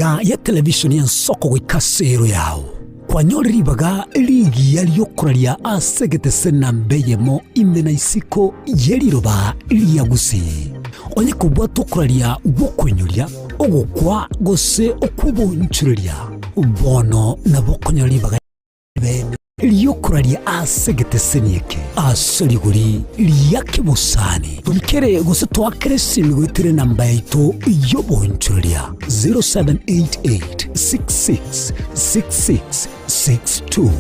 Magega ya televishoni y'ensoko goika ase ero yao, kwanyore ribaga rigiya ri'okoraria ase egetese namba eyemo ime na isiko ye riroba ria Gusii. Onye kobwate okoraria gw'okoinyoria, ogokwa, gose okw'oboonchoreria, bono nabo okonyora ribaga Ribeene ri'okoraria ase egeteseni eke ase rigori ria kebosani. Torikere gose toakere esimi goetera enamba yaito y'oboonchoreria 0788 66 66 62.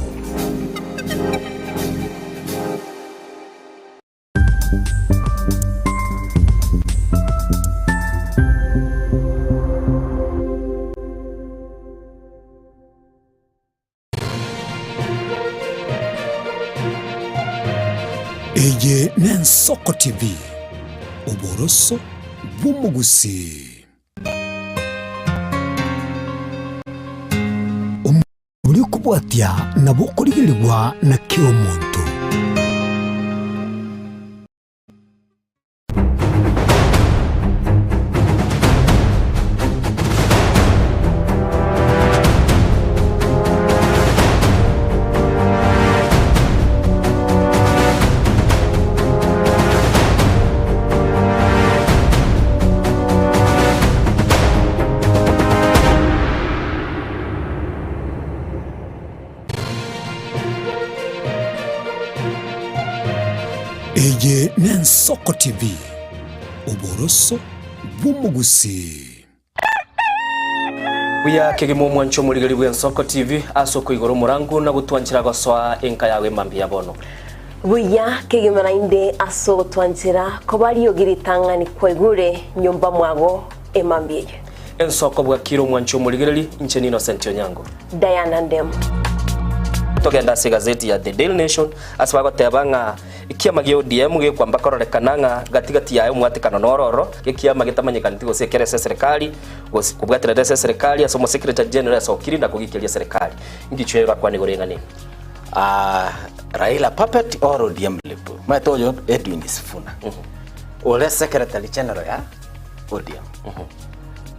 Eye n'Ensoko TV, oboroso bw'omogusii. Oria okobwatia nabo okorigerigwa na kera omonto. Eye n'Ensoko TV, oboroso bw'omogusii. Buya kegima omwancho omorigeri bw'Ensoko TV ase okoigora omorango na gotwanchera gosoa enka yago emambia ya bono. Buya kegima naende ase ogotwanchera koba riogi ritang'ani kwaigure nyomba mwago emambia eye. Ensoko bwakire omwancho omorigereri, inche n'Innocent Onyango. Diana Ndemo. Togende ase egazeti ya The Daily Nation ase bagoteba ng'a ekiama gia ODM gekwamba kororekana ng'a gati gati yaye omwatekano noro ororo, ekiama getamanyekaneti gose ekere ase eserekari gose kobwaterete ase eserekari ase omosecretary general esokiri na kogikeria eserekari. Inki chio orakwane igoro y'eng'ana eye? Ah, Raila puppet or ODM lip. Omanyete oyo Edwin Sifuna. Ore secretary general ya ODM.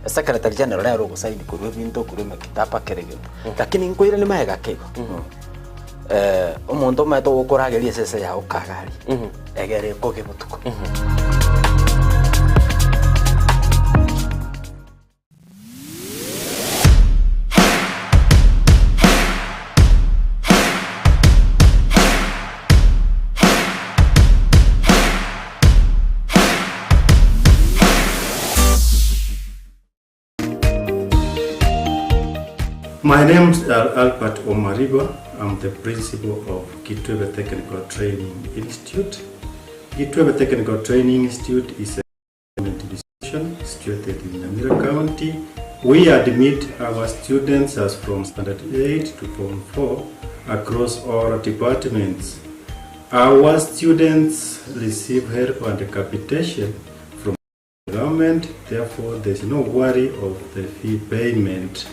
Secretary general nere ogosaini korwa ebinto korwa emekitaba kera egento. Lakini nkoiranie magega ake igo. Eh, omonto omanyete ogokorageria esese yago kagari, egere ekoge botuko. My name is Albert Omariba. I'm the principal of Kitwebe Technical Training Institute. Kitwebe Technical Training Institute is a government institution situated in Nyamira County. We admit our students as from Standard 8 to Form 4 across all departments. Our students receive help and capitation from the government, therefore there's no worry of the fee payment.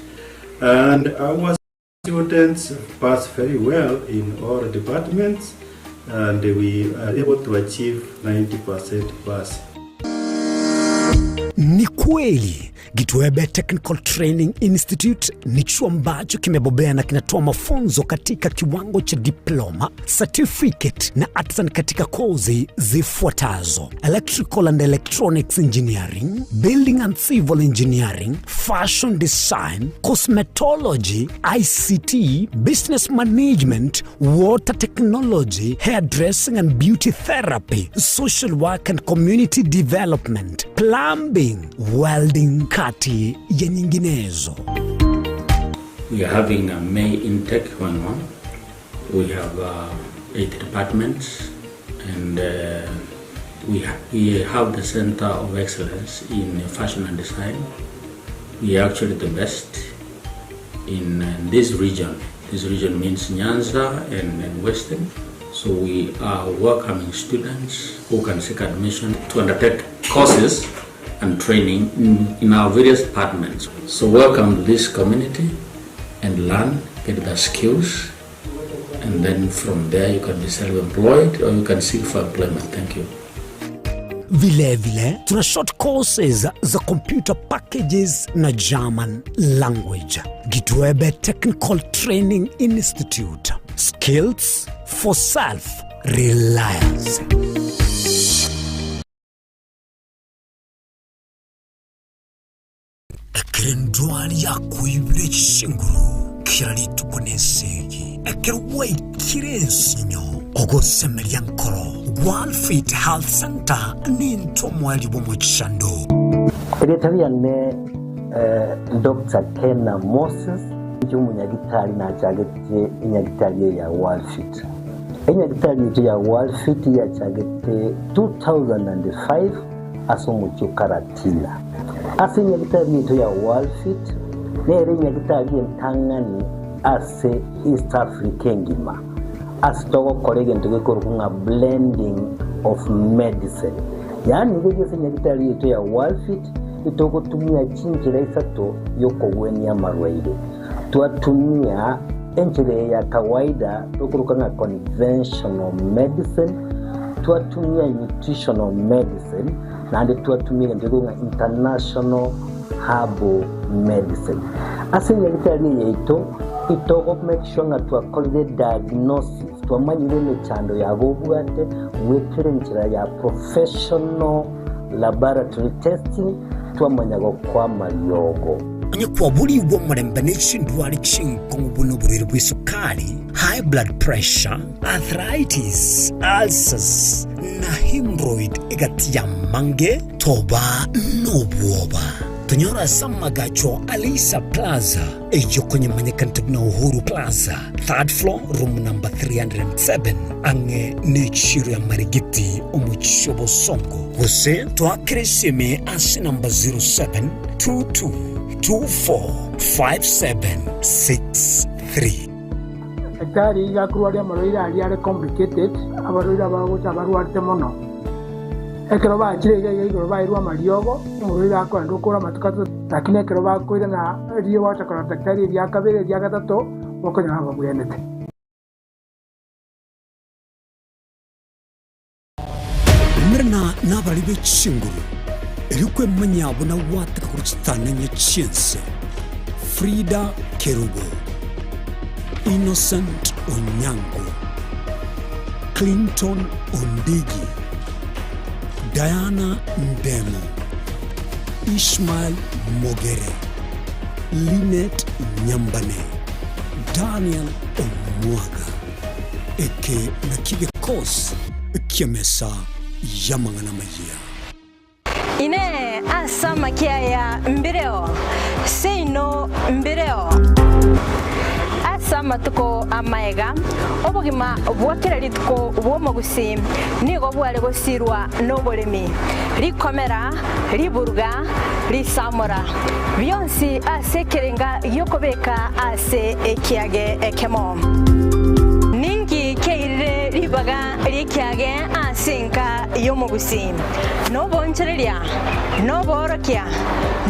And our students pass very well in all departments and we are able to achieve 90% pass. Ni kweli Gitwebe Technical Training Institute ni chuo ambacho kimebobea na kinatoa mafunzo katika kiwango cha diploma, certificate na artisan katika kozi zifuatazo: electrical and electronics engineering, building and civil engineering, fashion design, cosmetology, ICT, business management, water technology, hairdressing and beauty therapy, social work and community development, plumbing, welding, kati ya nyinginezo. We are having a May intake going on. We have uh, eight departments and uh, we, ha we have the Center of Excellence in Fashion and Design. We are actually the best in uh, this region. This region means Nyanza and, and Western. So we are welcoming students who can seek admission to undertake courses and training in, in our various departments. So welcome to this community and learn, get the skills, and then from there you can be self-employed or you can seek for employment. Thank you. Vilevile tuna short courses za computer packages na German language. Gitwebe Technical Training Institute. Skills for self reliance. Ekero endwari yakoibire chinguru kera rituko nesegi, ekero gwaikire ensinyo, ogosemeria nkoro, Worldfit Health Centre nintwe omoerio bw'omochando. Erieta riane Doctor Kena Moses, inche omonyagitari nachagete enyagitari eye ya Worldfit. Enyagitari yaito ya Worldfit yachagete 2005 ase omochie o Karatina. Ase enyagitari yaito ya Worldfit nere enyagitari entang'ani ase East Africa engima ase togokora egento gekorokwa ng'a blending of medicine. Yaani riria ase enyagitari yaito ya Worldfit itogotumia chinchera isato yokogwenia amarwaire. Twatumia enchera eye ya kawaida tokoroka ng'a conventional medicine, twatumia nutritional medicine, naende twatumia egento gekorokwa ng'a international herbal medicine. Ase enyagitari eye yaito, itogo make sure ng'a twakorire diagnosis, twamanyire emechando yabo obwate goetera enchera ya professional laboratory testing, twamanya gokoa amariogo. Onye kwaborigwe omorembe ne chindwari chinkong'u buna oborwaire bw'esukari, high blood pressure, arthritis, ulcers, na hemorrhoid egati y'amange, toba nobwoba. Tonyore ase amagacho a Leisa Plaza, eyio konyemanyekanete buna Uhuru Plaza, third floor, room number 307, ang'e n'echiro ya Marigiti, omochie o Bosongo. Gose toakere esimi ase namba 0722245763. Daktari iga akorwaria amarwaire aria are complicated, abarwaire abagocha abarwarete mono. Ekero bachire iga iga igoro bairwe amariogo, omorwaire akoenda okora amatuko atato, lakini ekero bakoirana riria gwacha korora daktari eria kabere eria gatato, bokonyora babwenete. Umerana nabarari be chinguru, erio kwemanyia buna gwateka korwa chitananya chi'ense. Frida Kerubo, Innocent Onyango, Clinton Ondigi, Diana Ndemo, Ishmael Mogere, Linet Nyambane, Daniel Omwaga. Eke nakio gekosi ki'emesa y'amang'ana amayia. Inee! Ase amakia aya mbireo? Seino mbireo. Ase amatuko amaega, obogima bwa kera rituko bw'omogusii nigo bware gosirwa noboremi, rikomera, riburuga, risamora, bionsi ase ekerenga gi'okobeka ase ekiage ekemo. Ninki kiairire ribaga ri'ekiage ase enka y'omogusii? Nobonchoreria, noboorokia,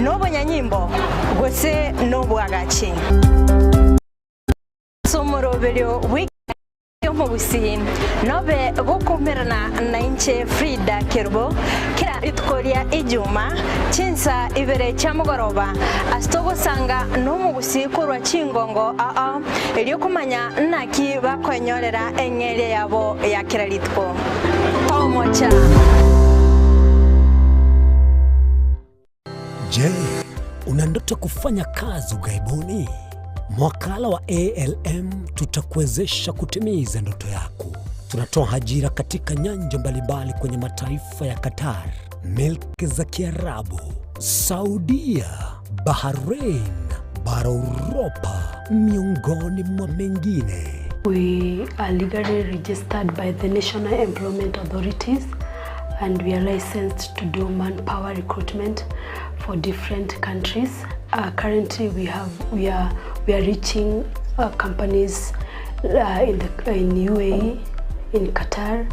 nobonyanyimbo, gose nobwagachi? Ase omoroberio bw'ekiagera ki'omogusii, nobe gokoumerana nainche Frida Kerubo kera rituko ria Ijuma, chinsa ibere chia mogoroba, ase togosanga nomogusii korwa chingongo ao erio komanya naki bakoenyorera eng'eria yabo ya kera rituko. Tomocha! Je, una ndoto kufanya kazi ughaibuni? Mwakala wa ALM tutakuwezesha kutimiza ndoto yako. Tunatoa ajira katika nyanja mbalimbali kwenye mataifa ya Qatar, milki za Kiarabu, Saudia, Bahrain, bara Uropa, miongoni mwa mengine. We are legally registered by the National Employment Authorities and we are licensed to do manpower recruitment for different countries. Uh, currently we have we are we are reaching uh, companies uh, in the in UAE, in Qatar,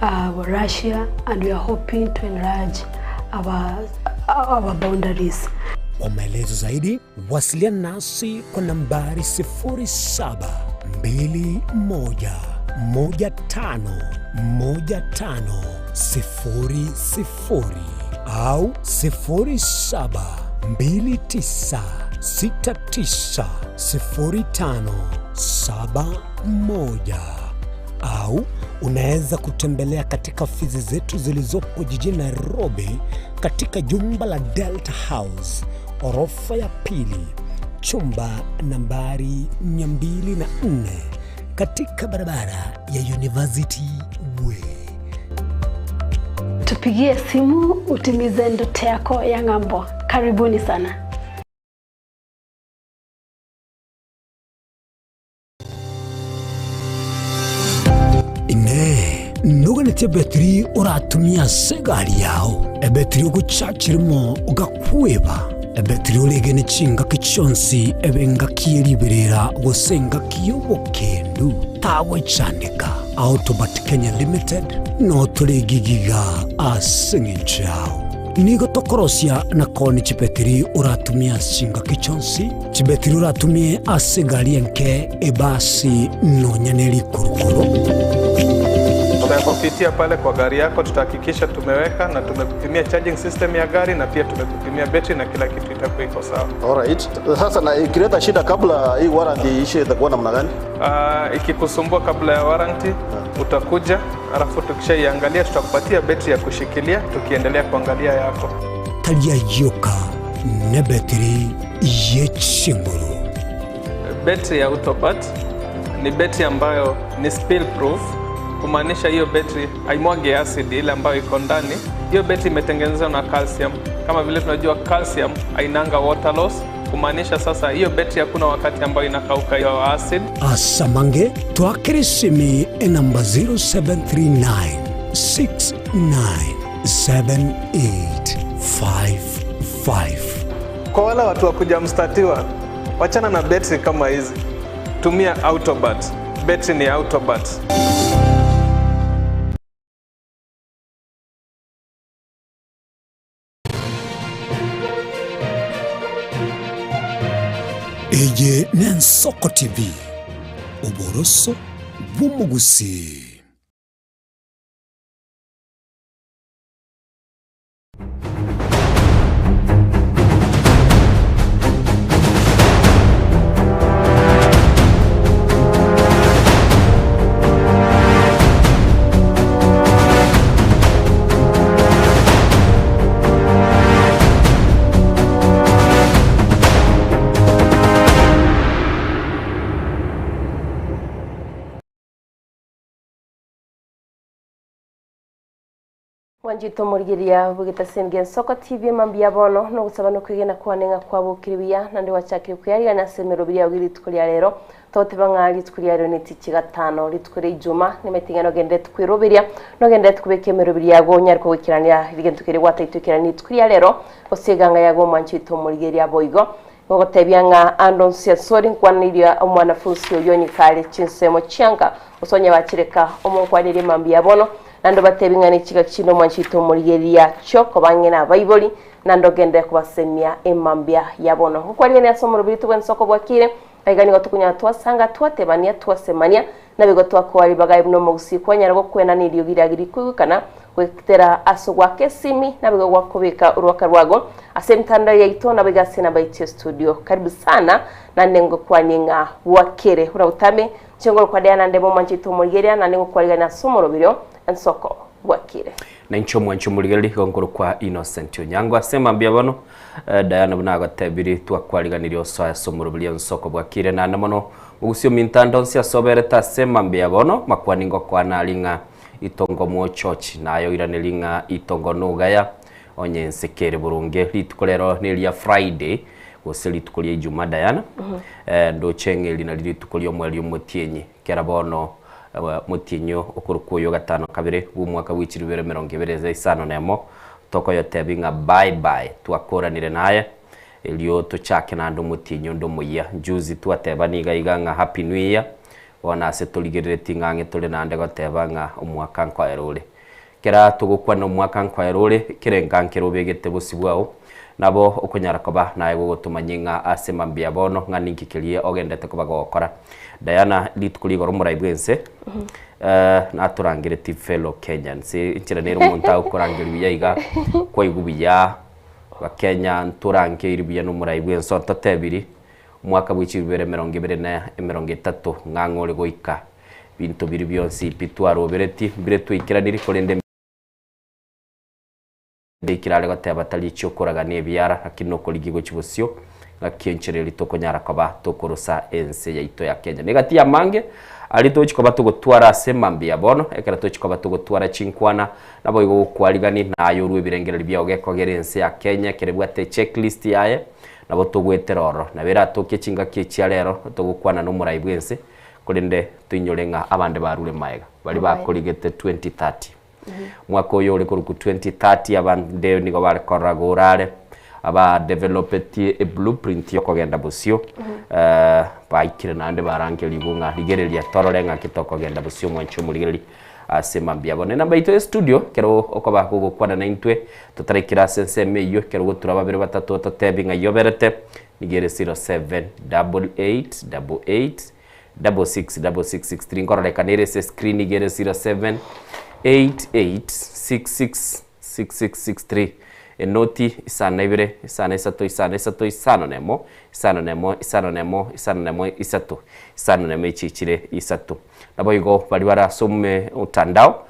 uh, Russia and we are hoping to enlarge our our boundaries. Kwa maelezo zaidi wasiliana nasi kwa nambari 0721. 15 15 0 0 au 07 29 69 05 71 au unaweza kutembelea katika ofisi zetu zilizopo jijini Nairobi katika jumba la Delta House orofa ya pili chumba nambari 204 katika barabara ya University Way. Tupigie simu utimize ndoto yako ya ng'ambo. Karibuni sana. Inee! Noganetie ebetiri oratumie ase egari yao, ebetiri ogochachirimo ogakweba, ebetiri oregene chingaki chionsi ebe engaki ye riberera gose engaki y'obokendu? Tagwechandeka. Autobat Kenya Limited noo tore gigiga ase eng'encho yao. Nigo tokorosia na koonia chibetiri oratumie ase chingaki chionsi, chibetiri oratumie ase egari enke, ebasi, nonya ne rikurukuru. Tutakupitia pale kwa gari yako, tutahakikisha tumeweka na tumekupimia charging system ya gari na pia tumekupimia betri na kila kitu itakuwa iko sawa. Alright. Sasa na ikileta shida kabla hii warranty iishe itakuwa namna gani? Ikikusumbua kabla ya warranty utakuja, alafu tukishaiangalia tutakupatia betri ya kushikilia tukiendelea kuangalia yako. Tari ayio ka nebetiri ye chinguru. Betri ya Autobat ni betri ambayo ni spill proof, kumaanisha hiyo betri haimwagi acid ile ambayo iko ndani. Hiyo betri imetengenezwa na calcium. Kama vile tunajua calcium hainanga water loss, kumaanisha sasa hiyo betri hakuna wakati ambayo inakauka hiyo acid. Asamange twakere esimi enamba 0739 697855. Kwa wale watu wa kujamstatiwa, wachana na betri kama hizi, tumia Autobat. Betri ni Autobat. Eye n'Ensoko TV, oboroso bw'omogusii. Mwanchete omorigereria bw'egetaseni gia Ensoko TV mambia bono nogosaba nokwegena kwane ng'a kwabokire buya naende gwachakire kweyarigania ase emeroberi yao rituko ria rero togoteba ng'a rituko ria rero netichi gatano rituko ria ijuma nimanyete ng'a nogenderete kweroberia nogenderete kobeka emeroberi yago onyare kogoikerania egento keria gwataetwe ekerani rituko ria rero gose eganga yago omwanchete omorigereria boigo Gogotebia ng'a ande onsi asore nkwaneirie omwanafunsi oyio onye kare chinsemo chianga, gose onye bachireka omonkwanerie mambia bono, naende obatebie ng'a nechiga chinde omwanchete omorigereria chiokoba ang'e nabaibori, naende ogenderere kobasemia emambia ya bono. Nkokwarigereria ase omorobiri bw'ensoko bwakire, aiga nigo tokonyara twasanga, twatebania, twasemania, Naboigo twakoa ribaga buna omogusii kwanyara gokwenana eriogi riage rikoigwekana goetera ase ogoaka esimi, naboigo gwakobeka orwaka rwago ase emitandao yaito, naboigo ase enamba yaito ya studio. Karibu sana, naende ngokwanie ng'a bwakere buna botame inche ngorokwa Diana Ndemo omwanchete omorigereria, naende ngokwarigania ase omoroberio ensoko bwakire. Na inche omwanchi omorigereria igo nkorokwa Innocent Onyango ase mambia bono Diana buna agotebirie twakwariganirie osoe ase omoroberio ensoko bwakire naende mono Mogusie ominto ande onsi ase oberete ase mambia bono, makwani ngokwana aria ng'a itongo mochochi, naye oiranerie ng'a itongo nogaya, onye ense kere boronge. Rituko rero neria Friday, gose rituko ria Ijumaa Diana, eh, ndoche ng'a eri nario rituko ri'omoerio omotienyi, kera bono motienyi okorokwa oyo gatano kabere bw'omwaka bwe chilifu bibere emerongo ebere na isano na emo, tokoyotebi ng'a bye bye, twakoranire naye. Erio tochake naende omotienyi onde omoyia. Juzi twateba niga iga ng'a Happy New Year, bono ase torigereretie ng'a ang'e tore naende goteba ng'a omwaka nkoera ore. Kera togokwana omwaka nkoera ore, kera enka nkere obegete bosio bwao, Nabo okonyara koba naye gogotomanyia ng'a ase mambia bono ng'a ninki keria ogendete koba gogokora. Diana, rituko rigoro omorai bw'ense natorangeretie fellow Kenyans, enchera nere omonto agokorangeria buya iga, kwaigwa buya, Abakenya ntorangeiri buya na omorai bw'ense ototebiri, omwaka bwe chilifu ibere emerongo ebere na emerongo etato ng'a ng'a ore goika. Binto biria bionsi pi twaroberetie, mbire twaikeranirie korende. Mbekire are goteba tari echi'okoraga na ebiara, lakini nokorigia gochia bosio, ng'aki enchera eria tokonyara koba tokorosa ense yaito ya Kenya. Negati y'amange aria togochia koba togotwara ase mambia bono, ekero togochia koba togotwara chinkwana, naboigo gokwarigani na aye orue ebirengererio biao gekogera ense ya Kenya ekero ebwate echecklist yaye, nabo togoetera ororo. Nabo eratokie chingaki echia rero togokwana na omorai bw'ense, korende toinyore ng'a abande barure maega, baria bakorigete 2030. Omwaka oyo ore korokwa 2030 abande nigo bare korora gora are aba developetie e blueprint yokogenda bosio eh, baikire naende barangerigwe ng'a rigereria torore ng'aki tokogenda bosio mwanche omorigereria ase mambia bono. Enamba yaito ya studio ekero okoba gogokwana naintwe totaraikera ase ensemo eyio ekero ogotura babere batato ototebi ng'ai oberete nigo ere 0788 88 666663 nkororekana ere ase escreen iga ere 0788666663 enoti isano na ibere isano isato isano isato isano na emo isano na emo isano na emo isano na emo isato isano na emo echi chire isato. Naboigo baria bare ase ome mtandao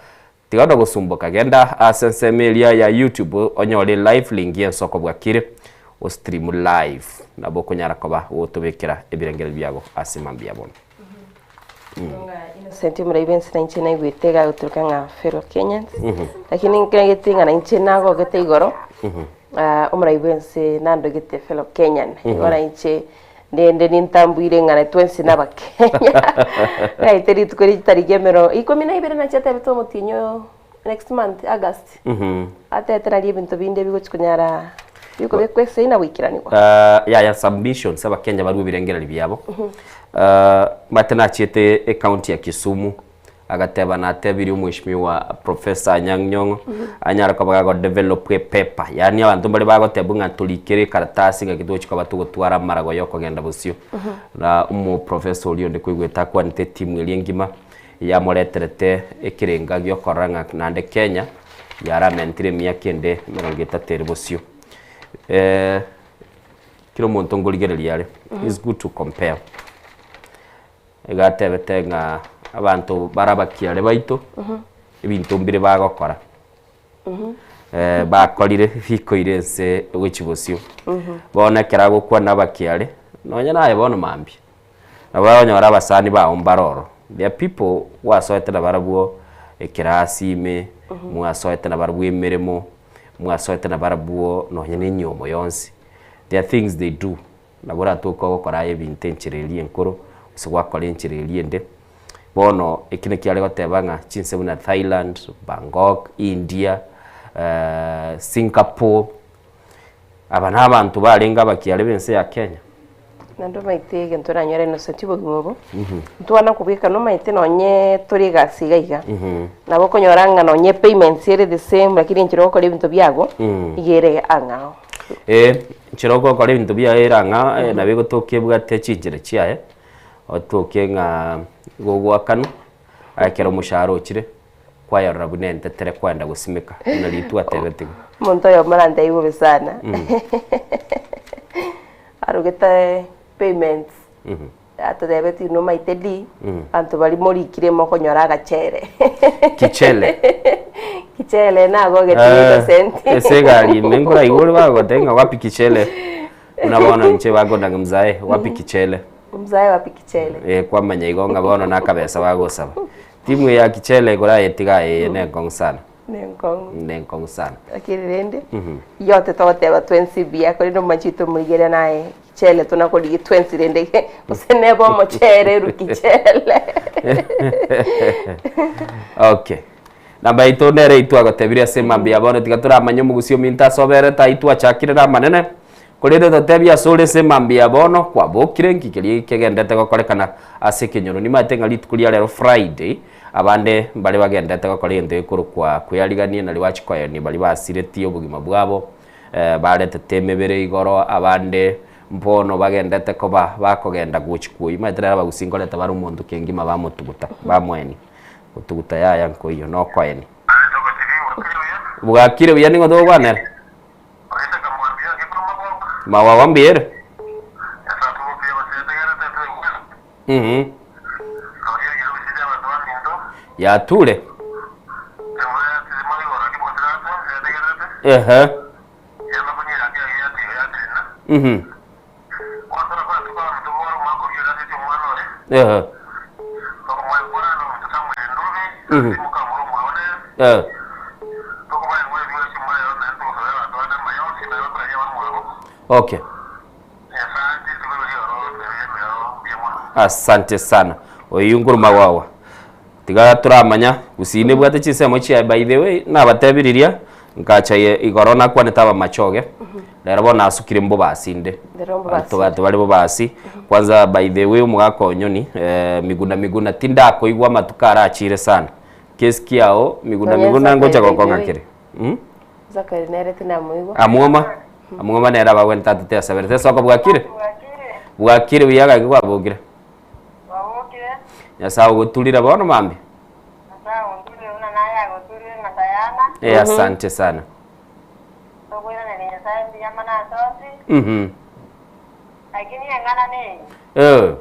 tiga onde gosumboka genda ase ensemo eria ya YouTube onyore live link y'ensoko bwakire o stream live nabo okonyara koba gotobekera ebirengererio biago ase mambia bono. Innocent omorai bwensi na inche naigwete iga agoturuka ng'a fellow Kenyans, lakini nkagete ng'a na inche nagogete igoro, omorai bwensi nandogete fellow Kenyan, igo na inche rende nintambuire ng'a twensi nabakenya. Naete rituko ritariki emero ikomi na ibere nachi atebete omotienyi oyo next month August, atebete nario ebinto binde bigochi konyara bikobekwa esegi na goikeranigwa. Yaya submissions abakenya barue ebirengererio biabo. Omanyete nachiete ecounty ya Kisumu agateba natebirie omweshimiwa Professor Anyang' Nyong'o anyare koba gagodevelop epaper yaani abanto mbare bagotebwa ng'a torikere ekaratasi ng'aki togochi koba togotwara amarago ya okogenda bosio. Na omoprofessor oria onde koigwete akwanete etimu eria engima yamoreterete ekerenga giokorora ng'a naende Kenya yaramentire emiaka ende emerongo etato ere bosio. Kera omonto nkorigereria are, it's good to compare. Iga atebete ng'a abanto bare abakiare baito, ebinto mbire bagokora, bakorire bikoira ense gochia bosio. Bono ekero agokwana abakiare, nonye naye bono mambia, nabo okonyora abasani bao mbare ororo. There are people gwasoete nabarabwo ekerasi ime, mwasoete nabarabwo emeremo, mwasoete nabarabwo nonye na enyomo yonsi. There are things they do, nabo oratoke ogokora aye ebinto enchera eria enkoro, gose gwakora enchera eria ende. Bono eki nakio are goteba ng'a chinse buna Thailand, Bangkok, India, Singapore, aba na abanto barenge abakiare b'ense ya Kenya. Naende omanyete egento oranyore innocent obogima obo, ntwana kobweka nomanyete nonye tore egasi iga iga, nabo okonyora ng'a nonye payments ere the same lakini enchera ogokora ebinto biago, iga ere ang'ao. Eh, enchera ogokora ebinto biaye ere ang'ao eh, nabo egotoka ebwate chinchera chiaye, otoke ng'a igo ogoakanwa, aye ekero omoshahara ochire, kwayerora buna entetere kwenda gosimeka, buna ritwe atebete igo. Omonto oyomo orantebie bobe sana, arogete payments, atotebeti inwe omaete di, abanto baria morikire mokonyora agachere. Kichele. Kichele nagogete Innocent. Ase egari ime nkoraigwe ore bagogotebia ng'a wapi kichele, buna bono inche bakondaga mzae wapi kichele. Mzae wapi kichele. Eh, kwamanya igo ng'a bono nakabesa bagosaba. Timu eye ya kichele korayetiga aye eye nenkong'u sana. Nenkong'u. Nenkong'u sana. Lakini rende, yote togoteba twensi buya, korende omomachi oito omorigereria naye kichele tonakorigia twensi rende gose nebe omochere eru kichele. Okay. Namba yaito nere eyio twagotebirie ase mambia bono tiga toramanye omogusi ominto ase oberete ayio twachakire na amanene. Korende totebie asore ase mambia bono kwabokire nki keria kegendete gokorekana ase ekenyoro. Nimanyete ng'a rituko ria rero Friday abande mbare bagendete gokora egento gekorokwa kwearigania nario bachia koenia baria basiretie obogima bwabo. Baretete emebere igoro, abande mbono bagendete koba bakogenda gochi kwoyia. Omanyete rero abagusii nkoreta bare omonto kengima bamotuguta, bamoenia. Gotuguta yaya nkoiyo, nokoenia. Bwakire buya ning'o togokwanera? Mawawa mbuya ere? Mhm. Yature. Ehe. Mhm. Ehe. Mhm. Eh. Okay. Asante sana. Oyio nkoruma gwawa. Tiga toramanya gusii nebwate chinsemo chiaye by the way nabatebi riria nkacha igoro nakwanete abamachoge rero bono nasukire mbobasi inde. Rero mbobasi. Tobate bare bobasi kwanza by the way omogaka onyoni miguna miguna tindakoigwa amatuko arachire sana. Kesi kiao miguna Nonya miguna ngocha Zachary by the gokong'a way. kere. Zachary nere tinamoigwa. Amwoma, amwoma nere abagwene tata tesaberete esoko bwakire? Bwakire buya gaki kwabokire? Nyasaye ogoturire bono mambia? Eh, asante sana. Mhm. Eh.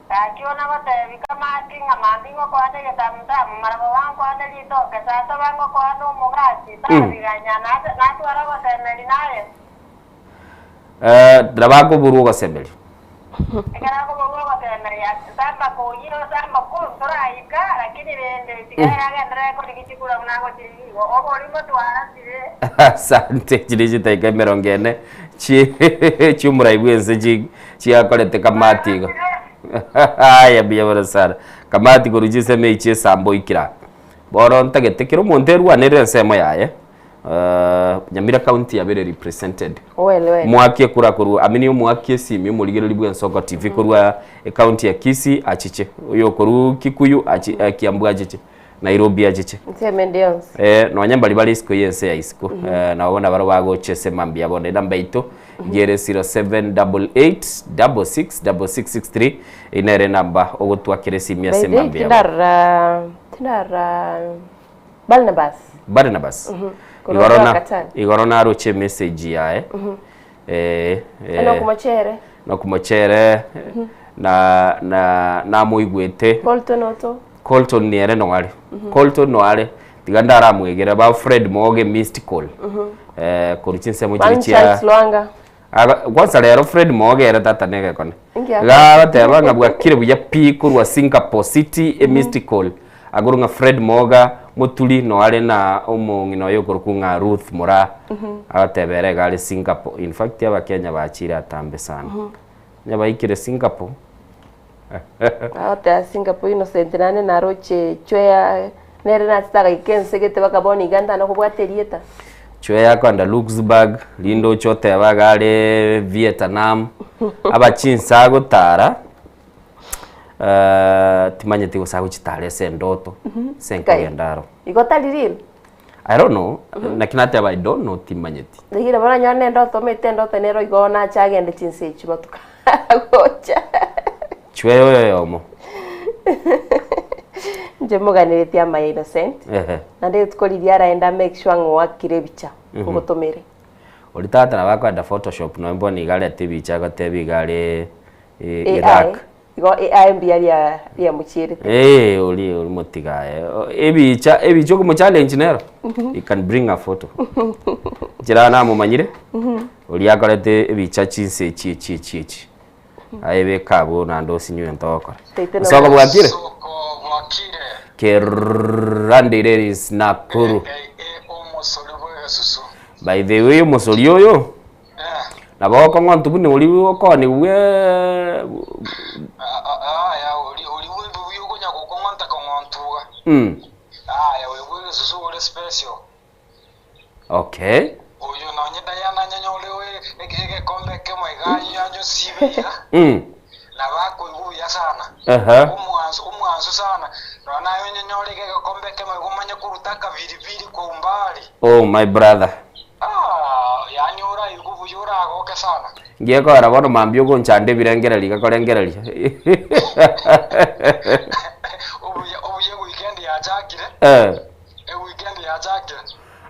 Gaki onagotebi kamati ng'a mambia ngokwana egetamutamu, marabo bankwane ritoke, saa saba ngokwana omogati, tabiganya, natwara ogosemeria naye. Eh, nabakoborwa ogosemeria. Ekero akoborwa ogosemeria, samba koyire samba ko ntoraika, lakini rende tiga ere agenderere korigia chikura buna agochirigia igo, oborimo twarasire. Asante, chiri chitaika emerongo ene chiomorai bwense chiakorete kamati igo. Aya mbuya mono sana. Kamati korwa chinsemo echi chi'esambo oikire aa. Bono ntagete kera omonto erwanerere ensemo yaye, Nyamira county yabere represented. Well, well. Mwaki ekura korwa amini omwaki esimi omorigereri bw'Ensoko TV korwa ecounty ya Kisii achiche, oyo okorwa Kikuyu achi Kiambu achiche, Nairobi achiche. Ensemo ende yonsi. Eh, nonya mbari bare isiko y'ense ya isiko eh, nabo nabaro bagocha ase mambia bono enamba yaito iga ere 0788666663 eyio nere enamba ogotwakera esimi ase By the way, mambia bono. tindarora tindarora Barnabas. Barnabas Korwa igoro na Katani. igoro naroche emessage yaye eh, eh, Nokumochere. nokumochere na na namoigwete Colton oto. Colton nere noare Colton noare tiga ndaramwegera ba Fred Moge missed call eh korwa chinsemo One chiri chia Charles Lwanga. Aga kwanza rero Fred Moge ere tata negekone Inki akora? iga agateba ng'a bwakire buya pi korwa Singapore City e missed call agoro ng'a Fred Moga moturi noare na omong'ina oye okorokwa ng'a Ruth Moraa agateba ere iga are Singapore in fact abakenya bachire atambe sana onye baikire Singapore Agoteba Singapore Innocent naende naroche chweya nere nachete agaika ense gete baka bono iga ntana kobwata erieta. Chweya akoenda Luxembourg, rinde oche otebe iga are Vietnam, aba chinsa agotara timanyeti gose agochitara ase endoto, ase nkogenda aro. Igo tari real? I don't know, naki nateba I don't know timanyeti. Rigiria baranyore na endoto omanyete endoto nero igo nache agende chinsa echio matuko agocha. Chweya oyo oyomo. Inche moganeretie amaya Innocent. Ehe. Naende rituko riria araende amake sure ng'a oakire ebicha ngotomere. Oria tata nabo akoenda photoshop nonya bono iga arete ebicha agoteba iga are AI, Iraq. Igo AI mbuya ria riamochierete. Eeh oria oria motiga aye ebicha ebicha okomochallenge nero he can bring a photo. Inche namomanyire oria akorete ebicha chinsa echi echi echi echi aye beka abwo naende osinywe egento ogokora. Taite Soko nomo- bwakire? Kerande ladies Nakuru. By the way omosori oyo Nabo okong'ontwa buna oria okoonigwa Okay. Ehe. Oh my brother. Ngiekogera bono mambia ogonchanda ebirengererio iga korengereria. Eh.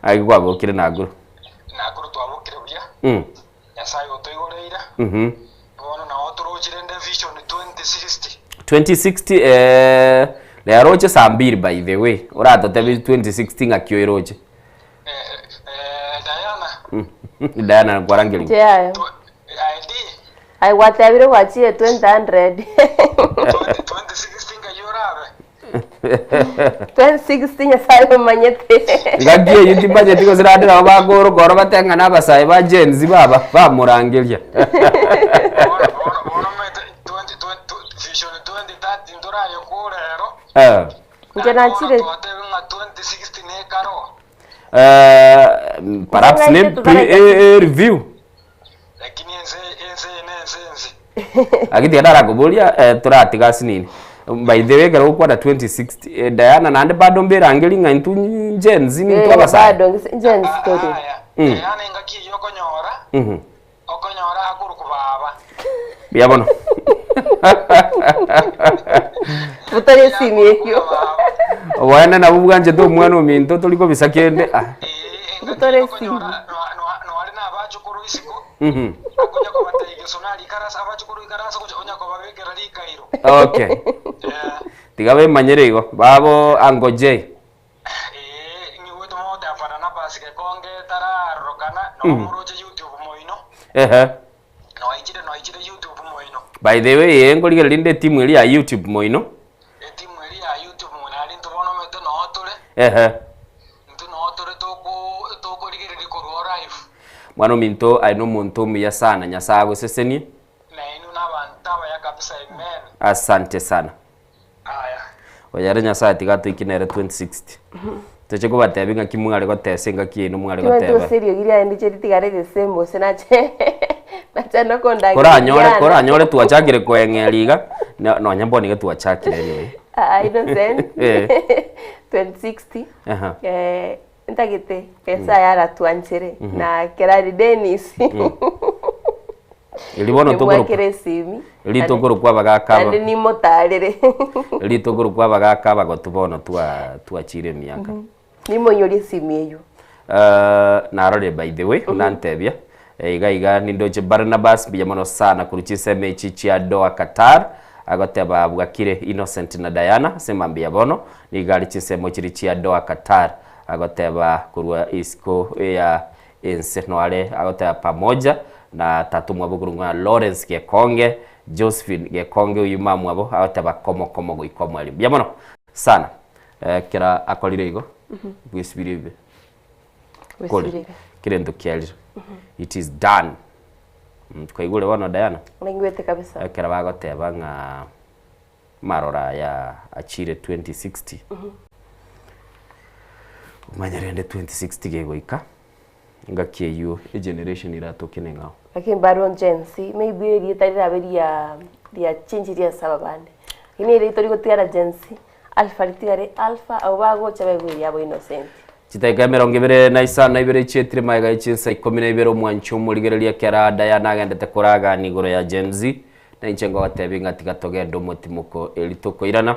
Aye kwabokire Nakuru. 2060 eh, rero oche saa mbiri by the way oratotebie 2060 ng'aki oiroche Diana nkwarangeria Nche yayo. Aye gwatebire gwachire 2000. 2060 Nyasaye omanyete. Ngaki eyio timanyeti gose naende nabo bakoroka oro batebe ng'a nabasae ba Gen Z baba bamorangeria. Eh. Inche nachire Eh, perhaps ne Ng'aite pre, eh, eh, review Lakini tiga narakoboria eh, toratiga ase nini by the way ekero gokwana 2060 eh, Diana naende bado mberangeri ng'a intwe Gen Z nintwe Eh, abasae bado Gen Z tori. Mbuya bono. Butari esimi eyio. Oboene nabwo bwanchete omwana ominto tori kobisa kende. Ah. Butari esimi. Okay. Tiga bemanyere igo. Babo Uncle J. Ehe. By the way, ee nkorigereria rinde etimu eria ya YouTube moino. Ehe. Mwana ominto aye nomonto omuya sana, Nyasaye agosesenie. Asante sana. Oyo ere Nyasaye tiga atoikie nere 2060. Toche kobatebia ng'aki mware gotesa engaki yaino mware Timanyeti goteba. gose eriogi riaye ndiche ritigare the same gose nache nache nokondageria Koranyore riana. koranyore twachakire koeng'eria iga no- nonya mbono iga twachakire anyway. Ah, innocent. Eh. 2060. Aha. Eh, ntagete Nyasaye aratwanchere na kerari Dennis. Eri bono tokoro Nimwakere esimi. eri tokorokwa abagaka aba Naende nimotarere. eri tokorokwa abagaka abagotu bono twa twachire emiaka. Nimonyorie esimi eywo. Eh, narorire by the way unantebia Eh, iga iga nindoche Barnabas mbuya mono sana korwa chinsemo echi chia Doha Qatar agoteba bwakire Innocent na Diana ase mambia bono nigo are chinsemo chiri chia Doha Qatar agoteba korwa isiko ya ense noare agoteba pamoja na tata omwabo okorwa ng'a Lawrence Gekonge Josephine Gekonge oyio mamwabo agoteba komo komo goika omweri mbuya mono sana eh, kera akorire igo bwesibirie ebibe Kore, Bwesibire. kera ento kiarire it is done Mm, twaigure bono Diana Naigwete kabisa. ekero bagoteba ng'a marora aya achire 2060 omanye rende 2060 gegoika ngaki eywo egeneration iratoke neng'ao Lakini bado Gen Z maybe erieta rirabe ria ria change ria saba bande. Lakini erieta rigotigara Gen Z alpha ritigare alpha abo bagocha baigwe abo innocent. Chidakika emerongo ebere na isano na ibere chietire magega ye chinsa ikomi na ibere omwancho omorigereria ekero Diana agendete koragana igoro ya Gen Z, na inche ngogotebia ng'a tiga togende omotimoko eri tokoirana,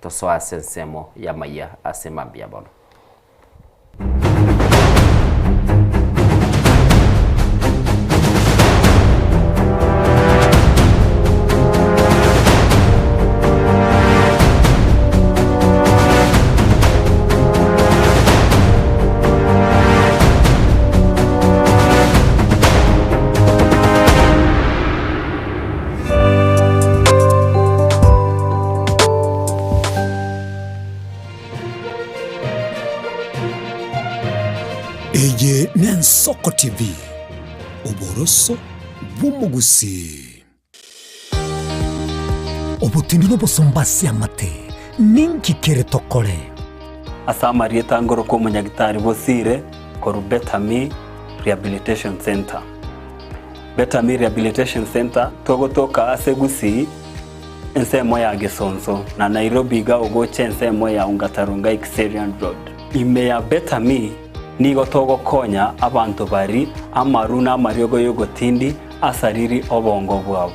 tosoe ase ensemo y'amaiya ase mambia bono. Eye n'Ensoko TV, oboroso bw'omogusii. Obotindi n'obosomba ase amate, ninki kere tokore? Ase amarieta ngorokwa omonyagitari Bosire korwa Better Me Rehabilitation Centre. Better Me Rehabilitation Centre togotoka ase Gusii ensemo ya Gesonso na Nairobi iga ogocha ensemo ya Ongata Rongai Kiserian Road. Ime ya Better Me Nigo togokonya abanto bari amaru na amariogo y'ogotindi asariri obongo bwabo.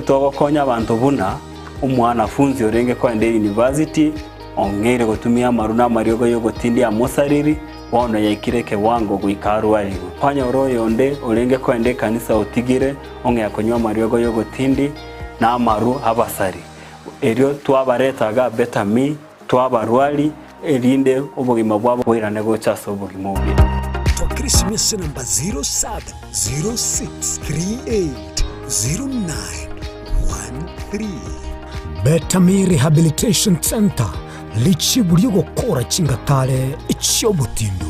Togokonya abanto buna omwanafunzi orenge koenda eyunivasiti ong'eire gotumia amaru na amariogo y'ogotindi amosariri, bono yaikire ekewango goika arwarigwe. Kwanyora oyonde orenge koenda ekanisa otigire ong'ea konywa amariogo y'ogotindi na amaru abasari. Erio twabareta iga Betami, twabarwari, erinde obogima bwabo boirane gocha ase obogima obuya. Twakera esimi ase namba 0706380913. Betami Rehabilitation Centre, richibu ri'ogokora chingatare chi'obotindu.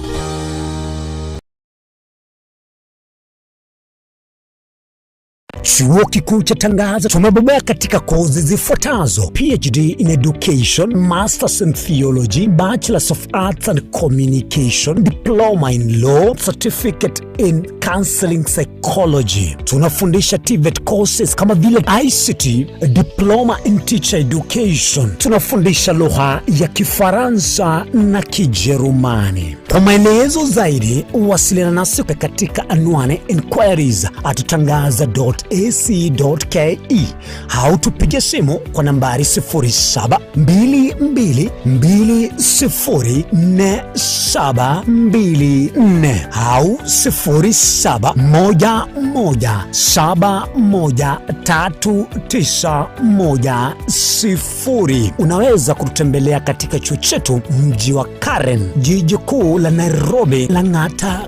Chuo Kikuu cha Tangaza tumebobea katika kozi zifuatazo: PhD in Education, Masters in Theology, Bachelors of Arts and Communication, Diploma in Law, Certificate in Counseling Psychology. Tunafundisha TVET courses kama vile ICT, Diploma in Teacher Education. Tunafundisha lugha ya Kifaransa na Kijerumani. Kwa maelezo zaidi wasiliana nasi katika anwani inquiries at tangaza.ac.ke au tupige simu kwa nambari 0722204724 au 0711713910. Unaweza kututembelea katika chuo chetu mji wa Karen, jiji kuu la Nairobi, Lang'ata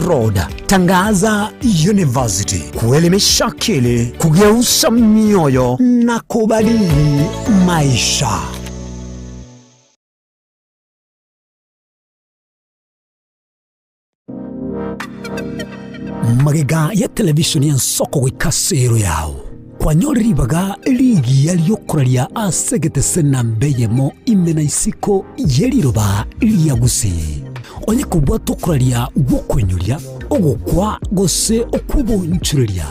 Road. Tangaza University, kuelimisha akili, kugeuza mioyo na kubadili maisha. Magega ya televishoni y'ensoko goika ase ero yao kwanyore ribaga rigiya ri'okoraria ase egetese namba eyemo ime na isiko ye riroba ria Gusii. Onye kobwate okoraria gw'okoinyoria, ogokwa, gose okw'obonchoreria,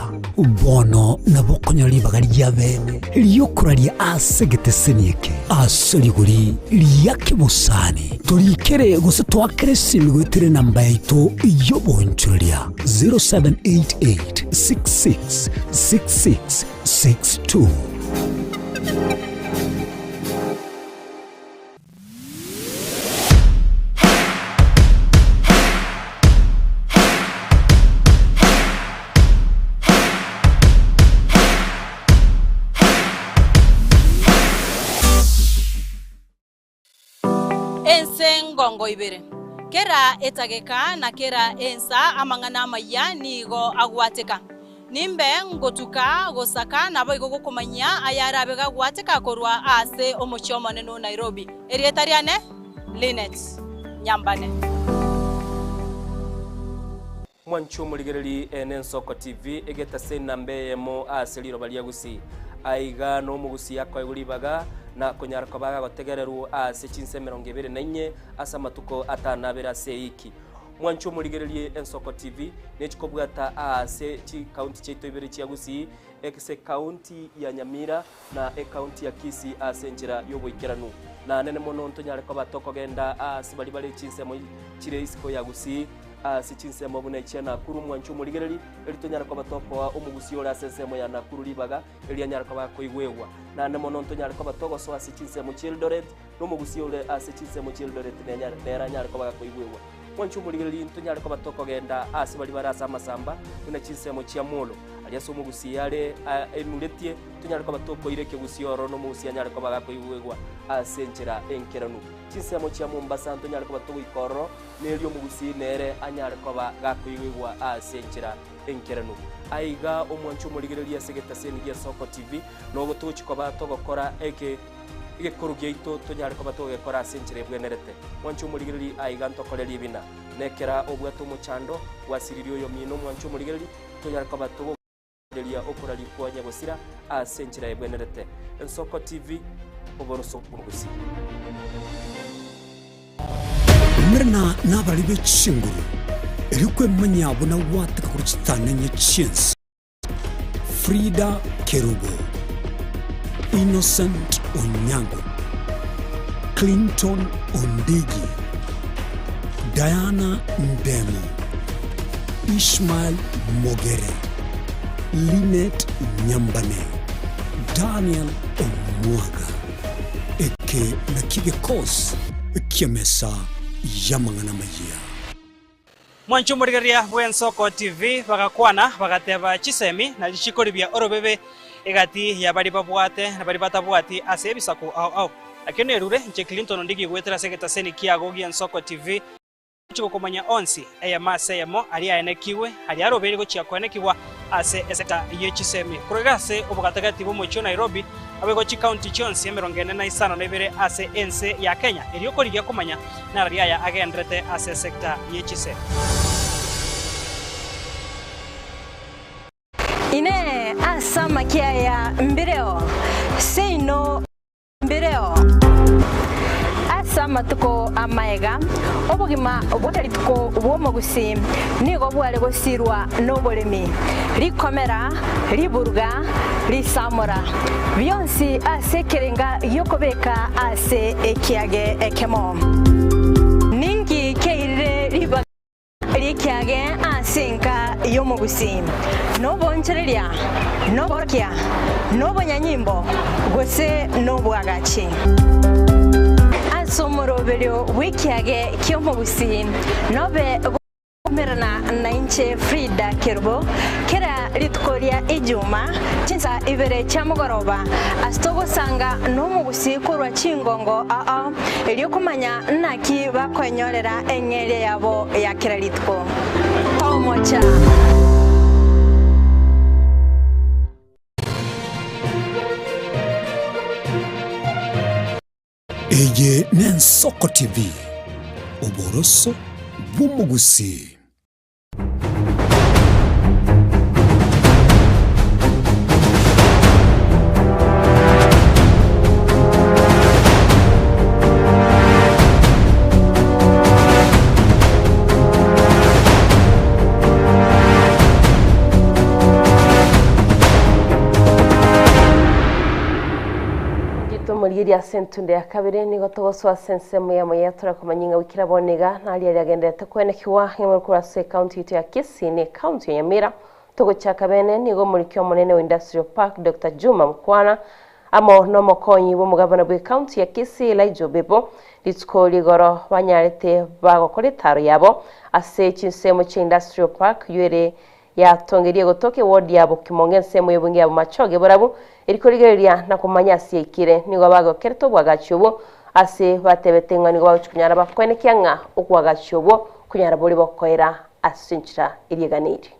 bono nabo okonyora ribaga ria bene ri'okoraria ase egeteseni eke ase rigori ria kebosani. Torikere gose toakere esimi goetera enamba yaito y'obonchoreria 0788 66 66 62. Ense ngongo ibere. Kera etageka na kera ensa amang'ana amayia nigo agwateka. Nimbe ngotuka gosaka naboigo gokomanyia ayarabe gagwateka korwa ase omochie omonene o Nairobi. Erieta riane Linet Nyambane. Mwanche omorigereri ene Ensoko TV egetase enamba eyemo ase riroba ria Gusii. Aiga nomogusii akoegwa ribaga na konyara koba agotegererwa ase chinsa 24 ase amatuko atanabere ase eiki. Mwanche omorigererie Ensoko TV nechikobwata aase chikaunti chiaito ibere chia Gusii, ase ekaunti ya Nyamira na ekaunti ya Kisii ase enchera y'oboikeranu. Naanene mono ntonyare koba tokogenda aase baria bare chinsemo chire isiko ya Gusii, ase chinsemo buna echia Nakuru. Mwanche omorigereri, eri tonyare koba tokoa omogusii ore ase ensemo ya Nakuru ribaga eri anyare koba akoigwegwa. Naende mono ntonyare koba togosoa ase chinsemo chi'Eldoret, na omogusii ore ase chinsemo chi'Eldoret nere anyare koba gakoigwegwa. Mwanche omorigereria ntonyare koba tokogenda aase baria bare ase amasamba, buna chinsemo chia Molo, aria ase omogusii are enuretie, tonyare koba tokoira ekegusii ororo na omogusii anyare koba gakoigwegwa ase enchera enkeranu. Chinsemo chia Mombasa ntonyare koba togoika ororo, na erio omogusii nere anyare koba gakoigwegwa ase enchera enkeranu. Aiga omwanche omorigereria ase egetaseni gia Soko TV, nogo togochi koba togokora eke. Egekoro giaito tonyare koba togekora ase enchera ebwenerete. Mwanche omorigereria aiga ntokore ribina. Nekera obwate omochando, gwasiririe oyomino mwanche omorigereria, tonyare koba togokoreria okoraria kwa nyagosira ase enchera ebwenerete. Ensoko TV, oboroso bw'omogusii. Umerana nabari be chinguru, erio kwemanyia buna gwateka korwa chitang'ani chi'ense. Frida Kerubo, Innocent Onyango, Clinton Ondigi, Diana Ndemo, Ishmael Mogere, Linet Nyambane, Daniel Omwaga. Eke nakio gekosi ki'emesa y'amang'ana amayia. Mwanche omorigereria bw'Ensoko TV bagakwana bagateba chisemi na richiko ribia orobebe egati ya baria babwate na baria batabwati ase ebisaku ao ao. Nakio nerure inche Clinton Ondigi goetera ase egetaseni kiago gi'Ensoko TV gochia gokomanya onsi eyemo ase eyemo aria aenekigwe aria arobeire gochia koenekigwa ase esecta ye chisemi korwa iga ase obogatagati bw'omochie o Nairobi Naboigo chikaunti chionsi emerongo ene na isano na ibere ase ense ya Kenya, erio korigia komanya narari aya agenderete ase esecta ye chisemi. Inee! Ase amakia aya mbireo? Seino mbireo. Ase amatuko amaega, obogima bwa rituko bw'omogusii nigo bware gosirwa noboremi, rikomera, riburuga, risamora, bionsi ase ekerenga gi'okobeka ase ekiage ekemo. Ninki keirire ribaga ri'ekiage ase enka y'omogusii? Nobonchereria, noborokia, nobonyanyimbo, gose nobwagachi? Ase omoroberio bw'ekiage ki'omogusii nobe Gokumerana nainche Frida Kerubo kera rituko ria Ijuma chinsa ibere chia mogoroba ase togosanga nomogusii korwa chingongo ao erio komanya naki bakoenyorera eng'eria yabo ya kera rituko. Tomocha! Eye n'Ensoko TV, oboroso bw'omogusii. Ritomorigerie ase entundo ya kabere nigo togosoa ase ensemo yamo ya tore komanya ng'a goikera bono iga naria riagenderete kwenekigwa ng'a korwa ase ekaunti yaito ya Kisii na ekaunti ya Nyamira. Togochaka bene nigo omoriki omonene o Industrial Park Doctor Juma Mukwana amo nomokonyi bw'omogabana bw'ekaunti ya Kisii Elijah Obebo rituko rigoro banyarete bagokora etaro yabo ase chinsemo chia Industrial Park eywo ere Yatongerie gotoka ewodi ya Bokimonge ensemo y'obonge ya Bomachoge borabu, eri korigereria na komanya ase yaikire. Nigo bagokerete obwagachi obwo ase batebete ng'a nigo bagochia konyara bakoenekia ng'a obwagachi obwo konyara bore bokoera ase enchera eria eganeirie.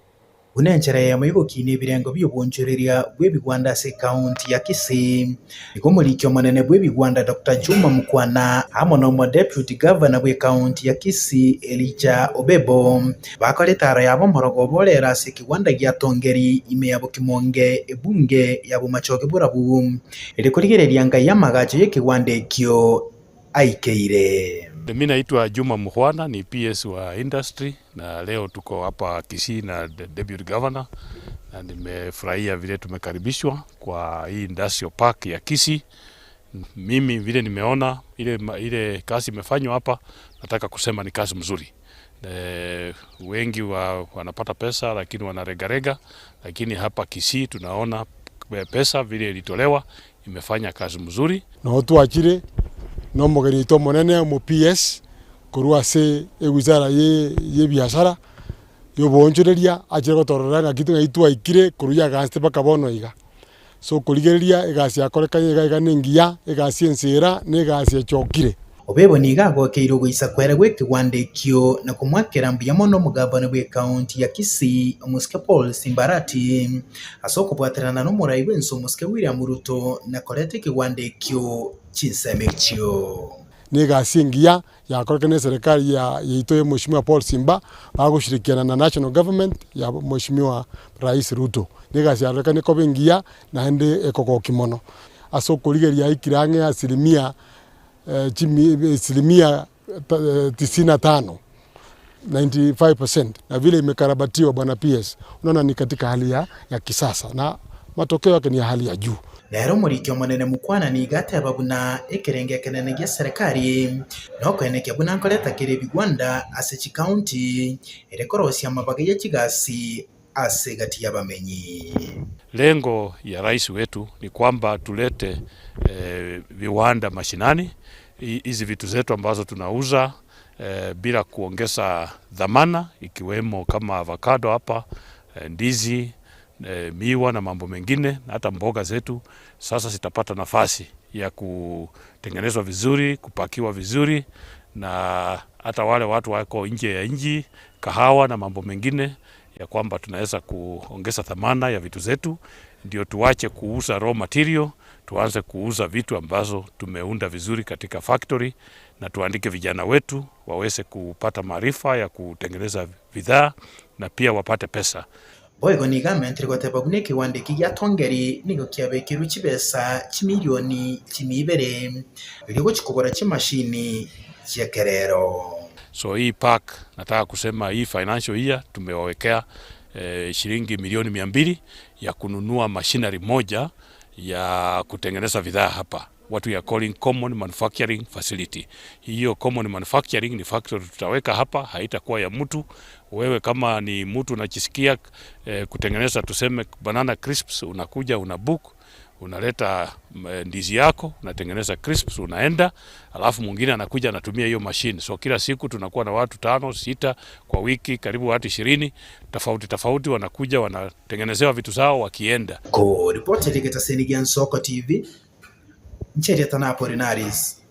Buna enchera eyemo y'ogokiina ebirengo bi'obonchoreria bw'ebigwanda ase ekaunti ya Kisii, nigo omoriki omonene bw'ebigwanda Doctor Juma Mukwana amo na omodeputy governor bw'ekaunti ya Kisii Elijah Obebo Bakora etaaro yabo omorogoba orere ase ekegwanda gia Tongeri ime ya Bokimonge ebunge ya Bomachoge Borabu, erio korigereria ngai amagacho y'ekegwanda ekio aikeire. Mi naitwa Juma Mukhwana ni PS wa industry na leo tuko hapa Kisii na Deputy Governor na nimefurahia vile tumekaribishwa kwa hii industrial park ya Kisii. Mimi vile nimeona ile, ile kazi imefanywa hapa, nataka kusema ni kazi mzuri. E, wengi wa, wanapata pesa lakini wanaregarega, lakini hapa Kisii tunaona pesa vile ilitolewa imefanya kazi mzuri. Noo twachire nomogeni oito omonene omo PS korwa ase ewizara ye ebiasara yoboonchoreria achire gotorora ng'aki ng'ai twaikire korwa yagansete mpaka bono iga. So okorigereria egasi yakorekire iga iga nengiya, egasi ensera, na egasi echokire. Obebo nigo agokeire ogoisa kwere gw'ekegwanda ekio na komwakera mbuya mono omogabane bw'ekaunti ya Kisii omosike Paul Simbarati ase okobwaterana n'omorai bw'ense omosike William Ruto na koreta ekegwanda ekio chinsemo echio. Na egasi engiya yakorekire na eserekari yaito ya Mheshimiwa Paul Simba bagoshirikiana na national government ya Mheshimiwa Rais Ruto. Na egasi yarorekane koba engiya naende ekogokia mono. Ase okorigereria yaikire ang'e asilimia asilimia tisini na tano, 95%, na vile imekarabatiwa bwana PS, unaona ni katika hali ya kisasa na matokeo yake ni ya hali ya juu. Nere omoriki omonene Mukhwana nigo ateba buna ekerengo ekenene gia serikali nokoenekia buna nkoreta kere ebigwanda ase chikaunti ere korosia amabaga ye chigasi ase egati y'abamenyi. Lengo ya rais wetu ni kwamba tulete viwanda mashinani, hizi vitu zetu ambazo tunauza bila kuongeza dhamana, ikiwemo kama avocado hapa, ndizi, miwa na mambo mengine, na hata mboga zetu sasa zitapata nafasi ya kutengenezwa vizuri, kupakiwa vizuri, na hata wale watu wako nje ya nchi, kahawa na mambo mengine, ya kwamba tunaweza kuongeza thamana ya vitu zetu, ndio tuache kuuza raw material, tuanze kuuza vitu ambazo tumeunda vizuri katika factory, na tuandike vijana wetu waweze kupata maarifa ya kutengeneza bidhaa na pia wapate pesa. Boigo nigo amentire goteba buna ekewanda eke gia Tongeri nigo kiabekirwe chibesa chimilioni chimia ibere erio gochia kogora chimashini chi'ekerero. So hii park nataka kusema hii financial year tumewawekea shilingi milioni 200 ya kununua machinery moja ya kutengeneza bidhaa hapa, what we are calling common manufacturing facility. Hiyo common manufacturing ni factory tutaweka hapa, haitakuwa ya mtu. Wewe kama ni mtu unajisikia kutengeneza tuseme banana crisps, unakuja una book, unaleta ndizi yako, unatengeneza crisps, unaenda, alafu mwingine anakuja anatumia hiyo machine. So kila siku tunakuwa na watu tano sita kwa wiki, karibu watu 20 tofauti tofauti wanakuja wanatengenezewa vitu zao wakienda. Ko ripoti rigetaseni gia Nsoko TV ncheria Tanapolinaris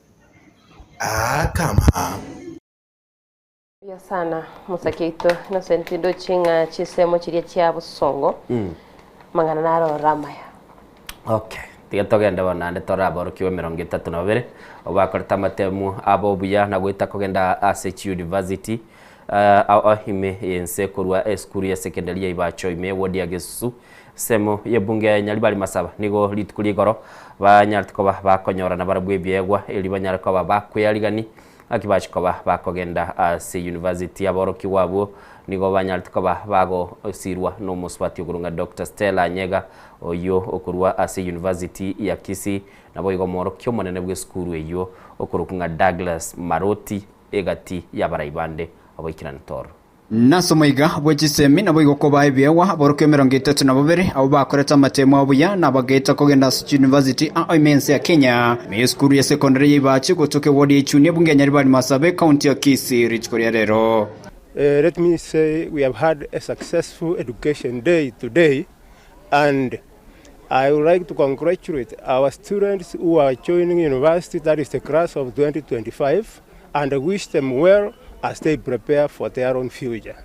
akama. Buya sana mosakeito Innocent ndoche ng'a chisemo chiria chia bosongo mang'ana narora amaya. Okay, tiga togende bono naende tore aborokigwa 32 obakorete amatemu abo obuya na goeta kogenda ase chiuniversity ao ime yense korwa esukuru ya secondary ya Ibacho ime ward ya Gesusu semo ye bunge ya Nyaribari Masaba nigo rituko rigoro banyarete koba bakonyora na barabwo ebiegwa eri banyare koba bakweyarigani aki bachi koba bakogenda ase university aborokigwa abwo nigo banyarete koba bagosirwa na omosubati okorwa Dr. Stella Anyega oyo okorwa ase university ya Kisii nabo igo omworokia omonene bwa esukuru eywo okorokwa ng'a Douglas Maroti egati y'abarai bande aboikerani toro. Nase omoiga bwe chisemi naboigo kobaa ebiegwa aborokigwa 32 abwo bakorete amatemo abuya na bagaeta kogenda ase chiuniversity ao ime ense ya Kenya. Ime y'esukuru ya secondary ya Ibachi gotoka eward ya Ichunia ebunge ya Nyaribari Masabe ekaunti ya Kisii rituko ria rero. Let me say we have had a successful education day today, and I would like to congratulate our students who are joining university, that is the class of 2025, and wish them well as they prepare for their own future.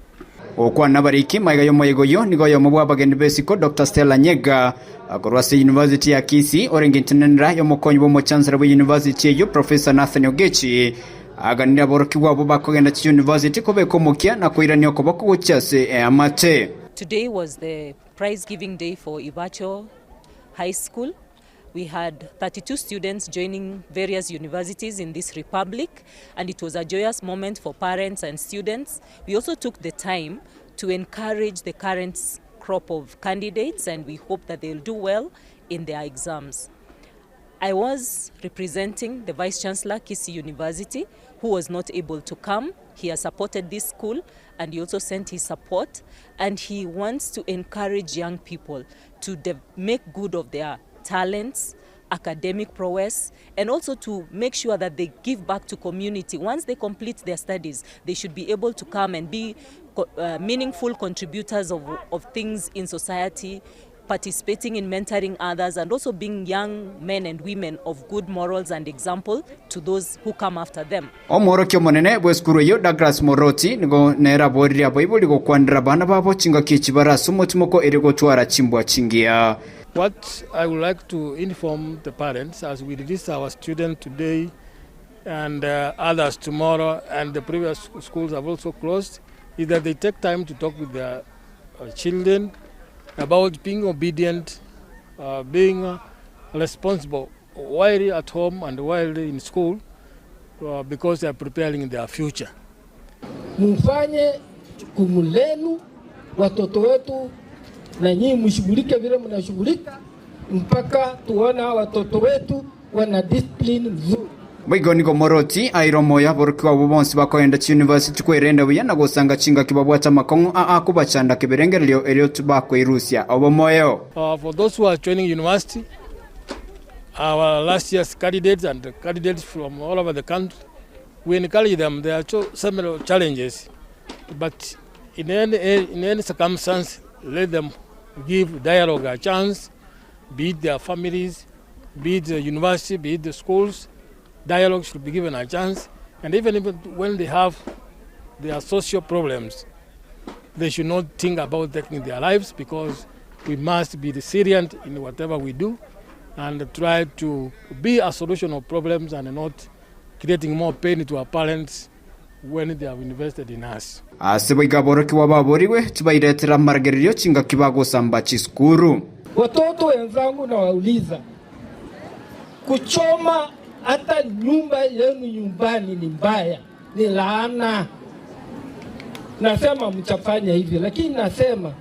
Gokwana abariki maiga y'omoyega oyio nigo oyomo bw'abageni b'esiko Doctor Stella Nyega akorwa ase University ya Kisii orenge intenenera y'omokonyi bw'omochancellor bwe university eyio Professor Nathan Ogechi aganire aborokigwa abwo bakogenda chiuniversity kobeka omokia na koirania okoboko gochia ase eamate. Today was the prize giving day for Ibacho High School. We had 32 students joining various universities in this republic, and it was a joyous moment for parents and students. We also took the time to encourage the current crop of candidates, and we hope that they'll do well in their exams. I was representing the Vice Chancellor, Kisii University, who was not able to come. He has supported this school and he also sent his support, and he wants to encourage young people to make good of their talents, academic prowess, and also to make sure that they give back to community. Once they complete their studies, they should be able to come and be meaningful contributors of things in society, participating in mentoring others, and also being young men and women of good morals and example to those who come after them. Omworokia omonene bw'esukuru eyio Douglas Moroti nigo nere aboririe abaibori gokwanera abana babo chingaki echi bare ase omotimoko ere gotwara chimbwa chingiya. What I would like to inform the parents as we release our students today and others tomorrow, and the previous schools have also closed, is that they take time to talk with their children about being obedient, being responsible while at home and while in school, because they are preparing their future. Mufanye jukumu lenu, watoto wetu Na nyinyi mshughulike vile mnashughulika mpaka tuone hawa watoto wetu wana discipline nzuri. Boigo nigo Moroti aire omoyo aborokigwa abwo bonsi bakoenda chiyunivasiti kwerenda buya na gosanga chingaki babwate amakong'u aa kobachanda keberengererio erio tibakwerusia obomoyo. For those who are joining university, our last year's candidates and candidates from all over the country, we encourage them. There are several challenges, but in any, in any circumstance, let them give dialogue a chance, be it their families, be it the university, be it the schools. Dialogue should be given a chance. And even if, when they have their social problems, they should not think about taking their lives because we must be resilient in whatever we do and try to be a solution of problems and not creating more pain to our parents when they have invested in us. Ase boigo aborokigwa baborigwe tibairetera amaragererio chingaki bagosamba chisukuru. Watoto wenzangu nawauliza, kuchoma hata nyumba yenu nyumbani ni mbaya, ni laana. Nasema mtafanya hivyo, lakini nasema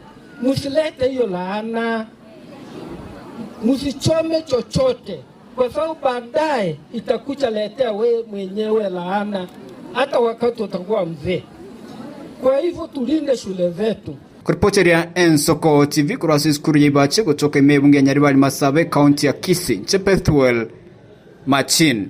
msilete hiyo laana, msichome chochote, kwa sababu baadaye itakuja letea we mwenyewe laana, hata wakati utakuwa mzee. Kwa hivyo tulinde shule zetu. Kuripoteria Ensoko TV korwa ase esukuru ya Ibache gotoka ime ebunge ya Nyaribari Masabe ekaunti ya Kisii, inche Bethuel Machin.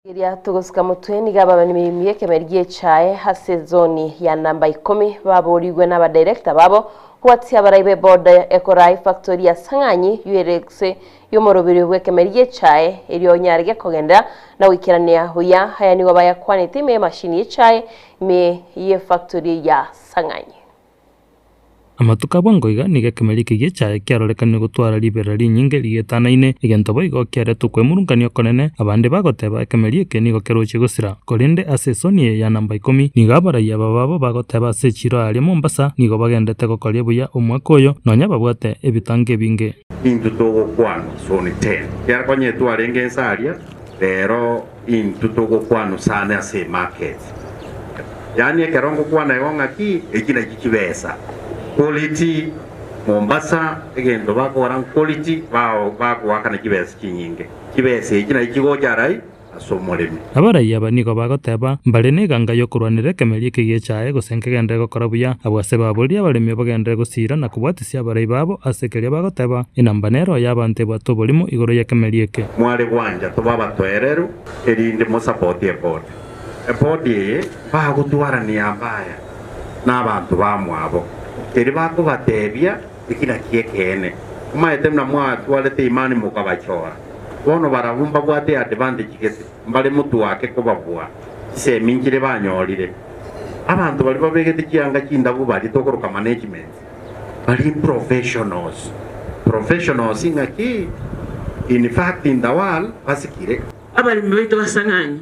Eria togosika motwe nigo ababanimimi ekemeri gi'echae ase ezoni ya namba ikomi baborigwe na abadirector babo kobwatia abarai b'eboda ekoraa efactory ya Sang'anyi yuerekse y'omoroberi bw'ekemeri gi'echae erio onyare gekogendera na goikerania buya aya nigo bayakwanete ime y'emashini y'echae ime y'efactory ya Sang'anyi. Amatuko a bwango iga nigo ekemeri eke gi'echaye kiarorekanire gotwara riberera rinyinge rigetanaine, egento boigo kiareta okwemurungania okonene, abande bagoteba ekemeri eke nigo kerochie gosira. Korende ase esoni eye ya namba ikomi, nigo abaraiyo aba babo bagoteba ase echiro aaria Mombasa nigo bagendete gokoria buya omwaka oyo, nonya babwate ebitango ebinge. Intwe togokwanwa soni tena, ekiagera konya twarenge ense aria, rero intwe togokwanwa sana ase emarket. Yaani ekero ngokwana igo ng'aki, eki nakio chibesa. Quality, Mombasa egento bakogora nquality, bao bagoakana chibesa chinyinge. Chibesa echi nachi chigocha arai ase omoremi. Abarai aba nigo bagoteba, Mbare neganga y'okorwanera ekemeri eke gi'echae, gose nkegenderere gokora buya. Abwo ase baboria abaremi bagenderere gosiira na kobwatisia abarai babo ase keria bagoteba, Enamba nero y'abanto ebwate oborimo igoro y'ekemeri eke. Mware gwancha tobe abatoereru, erinde mosapoti eboard. Eboard eye bagotwarania mbaya nabanto bamwabo, erio bakobatebia eki nakio ekeene. Omanyete buna mwatwarete imani mokabachora, bono barabwo mbabwate eadvantage gete, mbare motwake kobabua chisemi nchire banyorire. Abanto baria babegete chianga chindabu baria tokoroka management, bari professionals. Professionals ng'aki? In fact in the world basikire. Abaremi baito basang'anye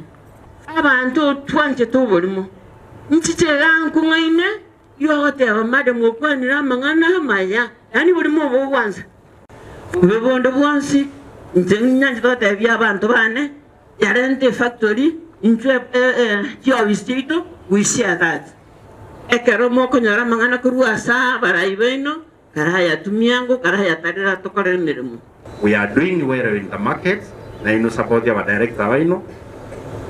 abanto twanchete oborimo. Nchiche iga nkong'aine y'ogoteba madam okwanire amang'ana amaya, yaani borimo obo bogwansa. Bobe bonde bwonsi, inche nyanchete gotebia abanto bane, yarente efactory intwe chiofisi chiaito we share that. Ekero mokonyora amang'ana korwa ase abarai baino, karayatumia ango, karayatarera tokorere emeremo. We are doing well in the market, nainwe support aba director baino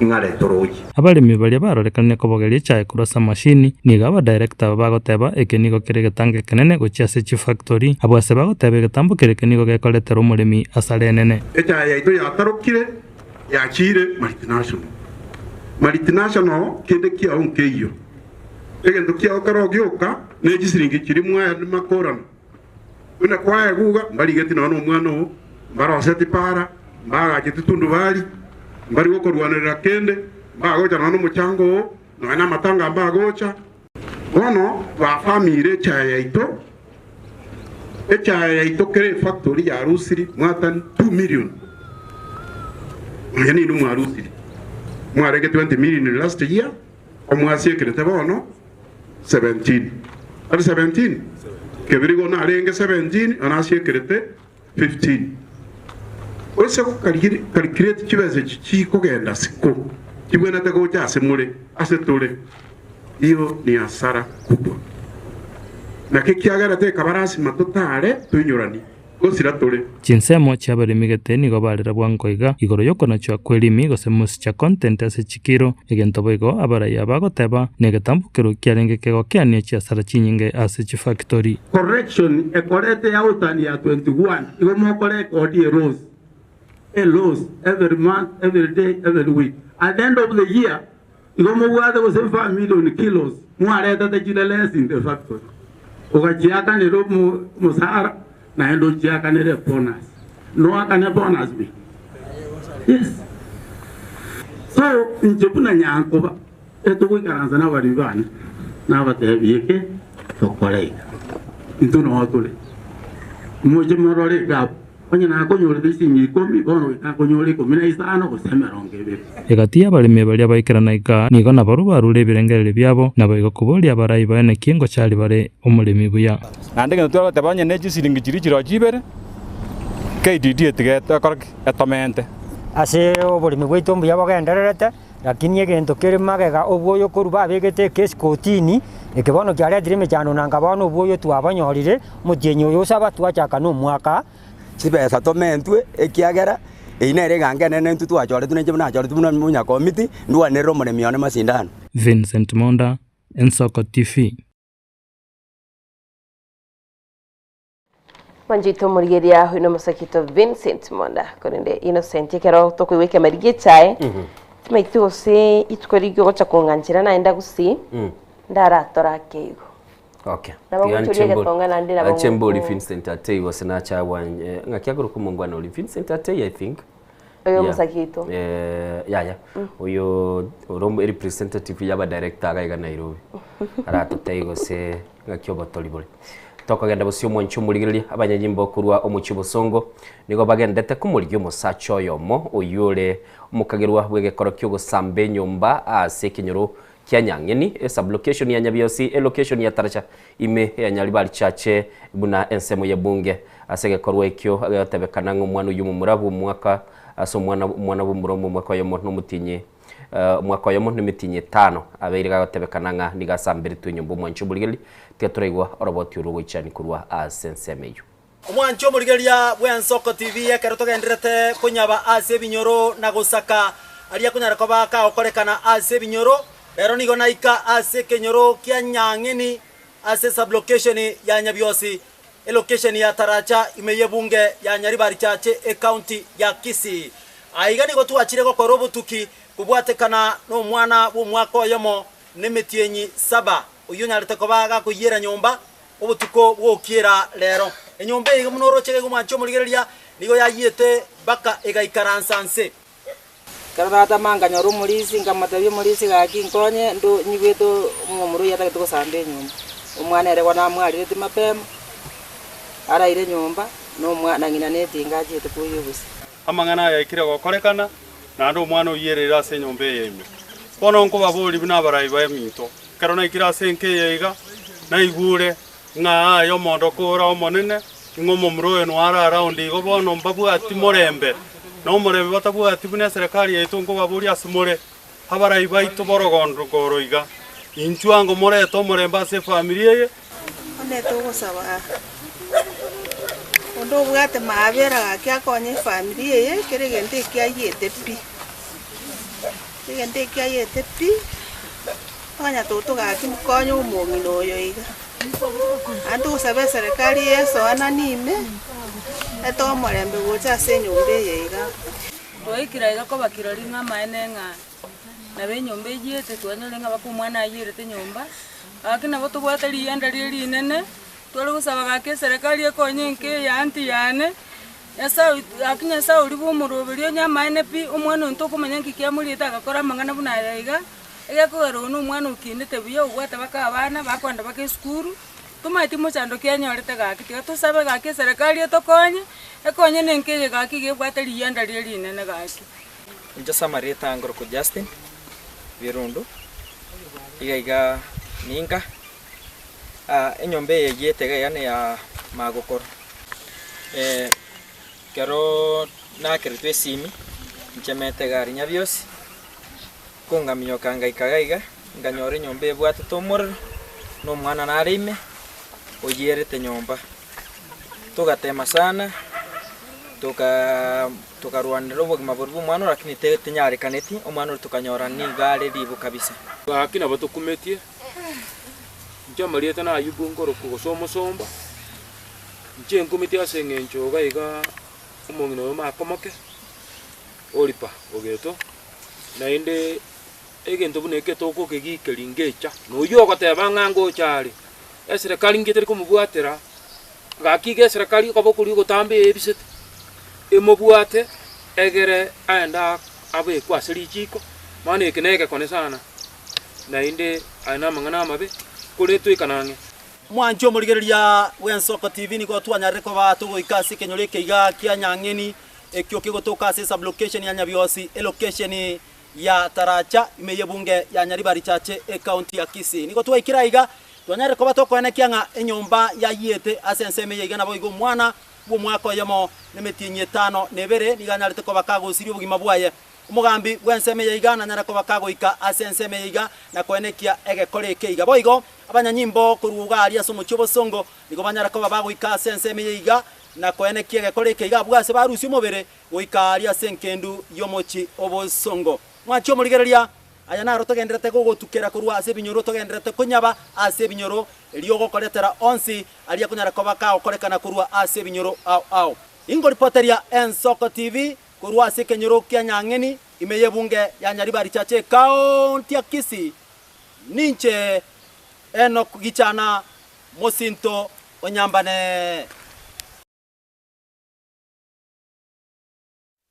ing'are toroche. Abaremi baria barorekanire kobogeria echae korwa ase amashini, nigo abadirector aba bagoteba eke nigo kere egetango ekenene gochia ase chifactory. Abwo ase bagoteba egetambo keria eke nigo gekoretera omoremi asara enene. Echae yaito yatarokire yachiire multinational. Multinational kende kiao nkeiyo. Egento kiao kero gioka ne chisiringi chiria mwaya makorana. Buna kwaeguga, mbarigeti nonya nomwana oo, mbaroseti para, mbagacheti tundubari, mbari gokorwanerera kende, mbagocha nonya nomochango oo, nonya namatanga mbagocha. Bono bafamire echae yaito, echae yaito kere efactory yarusiri more than 2 million. Nonya ninwe mwarusiri, mwarenge 20 million last year, omwasiekerete bono 17. Tari 17? Kebirigo narenge 17, na nasiekerete 15. Ose gokarigiri calculate chibesa echi chikogenda siko. Chibwenerete gocha ase more, ase tore, hiyo ni hasara kubwa. Naki ekiagera tekaba lasima totare toinyoranie, gosira tore. Chinsemo chi'abaremi gete nigo barera bwango iga igoro y'okonachwa kw'erimi gose moisture content ase chikiro, egento boigo abaraiya bagoteba negetambokero kiarenge kegokeania chiasara chinyinge ase chifactori. Correction ekorete ya outturn ya 21 igo mokorekodi a loss, a loss every month, every day, every week. At the end of the year igo mobwate gose 5 million kilos mwaretete chire less in the factory. Ogachiakanera omosara naende ochiakanere bonus. Noakane bonus bi? Yes. So inche buna nyankoba etogoikaransa nabaremi bane nabatebie eke tokore iga. Intwe noo tore. Moche morore iga abwo. Onye nakonyorete chisingi ikomi, bono goika nkonyore ikomi na isano gose emerongo ebere. Egati y'abaremi baria baikerana iga, nigo nabarabwo barure ebirengererio biabo, naboigo koboria abarai baye naki ngochari bare omoremi buya. Naende egento twagoteba onye ne chisiringi chiria chirochio chibere, KDD etiga ekore ki? Etomente. Ase oboremi bwaito mbuya bogendererete, Lakini egento kere magega obwoyo korwa babegete ekesi kotini, eke bono kiaretire emechando na nka bono obwoyo twabonyorire, omotienyi oyo osaba twachaka nomwaka. Chibesa tomentwe, ekiagera eyio nere egango enene intwe twachoretwe nainche buna nachoretwe buna omonyakomiti, ndwanerere omoremi one masindano. Vincent Monda, Ensoko TV. Mwanchete omorigereria oino omosakito Vincent Monda korende Innocent ekero tokoigwa ekemeri gi'echae timaeti gose rituko riria ogocha kong'anchera naye ndagusii ndaratore ake igo. Okay. Nabo Tiga ngochoria nchembori- egetonga naende nabo Achembori ngo- Vincent Atei gose nachagwa eh, ng'aki akorokwa omongwana oria Vincent Atei I think. Oyo Yeah. omosakito. Eh, yaya. Oyo ore omo- representative ya abadirector iga iga Nairobi. Aratotebie gose ng'aki obotori bore. Tokogenda bosio omwanchi omorigereria abanyanyimbo korwa omochie obosongo nigo bagendete komorigia omosacha oyomo oyio ore omokagerwa bw'egekoro ki'ogosamba enyomba ase ekenyoro kia Nyang'eni, esublocation ya Nyabiosi, elocation ya Taracha ime ya Nyaribari Chache buna ensemo y'ebunge. Ase egekorwa ekio agetebekana ng'a omwana oyio omomura bw'omwaka ase omwana omwana bw'omura omwaka oyomo nomotienyi Omwaka oyomo nemetienyi etano abeire gagotebekana ng'a nigo asamberetwe enyomba omwanchi omorigereria, tiga toraigwa oroboti orwo goichani korwa ase ensemo eyio. Omwanchi omorigereria bw'Ensoko TV ekero togendererete konyaba ase ebinyoro na gosaka aria konyara koba kagokorekana ase ebinyoro, rero nigo naika ase ekenyoro kia Nyang'eni ase sublocation ya Nyabiosi, elocation ya Taracha ime y'ebunge ya Nyaribari Chache ecounty ya Kisii. Aiga nigo twachire gokora obotuki kobwatekana nomwana bw'omwaka oyomo nemetienyi saba, oyio onyarete koba gakoyiera nyomba obotuko bw'ogokiera rero. Enyomba eye iga buna oroche iga omwanche omorigereria nigo yayiete mpaka egaikaransa nse. Ekero natama nkanyora omorisia, nkamotebia omorisia gaki nkonye ndo nyigwete omomura oyio atagete gosamba enyomba. Omwana ere bono amwarireti mapema, araire nyomba, na omwa na ng'ina na etinga achiete koyia obosie. Amang'ana aya aikire gokorekana, naende omwana oiyerire ase enyomba eye ime. Bono nkobaboria buna abarai b'eminto, ekero naikire ase enka eye iga, naigure ng'a aye omoondoko ore omonene, ng'a omomura oyo noare around igo bono mbabwati morembe, na omorembe batabwati buna eserekari yaito nkobaboria ase more, abarai baito b'orogondo oro iga, inchuo ango morete omorembe ase efamiri eye. Onde togosaba onde obwate maabera gaki akonye efamiri eye kera egento eki ayiete pi, egento eki ayiete pi, onya toto gaki mokonye omong'ina oyo iga. Naende togosaba eserekari yesoanani ime, etoe omorembe gocha ase enyomba eye iga. Twaikire aiga koba kirori ng'a amaene ng'a nabo enyomba eyiete, twanyore ng'a mpaka omwana ayierete nyomba, gaki nabo tobwate riyianda riria rinene, tware gosaba gaki eserekari ekonye enka eye aunty yane, Nyasaye oito gaki Nyasaye oria bwa omoroberi onye amaene pi, omwana oyo ntokomanya nki kiamoriete agakora amang'ana buna aya iga, egekogera oyo na omwana okinete buya obwate baka abana, bakoenda baka esukuru, tomaeti mochando ki anyorete gaki, tiga tosabe gaki eserekari etokonye, ekonye na enka eye gaki iga ebwate riyianda riria rinene gaki. Inche ase amarieta ngorokwa Justin Birundu, iga iga ninka, enyomba eye egiete iga iga neya magokoro. Ekero nakeretwe esimi, nchemete egari Nyabiosi. Kongaminyoka ngaika iga iga, nkanyora enyomba ebwatete omorero, na omwana nare ime, oyierete nyomba. Togatema sana, tokaa tokarwanera obogima boria bwa omwana oria lakini te tenyarekaneti, omwana oria tokanyora nigo are ribu kabisa. Gaki nabo tokumetie, inche amarieta na Ayubu nkorokwa gose omosomba, inche nkumetie ase eng'encho iga iga omong'ina oyo makomoke, Oripa ogeto, naende egento buna eke tokokegikeria ngecha, na oyio ogoteba ng'a ngocha are, eserekari nki etari komobwatera, gaki iga eserekari ekoba okoria ogotambe eyebisete, emobwate egere aende abekwe ase richiko, bono eke na egekone sana, naende aya na amang'ana amabe, korende toikane ang'e. Mwanche omorigereria bw'Ensoko TV nigo twanyarire koba togoika ase ekenyoro eke iga kia Nyang'eni Ekio kegotoka ase esublocation ya Nyabiosi, elocation ya Taracha, ime y'ebunge ya Nyaribari Chache, ecounty ya Kisii. Nigo twaikire aiga, twanyarire koba tokoenekia ng'a enyomba yayiete ase ensemo eye iga naboigo omwana bw'omwaka oyomo nemetienyi etano na ebere nigo anyarete koba kagosiria obogima bwaye. Omogambi bw'ensemo eye iga nanyare koba kagoika ase ensemo eye iga na koenekia egekora eke iga. Boigo abanyanyimbo korwa iga aria ase omochie obosongo nigo banyare koba bagoika ase ensemo eye iga Na koenekia egekora eke iga abwo ase barusia omobere goika aaria ase engendu y'omochie obosongo. Mwanche omorigereria, aya naro togendererete gogotukera korwa ase ebinyoro togendererete konyaba ase ebinyoro, erio ogokoretera onsi aria konyara koba kagokorekana korwa ase ebinyoro ao ao. Ingoripoteria Ensoko TV korwa ase ekenyoro kia Nyang'eni ime y'ebunge ya Nyaribari Chache Ekaonti ya Kisii. Ninche Enock Gichana mosinto onyambane.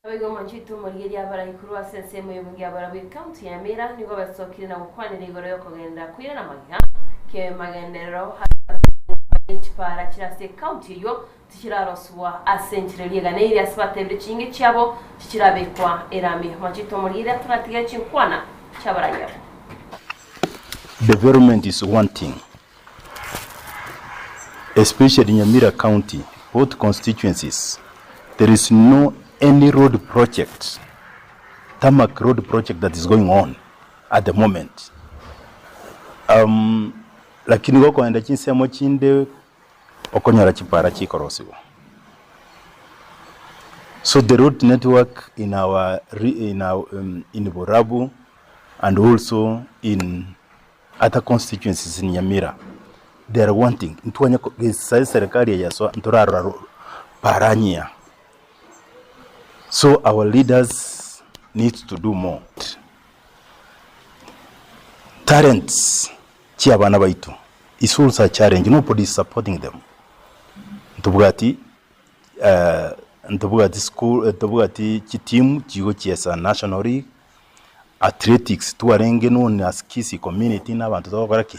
Naboigo omonto oito omorigereria abarai korwa ase ensemo y'obonge abarabwo ecounty ya Nyamira nigo basokire na gokwanera igoro y'okogenda koirana magega kemagenderero ase abatebire ng'a chipara chire ase ecounty eyio tichiraroswa ase enchera eria eganeire ase batebire chinyinge chiabo tichirabekwa erami. Omonto oito omorigereria toratige chinkwana chi'abarai abwo. Development is one thing especially Nyamira county both constituencies there is no any road project tarmac road project that is going on at the moment um, lakini gokoenda chinsemo chinde okonyora chipara chikorosiwa so the road network in our in our um, in Borabu and also in Other constituencies in Nyamira they are wanting ntwanye gesa eserekari eye yasoa ntorarora paranyia so our leaders needs to do more. Talents chia abana baito is also a challenge nobody is supporting them ntobwati ntobwati school ntobwati chiteam chigochiesa national league Athletics twarenge known as Kisii community na abanto togokora ki?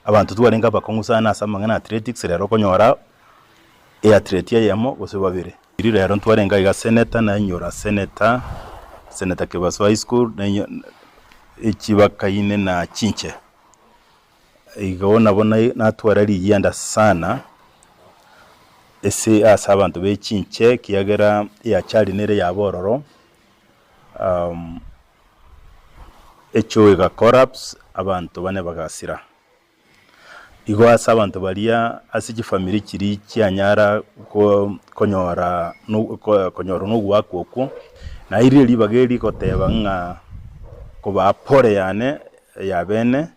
Abanto twarenge abakong'u sana ase amang'ana ya athletics rero okonyora eathlete eyemo gose babere. Riria rero ntwarenge iga senator nainyora senator, Senator Kebaso High School nainyo echibakaine na chinche. Igo nabo natwara rigianda sana ase ase abanto be chinche ekiagera eachari nere yaba ororo. Echoo ega collapse abanto bane bagasira. Igo ase abanto baria ase chifamiri chiria chianyara konyora konyora na ogoakwa okwo, nairire ribaga eri goteba ng'a kobaa pole yane ya bene,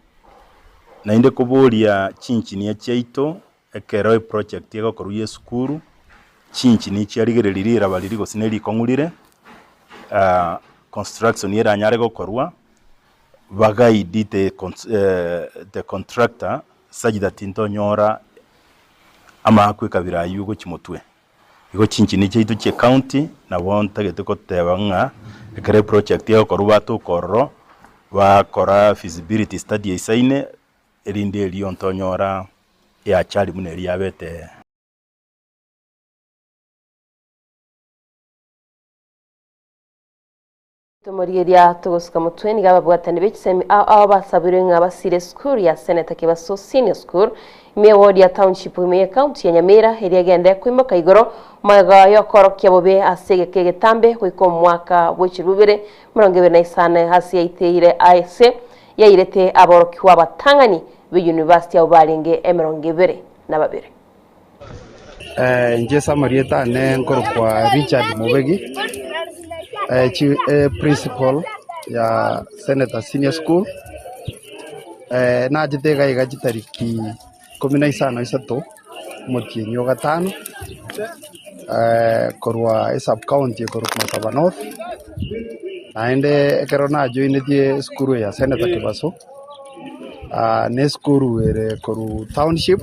naende koboria chinchinia chiaito Ekero eproject egokorwa ya esukuru, chinchini chiarigereria riraba riria gose ne rikong'u rire, construction eranyare gokorwa, ba guide the the contractor such that ntonyora amaakwa ekabira aywo gochia motwe. Igo chinchini chiaito chia ecounty nabo ntagete goteba ng'a ekero eproject egokorwa batoka ororo, bakora feasibility study eisaine. Erinde erio ntonyora eachari buna eria yabete. Tomorigeria togosuka motwe nigo ababwatani be chisemi ao ao basabirwe ng'a basire esukuru ya Senator Kebaso Senior School ime eward ya Township ime ye county ya Nyamira eria egende koimoka igoro magega yokorokia bobe ase egeka egetambe goika omwaka bwe chilifu bibere 25 ase yaiteire ase yairete aborokigwa abatang'ani be university abwo barenge 22. Inche ase amarieta ane nkorokwa Richard Mobegi, principal ya Senator Senior School, nachete iga iga chitariki ikomi na isano isato, omotienyi o gatano, korwa esub county ekorokwa Masaba North, naende ekero najoinetie esukuru eye ya Senator Kebaso, na esukuru ere korwa township,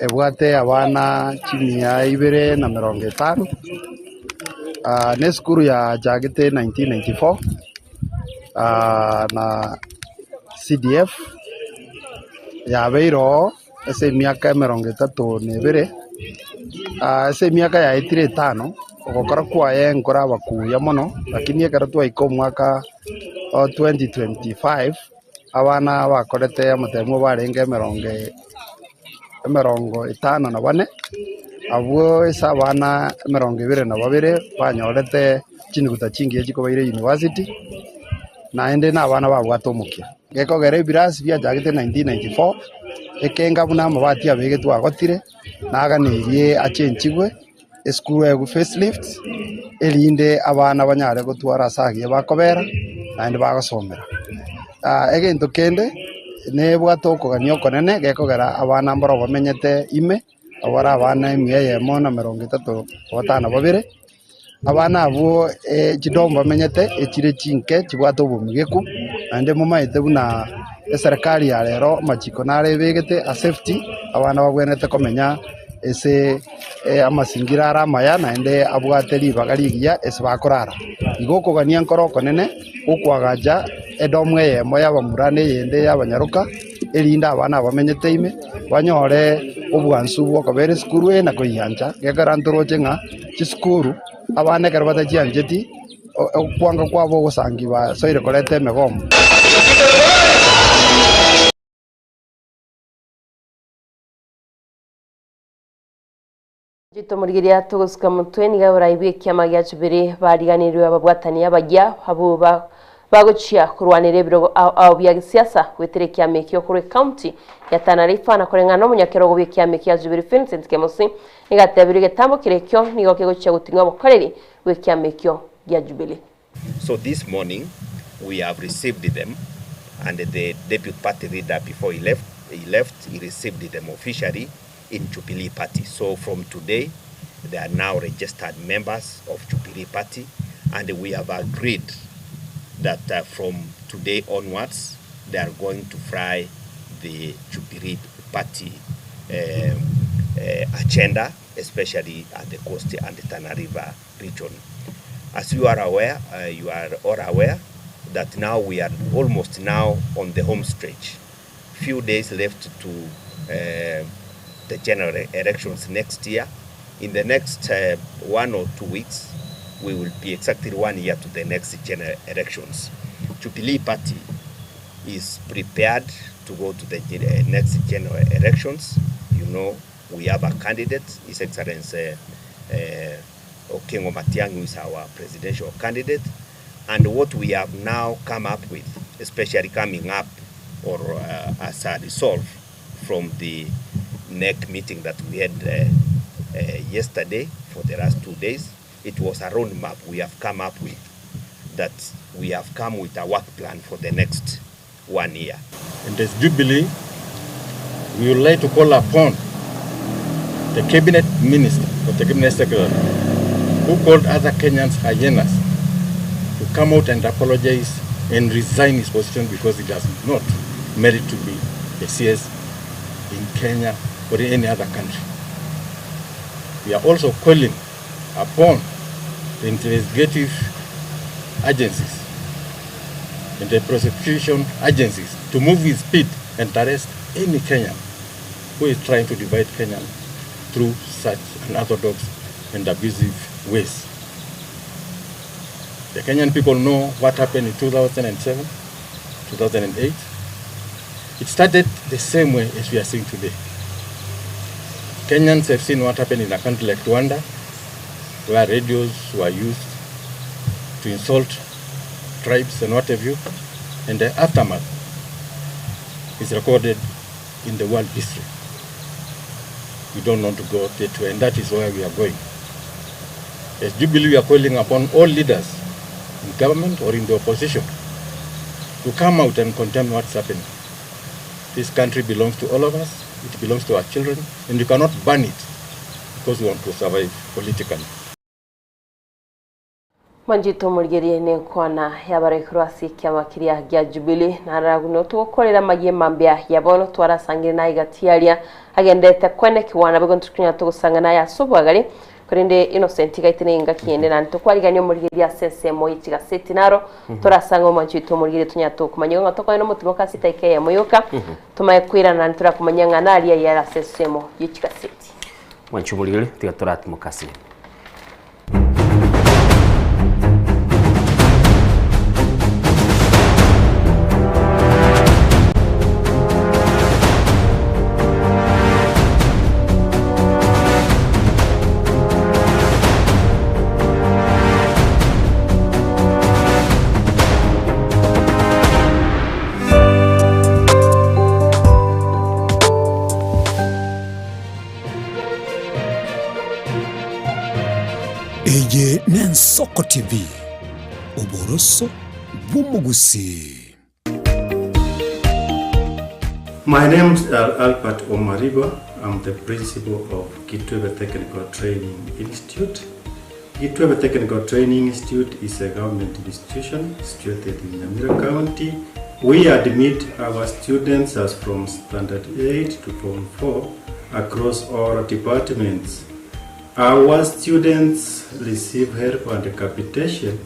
ebwate abana chimia ibere na emerongo etano, na esukuru yachagete 1994 na CDF yabeire oo ase emiaka emerongo etato na ebere, ase emiaka yaetire etano, ogokora kwaye nkoraba kuya mono, lakini ekero twaika omwaka o 2025, abana bakorete amatemo barenge emerongo emerongo etano na bane, abwo ase abana emerongo ebere na babere banyorete chinuguta chingiya chikobaira university, naende na abana babwate omokia. Gekogera ebirasi biachagete 1994, ekenga buna amabati abegetwe agotire, naganeirie achenchigwe, esukuru eegwe facelift, erinde abana banyare gotwara ase agiya bakobera, naende bagosomera. Egento kende, nebwate okogania okonene gekogera abana mbaro bamenyete ime, abwo bare abana emia eyemo na emerongo etato na batano na babere, abana abwo chidomu bamenyete echire chinke chibwate obomigeku, naende momaete buna eserekari ya rero amachiko naro ebegete a safety, abana babwenerete komenya ase amasingira are amaya naende abwate ribaga rigiya ase bakorara. Igo okogania nkoro okonene gokwagacha edomu eyemo y'abamura na eyende y'abanyaroka, erinde abana abamenyete ime banyore obwansu bw'okobera esukuru eye na koyiancha, gekogera ntoroche ng'a chisukuru abana ekero batachiancheti okwanga kwabo ogosangi basoire koreta emegomo. Ritomorigeria togosuka motwe nigo abarai bw'ekiama gia Jubilee bariganirwe ababwatani abayia abwo bagochia korwanera ebirogo ao ao bia gesiasa goetera ekiama ekio korwa ecounty ya Tana River na koreng'ana nomonyakerogo bw'ekiama ekia Jubilee Vincent Kemosi nigo atebirie egetambo kere ekio nigo kegochia goting'a obokoreri bw'ekiama ekio gia Jubilee. So this morning we have received them and the deputy party leader before he left, he left, he received them officially in Jubilee Party. So from today they are now registered members of Jubilee Party and we have agreed that uh, from today onwards they are going to fly the Jubilee Party uh, agenda, especially at the Coast and the Tana River region. As you are aware, uh, you are all aware that now we are almost now on the home stretch. Few days left to uh, the general elections next year. In the next uh, 1 or 2 weeks, we will be exactly one year to the next general elections. Jubilee Party is prepared to go to the next general elections. You know, we have a candidate, His Excellency Okengo Matiang'i, who is our presidential candidate. And what we have now come up with, especially coming up or as a resolve from the NEC meeting that we had yesterday for the last 2 days, it was a roadmap we have come up with that we have come with a work plan for the next one year. And as Jubilee, we would like to call upon the cabinet minister or the cabinet secretary who called other Kenyans hyenas to come out and apologize and resign his position because he does not merit to be a CS in Kenya or in any other country. We are also calling upon the investigative agencies and the prosecution agencies to move with speed and arrest any Kenyan who is trying to divide Kenya through such unorthodox and abusive ways. The Kenyan people know what happened in 2007, 2008. It started the same way as we are seeing today. Kenyans have seen what happened in a country like Rwanda, where radios were used to insult tribes and what have you, and the aftermath is recorded in the world history. We don't want to go that way, and that is where we are going. As Jubilee, we are calling upon all leaders in government or in the opposition to come out and condemn what's happening. This country belongs to all of us, it belongs to our children, and you cannot ban it because we want to survive politically. Mwanchete omorigereria nenkwana y'abaraikorwa ase ekiama keria gia Jubilee, na buna togokorera amagia mambia ya bono twarasangire naye gati aria agenderete kwenekigwa naboigo ntitunya togosanga naye ase obwagare korende Innocent gaite na engaki ende naende tokwarigania omorigereria ase ensemo ye chigaseti naro torasange omwanchi oito omorigereria tonya tokomanya ng'a tokoe nomotimoka ase edaika eyemo yoka tomaye koirana naende torakomanya ng'a naria ayare ase ensemo ye chigaseti. Mwanchi omorigereria tiga toratimoke ase. Eye n'Ensoko TV, oboroso bw'omogusii. My name is Albert Omariba. I'm the principal of Kitwebe Technical Training Institute. Kitwebe Technical Training Institute is a government institution situated in Nyamira County. We admit our students as from Standard 8 to Form 4 across all departments. Our students receive help and capitation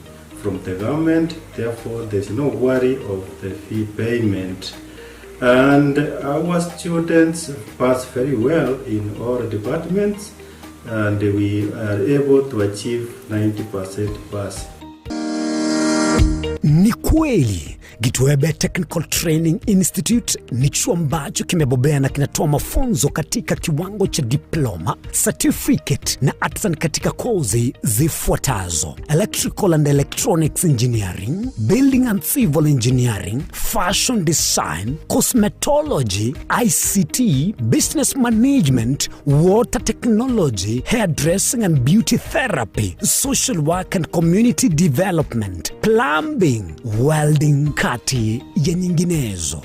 from the government, therefore there's no worry of the fee payment. And our students pass very well in all departments and we are able to achieve 90% pass. Ni kweli Gitwebe Technical Training Institute ni chuo ambacho kimebobea na kinatoa mafunzo katika kiwango cha diploma, certificate na artisan katika kozi zifuatazo: Electrical and Electronics Engineering, Building and Civil Engineering, Fashion Design, Cosmetology, ICT, Business Management, Water Technology, Hairdressing and Beauty Therapy, Social Work and Community Development, Plumbing, Welding kati ya nyinginezo.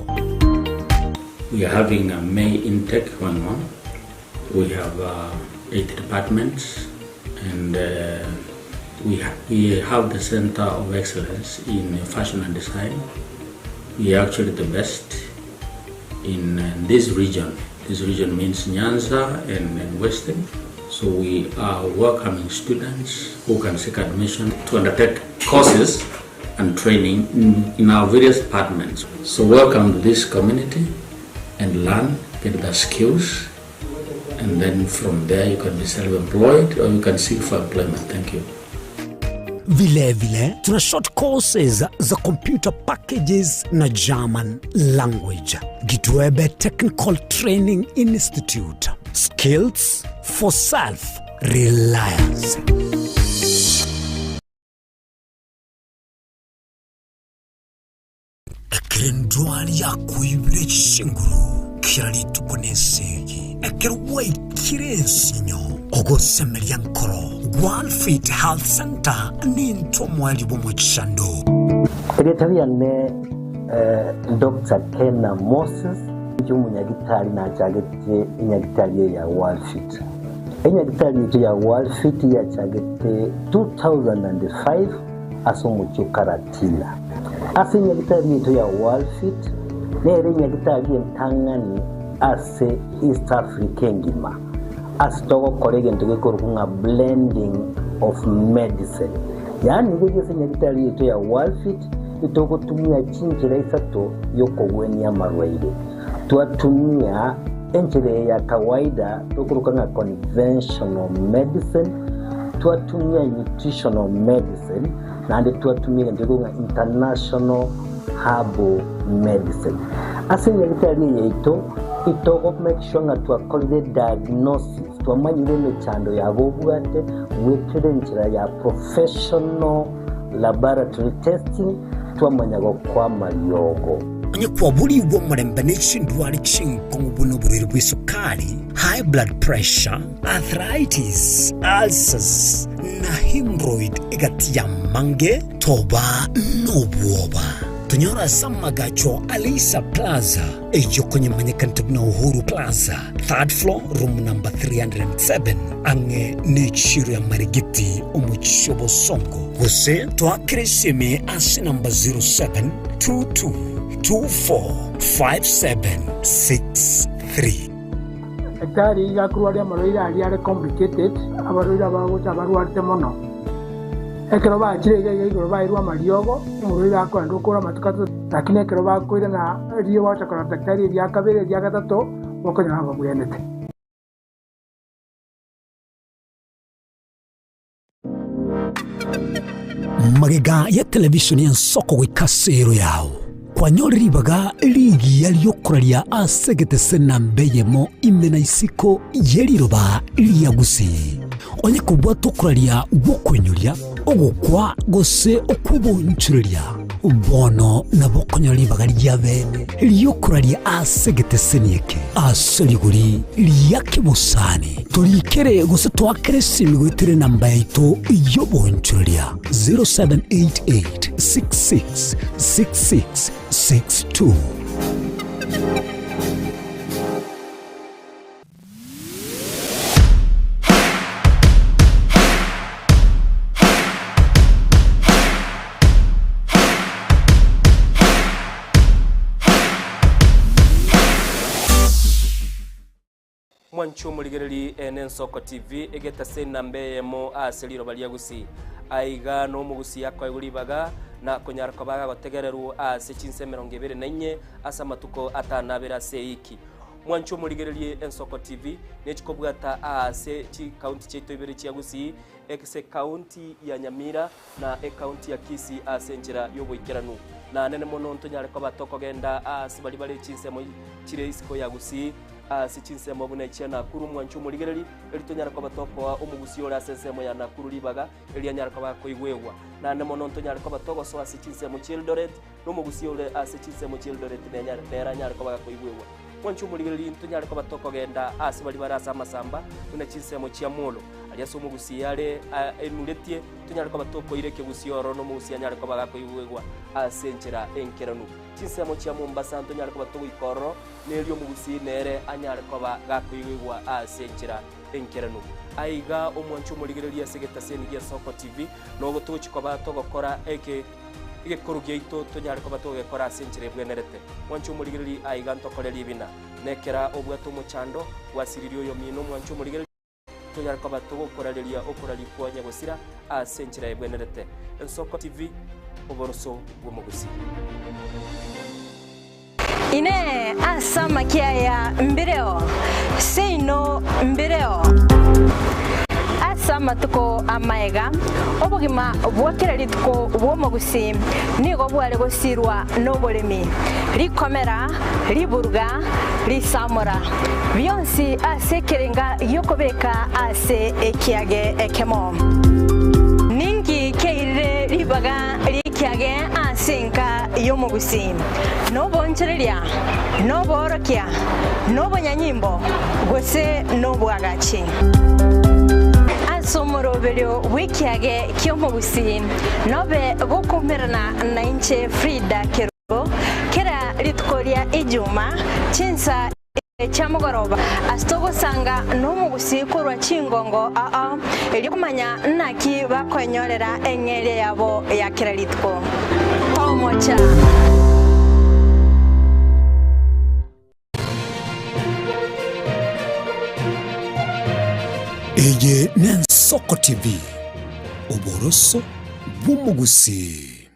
We are having a May intake going on. We have 8 departments and we have the Center of Excellence in Fashion and Design. We are actually the best in this region. This region means Nyanza and Western. So we are welcoming students who can seek admission to undertake courses and training in our various departments. So welcome to this community and learn, get the skills, and then from there you can be self-employed or you can seek for employment. Thank you. Vilevile tuna short courses za computer packages na German language. Gitwebe Technical Training Institute. Skills for self reliance. Ekero endwari yakoibire chinguru kera rituko nesegi, ekero gwaikire ensinyo, ogosemeria nkoro, Gwalfit Health Centre nintwe omoerio bw'omochando. Erieta riane Doctor Kena Moses, inche omonyagitari nachagete enyagitari eye ya Walfit. Enyagitari yaito ya Walfit yachagete 2005 ase omochie o Karatina. Ase enyagitari yaito ya Walfit nere enyagitari entang'ani ase East Africa engima ase togokora egento gekorokwa ng'a blending of medicine. Yaani riria ase enyagitari yaito ya Walfit itogotumia chinchera isato yokogwenia amarwaire. Twatumia enchera eye ya kawaida tokoroka ng'a conventional medicine, Twatumia nutritional medicine naende twatumia egento gekogwa ng'a international herbal medicine. Ase enyagitari eye yaito, itogo make sure ng'a twakorire diagnosis, twamanyire emechando yago obwate goetera enchera ya professional laboratory testing, twamanya gokoa amariogo. Onye kwaborigwe omorembe ne chindwari chinkong'u buna oborwaire bw'esukari, high blood pressure, arthritis, ulcers, na hemorrhoid egati y'amange, toba nobwoba. Tonyore ase amagacho a Leisa Plaza, eyio konyemanyekanete buna Uhuru Plaza, third floor, room number 307, ang'e n'echiro ya Marigiti, omochie o Bosongo. Gose toakere esimi ase namba 0722245763. Daktari iga akorwaria amarwaire aria are complicated, abarwaire abagocha abarwarete mono. Ekero bachire iga iga igoro bairwe amariogo, omorwaire akoenda okore amatuko atato, lakini ekero bakoirana riria bagocha korora daktari eria kabere eria gatato, bokonyora babwenerete. Magega ya televisheni y'ensoko goika ase ero yao, kwanyorire ribaga rigiya ri'okoraria ase egetese namba eyemo ime na isiko ye riroba ria Gusii. Onye kobwate okoraria gw'okoinyoria, ogokwa gose okw'obonchoreria, bono nabo okonyora ribaga ri'abeene ri'okoraria ase egeteseni eke ase rigori ria kebosani. Torikere gose toakere esimi goetera enamba yaito y'obonchoreria 0788 66 66 62. Mwanche omorigereri ene Ensoko TV egetase enamba eyemo ase riroba ria Gusii. Aiga nomogusii akoegwa ribaga na konyara koba agotegererwa ase chinsa 24 ase amatuko 52 ase eiki. Mwanche omorigererie Ensoko TV nechikobwata aase chikaunti chiaito ibere chia Gusii, ase ekaunti ya Nyamira na ekaunti ya Kisii ase enchera y'oboikeranu. Na nene mono ntonyare koba tokogenda aase baria bare chinsemo chire isiko ya Gusii, ase chinsemo buna echia Nakuru. Mwanche omorigereri, eri tonyare koba tokoa omogusii ore ase ensemo ya Nakuru ribaga, eri anyare koba akoigwegwa. Naende mono ntonyare koba togosoa ase chinsemo chi'Eldoret, na omogusii ore ase chinsemo chi'Eldoret nere anyare koba gakoigwegwa. Mwanche omorigereria ntonyare koba tokogenda aase baria bare ase amasamba, buna chinsemo chia Molo, aria ase omogusii are enuretie, tonyare koba tokoira ekegusii ororo na omogusii anyare koba gakoigwegwa ase enchera enkeranu. Chinsemo chia Mombasa ntonyare koba togoika ororo, na erio omogusii nere anyare koba gakoigwegwa ase enchera enkeranu. Aiga omwanche omorigereria ase egetaseni gia Soko TV, nogo togochia koba togokora eke. Egekoro giaito tonyare koba togekora ase enchera ebwenerete. Mwanche omorigereria aiga ntokore ribina. Nekera obwate omochando, gwasiririe oyomino mwanche omorigereria, tonyare koba togokorareria okoraria kwa nyagosira ase enchera ebwenerete. Ensoko TV, oboroso bw'omogusii. Inee! Ase amakia aya mbireo? Seino mbireo. Ase amatuko amaega, obogima bwa kera rituko bw'omogusii nigo bware gosirwa noboremi, rikomera, riburuga, risamora, bionsi ase ekerenga gi'okobeka ase ekiage ekemo. Ninki keirire ribaga ri'ekiage ase enka y'omogusii? Noboonchoreria, noboorokia, nobonyanyimbo, gose nobwagachi. Ase omoroberio bw'ekiage ki'omogusii nobe gokoumerana nainche Frida Kerubo kera rituko ria Ijuma chinsa chia mogoroba ase togosanga nomogusii korwa chingongo ao erio komanya naki bakoenyorera eng'eria yabo ya kera rituko. Tomocha! Eye n'Ensoko TV, oboroso bw'omogusii.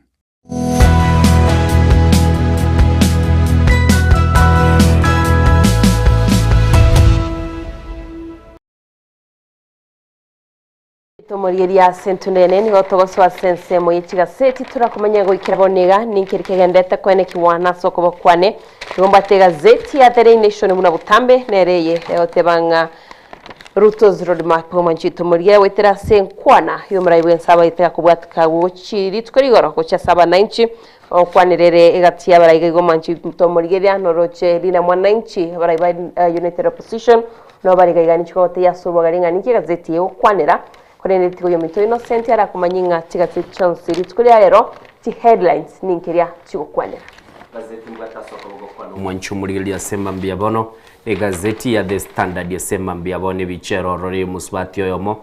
Tomorigereria ase entunda ene nigo togosoa ase ensemo ye chigaseti torakomanya goikera bono iga ninki kegenderete koenekigwa nase okoboko kwane. Nigo mbwate egazeti ya The Daily Nation buna botambe nere eye egoteba ng'a Ruto's Roadmap omwanchi tomorigereria goetera ase enkwana y'omorai bw'ense abaete gakobwatika gochi rituko rigoro gochia ase abananchi Okwanera ere egati y'abarai iga igo omwanchi tomorigereria noroche rina mwananchi abarai ba United Opposition nabo bare iga iga ninche kogotebia ase obogare ng'a ninki egazeti eye egokwanera korende tiga oyominto Innocent arakomanyie ng'a chigazeti chionsi rituko ria rero chiheadlines ninkeria chigokwanera. Gazeti mbwate ase okoboko kwane omwanchi omorigereria ase mambia bono, egazeti ya The Standard ase mambia bono ebicha eroro ere omosubati oyomo.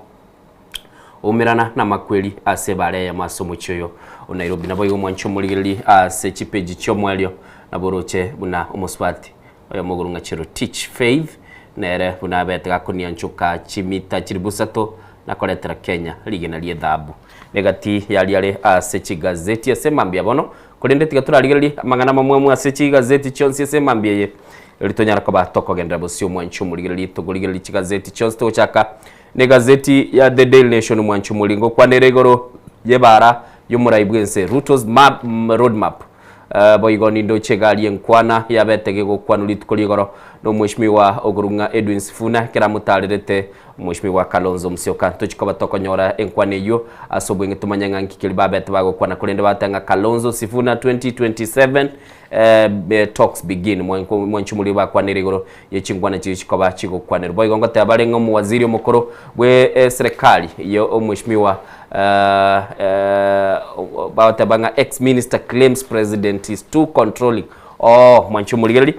Oumerana namakweri ase ebara eyemo ase omochie oyo o Nairobi. Naboigo omwanche omorigererie ase chipeji chi'omoerio nabo oroche buna omosubati oyomo igoro ng'a Cherotich Faith nere buna abete gakonianchoka chimita chilifu isato na koretera Kenya rigena ri'ethahabu. Negati yaria are ase chigazeti ase mambia bono, korende tiga torarigererie amang'ana amamwamu ase chigazeti chionsi ase mambia eye, erio tonyare koba tokogenderera bosio omwanche omorigererie tokorigereria chigazeti chionsi togochaka Negazeti ya The Daily Nation mwanchi omoringo okwanere igoro y'ebara y'omorai bw'ense Ruto's map, roadmap. Uh, boigo nindoche egari enkwana yabete gegokwanwa rituko rigoro n'omweshimiwa okorung'a Edwin Sifuna ekero amotarerete omweshimiwa Kalonzo Musyoka. Tochikoba tokonyora enkwana eyio ase obweng'e tomanye ng'a nki keri babete bagokwana korende bateba ng'a Kalonzo Sifuna 2027 eh, talks begin mwanchi omoria bakwanire igoro ye chinkwana chiria chikoba chigokwanerwa. Boigo ngoteba bare ng'a omowaziri omokoro bwe eserekari ye omweshimiwa bagoteba ng'a ex minister claims president is too controlling. Oh mwanchi omorigereria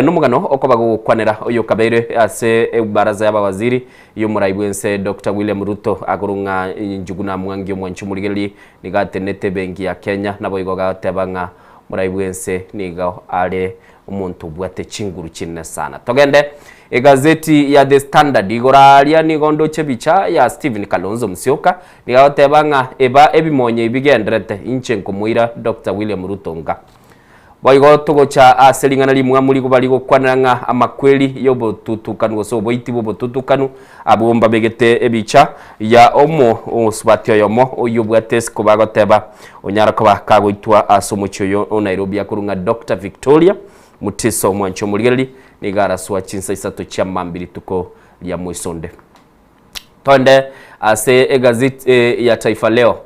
nomogano okoba gogokwanera oyokabeire ase ebaraza y'abawaziri y'omorai bwense Doctor William Ruto akorwa ng'a Njuguna Mwangi omwanchi omorigereria nigo atenenete ebenki ya Kenya naboigo gagoteba ng'a Morai bwense nigo are omonto obwate chinguru chinene sana. Togende egazeti ya The Standard igoro aria nigo ndoche ebicha ya Stephen Kalonzo Musyoka nigo agoteba ng'a eba ebimonyo ebi bigenderete inche nkomoira Doctor William Ruto nka. Boigo togocha ase ring'ana rimwamu rigoba rigokwanera ng'a amakweri y'obotutukanu gose oboiti bw'obotutukanu abwo mbabegete ebicha ya omo omosubati oyomo oyio obwate isiko bagoteba Onyara koba kagoitwa ase omochie oyo o Nairobi akorwa ng'a Doctor Victoria Mutiso omwanchi omorigereria nigo araswa chinsa isato chia mambia rituko ria moisonde. Toende ase egazeti ya Taifa Leo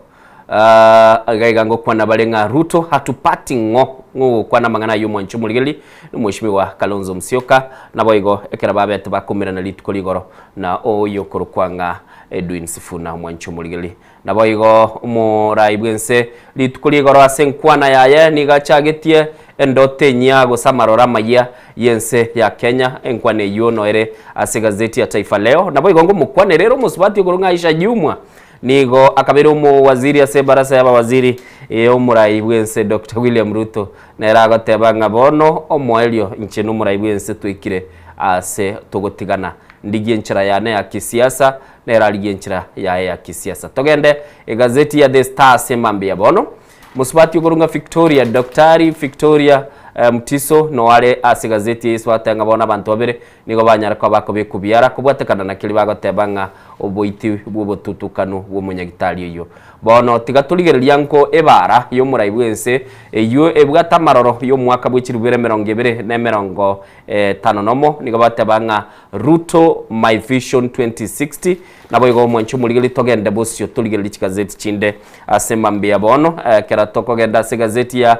iga iga ngokwana bare ng'a Ruto hatupati ng'o ng'ogokwana amang'ana ayio omwanchi omorigereria na omweshimiwa Kalonzo Musyoka naboigo ekero babete bakomerana rituko rigoro na oyio okorokwa ng'a Edwin Sifuna omwanchi omorigereria. Naboigo omorai bw'ense rituko ri'igoro ase enkwana yaye nigo achagetie endoto enyia gose amaroro amayia y'ense ya Kenya. Enkwana eyio noere ase egazeti ya Taifa Leo. Naboigo ngomokwanera ere omosubati okorwa ng'a Aisha Jumwa nigo akabeire omowaziri ase ebarasa y'abawaziri y'omorai bw'ense Doctor William Ruto nere agoteba ng'a bono omoerio inche nomorai bw'ense twaikire ase togotigana ndigie enchera yane ya kisiasa nere arigie enchera yaye ya kisiasa. Togende egazeti ya The Star ase mambia bono. Mosubati okorwa ng'a Victoria, Daktari Victoria eh, Mutiso no are ase egazeti eye ase bagoteba ng'a bono abanto babere nigo banyare koba bakobekwa biara kobwatekana na keria bagoteba ng'a oboiti bw'obotutukanu bw'omonyagitari oyio. Bono tiga torigereria nko ebaara y'omorai bw'ense eyio ebwate amaroro y'omwaka bwe chirubere 20 na emerongo etano nomo nigo bateba ng'a Ruto My Vision 2060 Naboigo omwanche omorigereria togende bosio torigererie chigazeti chinde ase mambia bono ekero tokogenda ase egazeti ya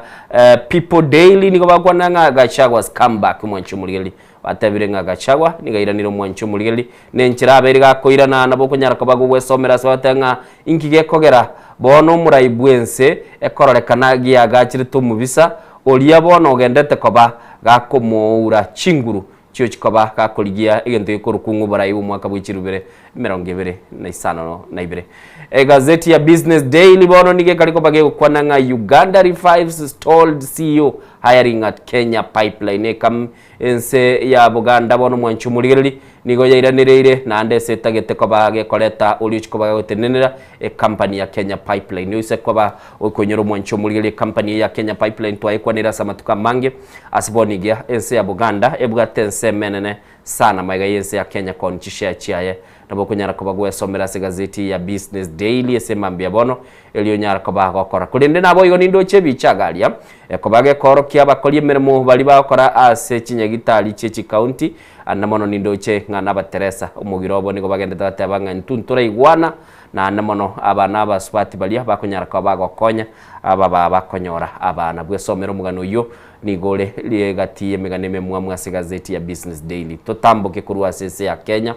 People Daily nigo bakwana ng'a Gachagua's comeback omwanche omorigereria batebire ng'a Gachagua nigo airanire omwanche omorigereria na enchera abeire gakoirana nabo okonyara koba gogwesomera ase bagoteba ng'a inki gekogera bono omorai bwense ekororekana giagachirete omobisa oria bono ogendete koba gakomoura chinguru Chiochi koba gakorigia egento gekorokwa ng'a oborai bw'omwaka bwe chirubere 25. Egazeti ya Business Daily bono nigo ekare koba gegokwana ng'a Uganda revives stalled CEO hiring at Kenya Pipeline. Ekam ense ya Buganda bono mwanchi omorigereri nigo yairanereire naende ase etagete koba gekoreta oria ochi koba gagotenenera ecompany ya Kenya Pipeline. Oise koba okoinyora omwanchi omorigereri ecompany eye ya Kenya Pipeline twayekwanire ase amatuko amange Ase bono iga ense ya Buganda ebwate ensemo enene sana magega y'ense ya Kenya koni chishare chiaye. Nabo okonyara koba gwesomera ase egazeti ya Business Daily ase mambia bono, erio onyare koba gokora. Korende naboigo nindoche ebicha iga aria, ekoba gekoorokia abakori emeremo baria bagokora ase chinyagitari chie chikaunti, ande mono nindoche ng'a nabateresa omogiro obo nigo bagendete bateba ng'a intwe ntoraigwana, naende mono aba nabasubati baria bakonyara koba bagokonya aba baba bakonyora abana. Bwesomere omogano oyio nigo ore egati y'emegano ememwamu ase egazeti ya Business Daily. Totamboke korwa ase ense ya Kenya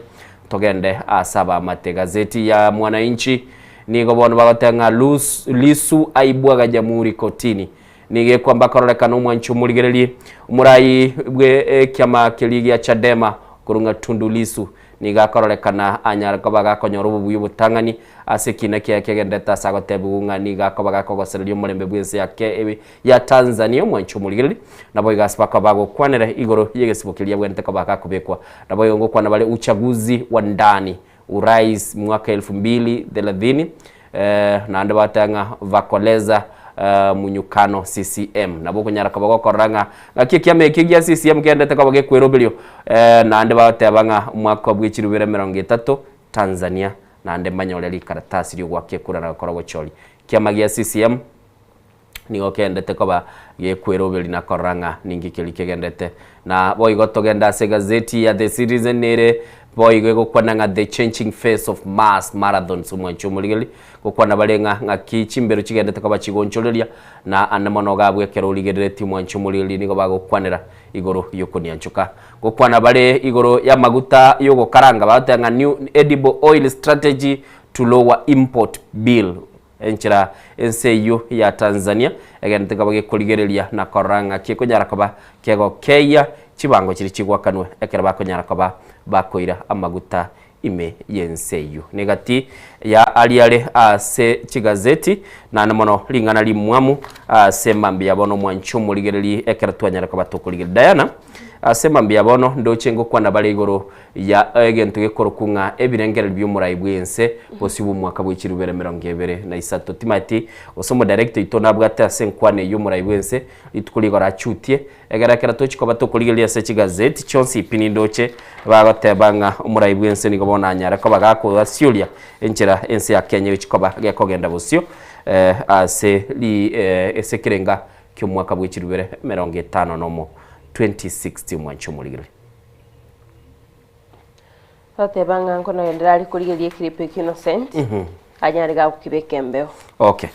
togende ase abaamate. Egazeti ya Mwananchi nigo bono bagoteba ng'a Lissu aibwaga Jamhuri kotini. Nigo ekwamba kororekana omwanchi omorigererie omorai bwe ekiama keria gia Chadema korwa ng'a Tundu Lissu nigo akororekana anyare koba gakonyora obobuya obotang'ani ase ekina kiaye kegenderete ase agotebigwa ng'a nigo akoba gakogosereria omorembe bw'ense ya Ke ya Tanzania omwanchi omorigereria. Naboigo ase bakoba bagokwanera igoro y'egesibo keria abwenerete koba gakobekwa. Naboigo ngokwana bare uchaguzi wa ndani urais mwaka elfu mbili thelathini naende bateba ng'a vakoleza munyukano CCM. Nabo okonyara koba gokorora ng'a ng'aki ekiama ekio gia CCM kegenderete koba gekweroberio naende bagoteba ng'a omwaka bwe chilifu bibere emerongo etato Tanzania naende mbanyore rikaratasi riogoaka ekura na gokora obochori. Ekiama gia CCM nigo kegenderete koba gekweroberia na korora ng'a ninki keria kegenderete. Na boigo togende ase egazeti ya The Citizen nere boigo egokwana ng'a The Changing Face of Mass Marathons omwanchi omorigereria, gokwana bare ng'a ng'aki chimbero chigenderete koba chigonchoreria na ande mono iga abwo ekero origereretie omwanchi omorigereria nigo bagokwanera igoro y'okonianchoka. Gokwana bare igoro y'amaguta y'ogokaranga bagoteba ng'a New Edible Oil Strategy to Lower Import Bill. Enchera ense eyio ya Tanzania egenete koba gekorigereria na korora ng'aki ekonyara koba kegokeyia chibango chiria chigwakanwe ekero bakonyara koba bakoira amaguta ime y'ense eyio. Negati ya aria are ase chigazeti naende mono ring'ana rimwamu ase mambia bono omwanchi omorigereri ekero twanyara koba tokorigereria. Diana, ase mambia bono ndoche ngokwana bare igoro ya egento gekorokwa ng'a ebirengererio bi'omorai bw'ense bosio bw'omwaka bwe chirubere 23. Timati gose omodirector oito nabwate ase enkwana eyio omorai bw'ense rituko rigoro achutie egere ekero tochi koba tokorigereria ase chigazeti chionsi pi nindoche bagoteba ng'a omorai bw'ense nigo bono anyare koba gakoasioria enchera ense ya Kenya egochi koba gekogenda bosio ase ri ase ekerenga ki'omwaka bwe chirubere 51, 2060 omwanche omorigereria. Toteba ng'a nkonagenderera are korigereria ekiripo ekio Innocent, anyare gagokibeka embeo. Okay.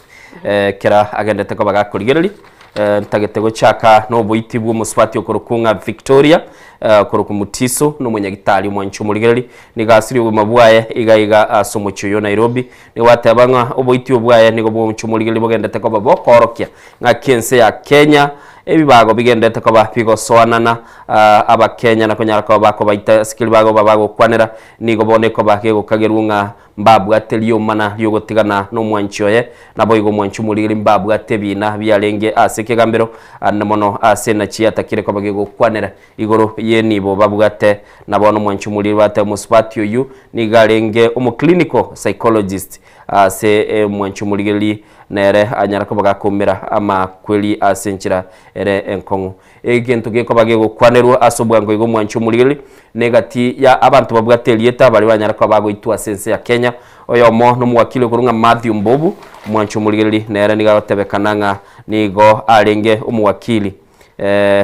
Eh, kera agendete koba gakorigereria eh, ntagete gochaka noboiti bw'omosubati okorokwa ng'a Victoria eh, okorokwa Mutiso nomonyagitari omwanchi omorigereri nigo asirie obogima bwaye iga iga ase omochie oyo Nairobi nigo bateba ng'a oboiti obwaye nigo bw'omochie omorigereri bogendete koba bokoorokia ng'aki ense ya Kenya Ebibago bigenderete koba bigosoanana, Abakenya na konyara koba bakobaita ase keria bagoba bagokwanera, nigo bono ekoba gegokagerwa ng'a mbabwate riomana riogotigana nomwanchi oye, naboigo omwanchi omoriri mbabwate ebiina biarenge ase ekegambero, ande mono ase enachi yatakire koba gegokwanera igoro yenibo babwate. Na bono omwanchi omoriri bateba omosubati oyio nigo arenge omoclinical psychologist ase omwanchi omorigereri Nere anyare koba gakoumera amakweri ase enchera ere enkong'u. Egento gekoba gegokwanerwa ase obwango iga omwanchi omorigereria negati ya abanto babwate erieta baria banyare koba bagoitwa ase ense ya Kenya. Oyomo nomowakili okorwa ng'a Mathew Mbobu, omwanchi omorigereria nere nigo agotebekana ng'a nigo arenge omowakili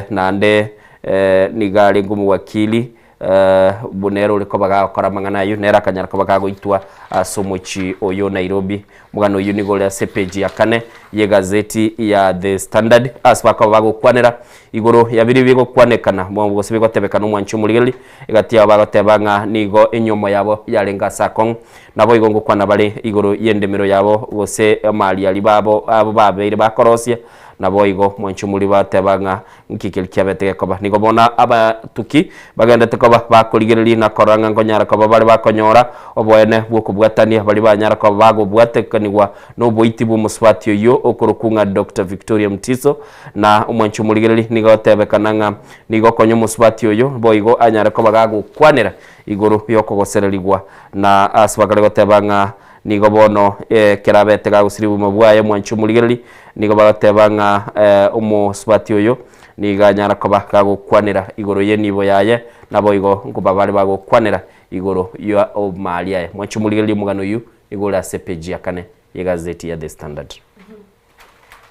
naende nigo arenge omowakili Buna ere ore koba gagokora amang'ana ayio, nere akanyara koba gagoitwa ase omochie oyo o Nairobi. Omogano oyio nigo ore ase epeji ya kane y'egazeti ya The Standard ase bakoba bagokwanera igoro ya biria bigokwanekana gose bigotebekana omwanchi omorigereria egati yabo bagoteba ng'a nigo enyomo yabo yarenge ase akong'u. Naboigo ngokwana bare igoro y'endemero yabo gose amariari babo abo babeire bakorosia. Naboigo mwanchi omorigereria bateba ng'a Nki keria kiabete gekoba? Nigo bono abatuki bagenderete koba bakorigereria na korora ng'a nkonyara koba bare bakonyora oboene bw'okobwatania baria banyara koba bagobwatekanigwa noboiti bw'omosubati oyio okorokwa ng'a Doctor Victoria Mutiso. Na omwanchi omorigereria nigo agotebekana ng'a nigo okonya omosubati oyo boigo anyare koba gagokwanera igoro y'okogosererigwa na ase bakare goteba ng'a nigo bono ekero abete gagosiria obogima bwaye omwanchi omorigereria Nigo bagateba ng'a omosubati oyo nigo anyara koba gagokwanera igoro y'enibo yaye, naboigo nkoba bare bagokwanera Igoro ya omaaria aye. Mwanche omorigererie omogano oyio nigo ore ase epeji ya kane y'egazeti ya The Standard.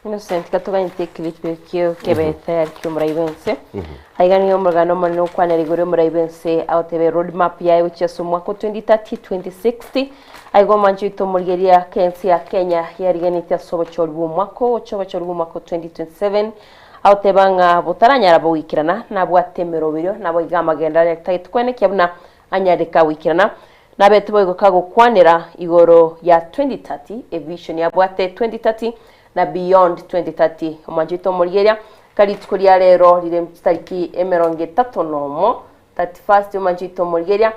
Innocent katoganyete eclip ekio kebe tayari kia omorai bwense. Aiga nigo omogano omonene okwanera igoro y'omorai bwense agotebe road map yaye gochia ase omwaka o 2030 2060 aiga omwancho oito omorigereria kense ya Kenya yarigenetie ase obochori bwa omwaka ogocha obochori bwa omwaka o 2027 Agoteba ng'a botaranyara bogoikerana, nabwate emeroberio, naboigo amagendo aria tagete kwenekia buna anyare kagoikerana. Nabete boigo kagokwanera igoro ya 2030, evision yabwate 2030 na beyond 2030. Omwancho oito omorigereria, ka rituko ria rero rire chitariki emerongo etato nomo, 31st omwancho oito omorigereria,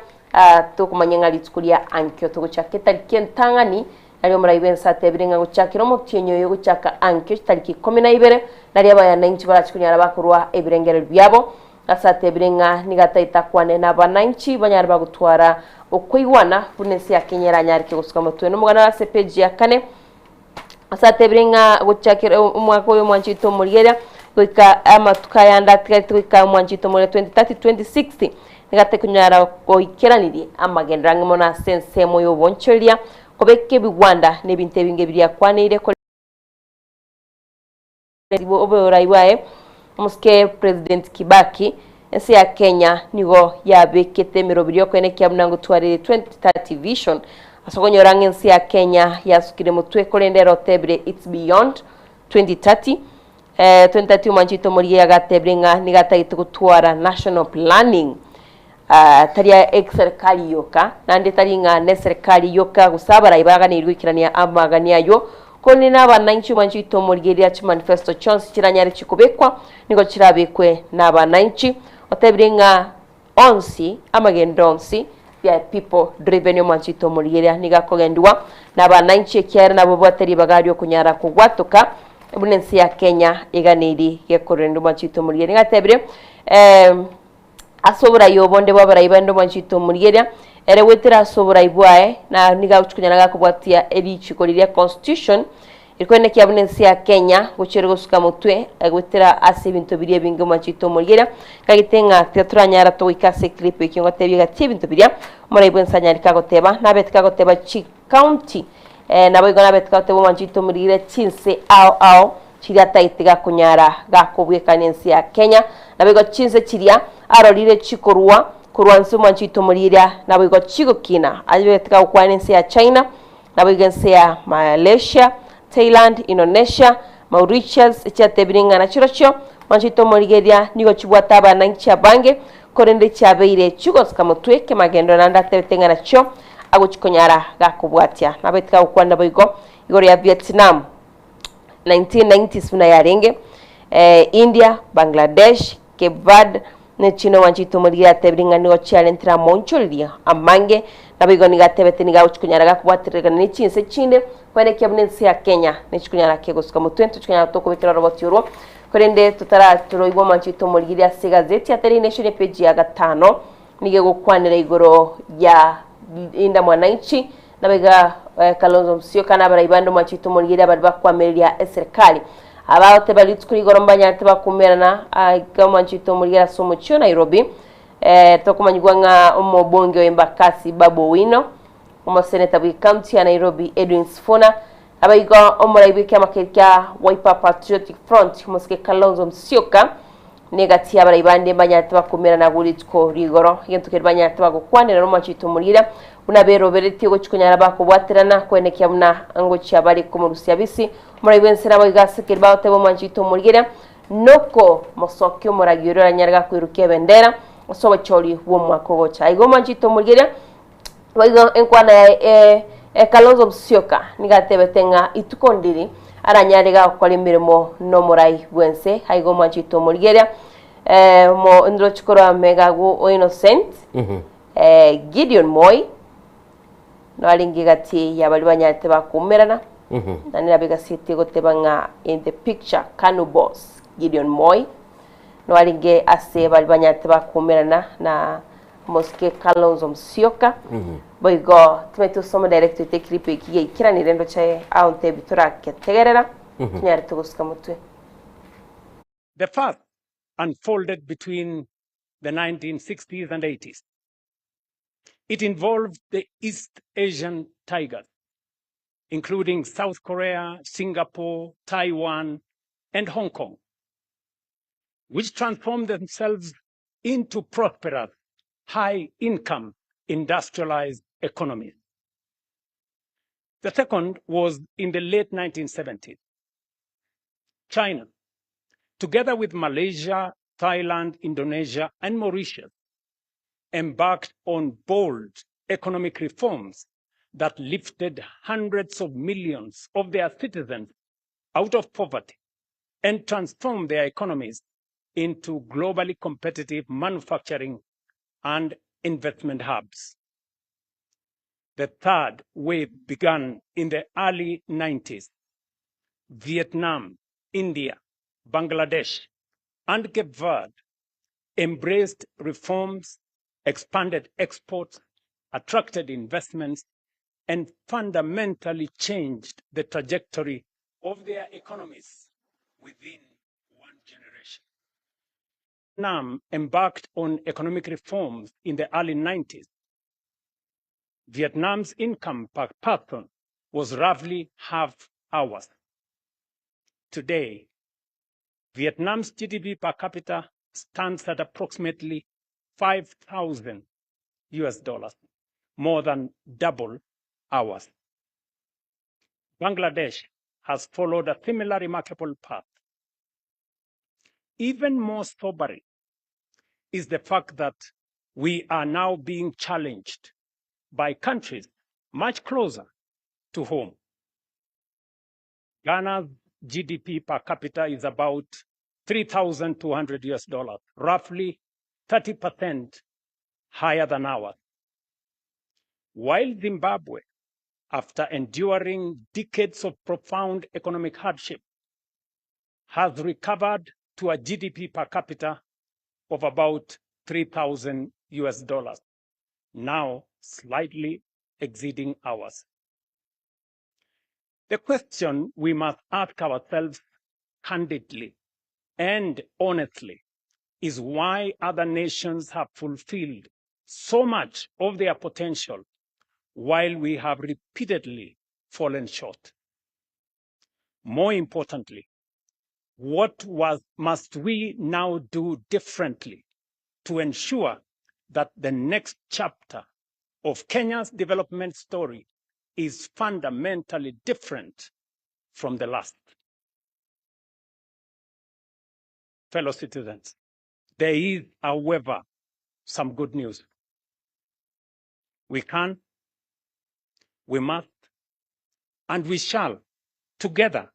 tokomanya ng'a rituko ria ankio togochaka etariki entang'ani Nario omorai bw'ense atebire ng'a gochakera omotienyi oyo gochaka ankio chitariki ikomi na ibere, nario abayananchi barache konyara bakorua ebirengererio biabo. Ase atebire ng'a nigo ataete akwane nabananchi banyare bagotwara okoigwana buna ense ya Kenya eranyareke gosuka motwe. Nomogano ore ase epeji ya kane. Ase atebire ng'a gochakera omwaka oyo omwanchi oito omorigereria goika amatuko ayande atigarete goika omwanchi oito omorigereria 2030 2060 nigo atari konyara goikeranirie amagenderero ang'e mono ase ensemo y'obonchoreria Kobeka ebigwanda na ebinto ebinge biria akwaneire korende oborai bwaye omosike President Kibaki, ense ya Kenya nigo yabekete emeroberi yokoenekia buna ngotwarire 2030 vision ase okonyora ng'a ense ya Kenya yasukire motwe korende ere otebire it's beyond 2030. 2030 omwanchi oito omorigia agatebire ng'a nigo atagete gotwara national planning tari eserikari yoka, naende tari ng'a neserikari yoka gose abarai baganeirwe goikerania amagani ayio, korende na abananchi omwanchi oito omorigereria chimanifesto chionsi chiranyare chikobekwa, nigo chirabekwe na abananchi. Otebire ng'a onsi, amagendo onsi, they are people driven omwanchi oito omorigereria nigo akogendigwa na abananchi ekiagera nabo babwate ribaga riokonyara kogwatoka buna ense ya Kenya eganeiri gekorerende omwanchi oito omorigereria. Nigo atebire Ase oborai obo onde bw'abarai bande omwanchete omorigereria, ere goetera ase oborai bwaye, na nigo agochia konyara gakobwatia erichiko riria constitution, rikwenekia buna ense ya Kenya gochia ere gosuka motwe goetera ase ebinto biria ebinge omwanchete omorigereria, kagete ng'a tiga toranyara togoika ase eclip ekio ngotebie gati ebinto biria omorai bwense anyare kagoteba, nabete kagoteba chicounty naboigo nabete kagoteba omwanchete omorigereria chinse ao ao chiria ataete gakonyara gakobwekana ense ya Kenya, naboigo chinse chiria arorire chikorua korwa nse omwancho oito omoriria, naboigo chigokina abete gagokwana ense ya China, naboigo ense ya Malaysia, Thailand, Indonesia, Mauritius, echiatebire ng'a nachirochio omwancho oito omorigeria nigo chibwate abananchi abange, korende chiabeire chigosika motwe kemagendo naende atebete ng'a nachio agochikonyara gakobwatia. Nabete gagokwana naboigo igoro ya Vietnam. 1990s buna yarenge, India, Bangladesh, Cape Verde, ne chinde omwanchete omoriri atebire ng'a nigo chiarentire amaonchoreria amange, naboigo nigo atebete nigo agochia konyara gakobwatererana ne chinse chinde, koenekia buna ense ya Kenya nechi konyara kegosuka motwe, ntochi konyara tokobekera oroboti orwo, korende totararoigwa omwanchete omoriri ase egazeti ya Daily Nation epage ya gatano, nigo egokwanera igoro ya Linda Mwananchi, Nabaiga Kalonzo Musyoka na abarai bande omwanchete omorigereria abare bakoamereria eserikali. Abagoteba rituko rigoro mbanyarete bakumerana aiga omwanchete omorigereria ase omochie o Nairobi. Tokomanyigwa ng'a omobunge o Embakasi Babu Owino, omoseneta bwe county ya Nairobi Edwin Sifuna, abaiga omorai bw'ekiama keria kia Wiper Patriotic Front omosike Kalonzo Musyoka, Negati y'abarai bande mbanyarete bakomerana agwo rituko rigoro, egento keria banyarete bagokwanera nomwanchete omorigereria, buna beroberetie gochia konyara bakobwaterana, koenekia buna ngochia bare komorusia bisi. Omorai bw'ense naboigo ase keria bagoteba omwanchete omorigereria, noko mosokia omoragi oria oranyare gakoirukia ebendera ase obochori bw'omwaka ogocha. Igo omwanchete omorigereria, Boigo enkwana yaye Kalonzo Musyoka nigo atebete ng'a ituko ndiri aranyare gakora emeremo nomorai bwense aiga omwanchete omorigeria ndrochi korwa mega agwo o Innocent Gideon Moi narenge gati ya baria banyarete bakoumerana naende nabo egaseti egoteba ng'a in the picture Kanu boss Gideon Moi narenge ase baria banyarete bakoumerana na Omosike Kalonzo Musyoka, boigo timanyeti gose omodirect oito eclip eki geikiranire ndoche aontebi toraketegerera tonyare togosuka motwe. The first unfolded between the 1960s and 80s. It involved the East Asian tigers, including South Korea, Singapore, Taiwan, and Hong Kong, which transformed themselves into prosperous, high-income, industrialized economies. The second was in the late 1970s. China, together with Malaysia, Thailand, Indonesia, and Mauritius, embarked on bold economic reforms that lifted hundreds of millions of their citizens out of poverty and transformed their economies into globally competitive manufacturing and investment hubs. The third wave began in the early 90s. Vietnam, India, Bangladesh, and Cape Verde embraced reforms, expanded exports, attracted investments, and fundamentally changed the trajectory of their economies within one generation. Vietnam embarked on economic reforms in the early 90s. Vietnam's income per person was roughly half ours. Today, Vietnam's GDP per capita stands at approximately 5,000 US dollars, more than double ours. Bangladesh has followed a similar remarkable path. Even more sobering is the fact that we are now being challenged by countries much closer to home. Ghana's GDP per capita is about 3,200 US dollars, roughly 30% higher than ours. While Zimbabwe, after enduring decades of profound economic hardship, has recovered to a GDP per capita of about 3,000 US dollars, now slightly exceeding ours. The question we must ask ourselves candidly and honestly is why other nations have fulfilled so much of their potential while we have repeatedly fallen short. More importantly, what was, must we now do differently to ensure that the next chapter of Kenya's development story is fundamentally different from the last? Fellow citizens, there is, however, some good news. We can, we must, and we shall together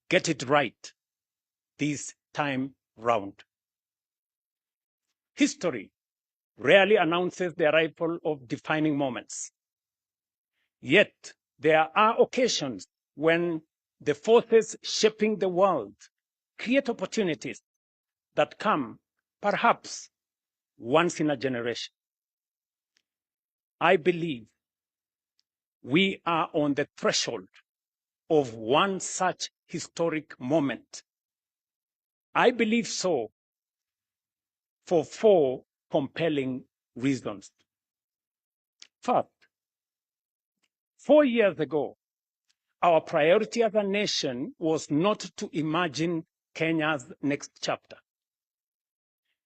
get it right this time round. History rarely announces the arrival of defining moments. Yet, there are occasions when the forces shaping the world create opportunities that come perhaps once in a generation. I believe we are on the threshold of one such historic moment. I believe so for four compelling reasons. First, four years ago, our priority as a nation was not to imagine Kenya's next chapter.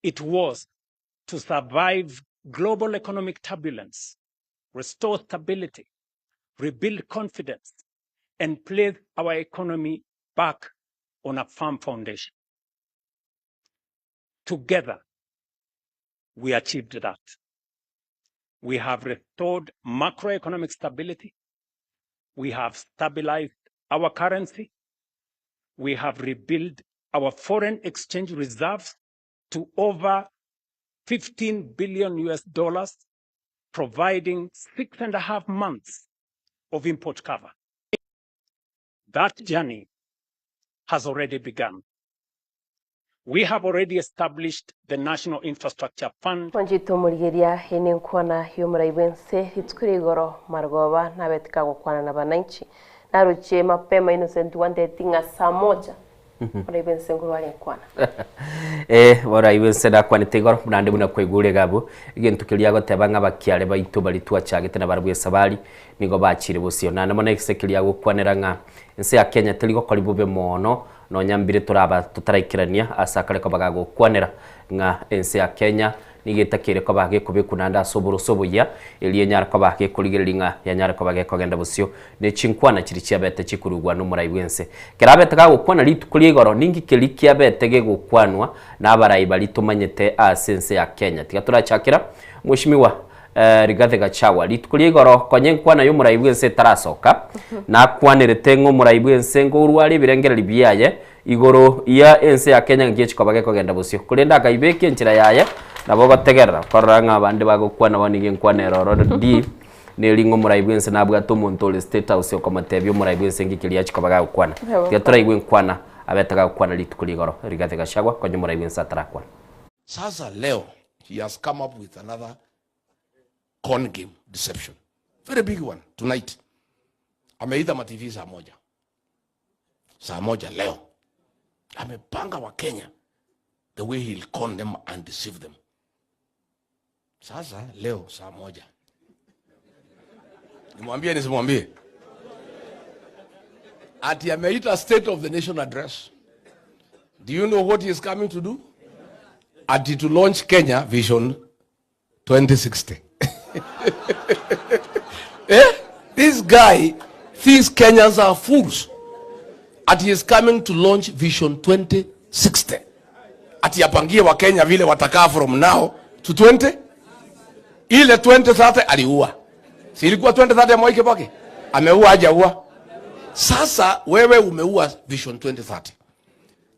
It was to survive global economic turbulence, restore stability, rebuild confidence, and place our economy back on a firm foundation. Together, we achieved that. We have restored macroeconomic stability. We have stabilized our currency. We have rebuilt our foreign exchange reserves to over 15 billion US dollars, providing six and a half months of import cover. That journey has already begun. We have already established the National Infrastructure Fund. Mwanchete omorigeria ene nkwana y'omorai bw'ense rituko ria igoro marogoba nabete kagokwana na bananchi. Naroche mapema Innocent wanteti ng'a saa moja. Oraibe ense ngorware nkwana. Eh, oraibe ense nakwanete igoro, naende buna kwaigure iga abwo, egento keria agoteba ng'a abakiare baito baria twachagete nabarabwo esabari, nigo bachire bosio. Naende mono egese keria agokwanera ng'a ense ya Kenya teri gokori bobe mono, nonya mbire toraba totaraikerania ase akare koba gagokwanera ng'a ense ya Kenya Nigo etakeire koba gekobekwa naende ase oboroso oboyia, erio enyare koba gekorigereria ng'a yanyare koba gekogenda bosio ne chinkwana chiria chiabete chikorugwa nomorai bw'ense. Ekero abete gagokwana rituko ria igoro, ninki keria kiabete gegokwanwa nabarai baria tomanyete ase ense ya Kenya? Tiga torachakera Mweshimiwa Rigathi Gachagua. Rituko ria igoro konya enkwana y'omorai bw'ense etarasoka, nakwanerete ng'a omorai bw'ense nkorware ebirengererio biaye Igoro ya ense ya Kenya ngaki chikoba gekogenda bosio, korende akaibeka enchera yaye, nabo ogotegerera korora ng'a abande bagokwana bono nigo enkwana ere ororo di, neri ng'a omorai bw'ense nabwate omonto ore State House okomotebia omorai bw'ense ngiki eria achikoba gagokwana. Tiga toraigwe enkwana abete gagokwana rituko ria igoro Rigathi Gachagua konya omorai bw'ense atarakwana. Sasa leo he has come up with another con game deception. Very big one tonight. Ameita ma TV saa moja. Saa moja leo. Amepanga wa Kenya the way he'll con them and deceive them. Sasa leo saa moja. Nimwambie nisimwambie? Ati ameita State of the Nation address. Do you know what he is coming to do? Ati to launch Kenya Vision 2060. Eh? This guy thinks Kenyans are fools. Ati he is coming to launch Vision 2060. Ati apangie wa Kenya vile watakaa from now to 20 ile 2030 aliua. Si ilikuwa 2030 ya Mwai Kibaki? Ameua hajaua? Sasa wewe umeua Vision 2030.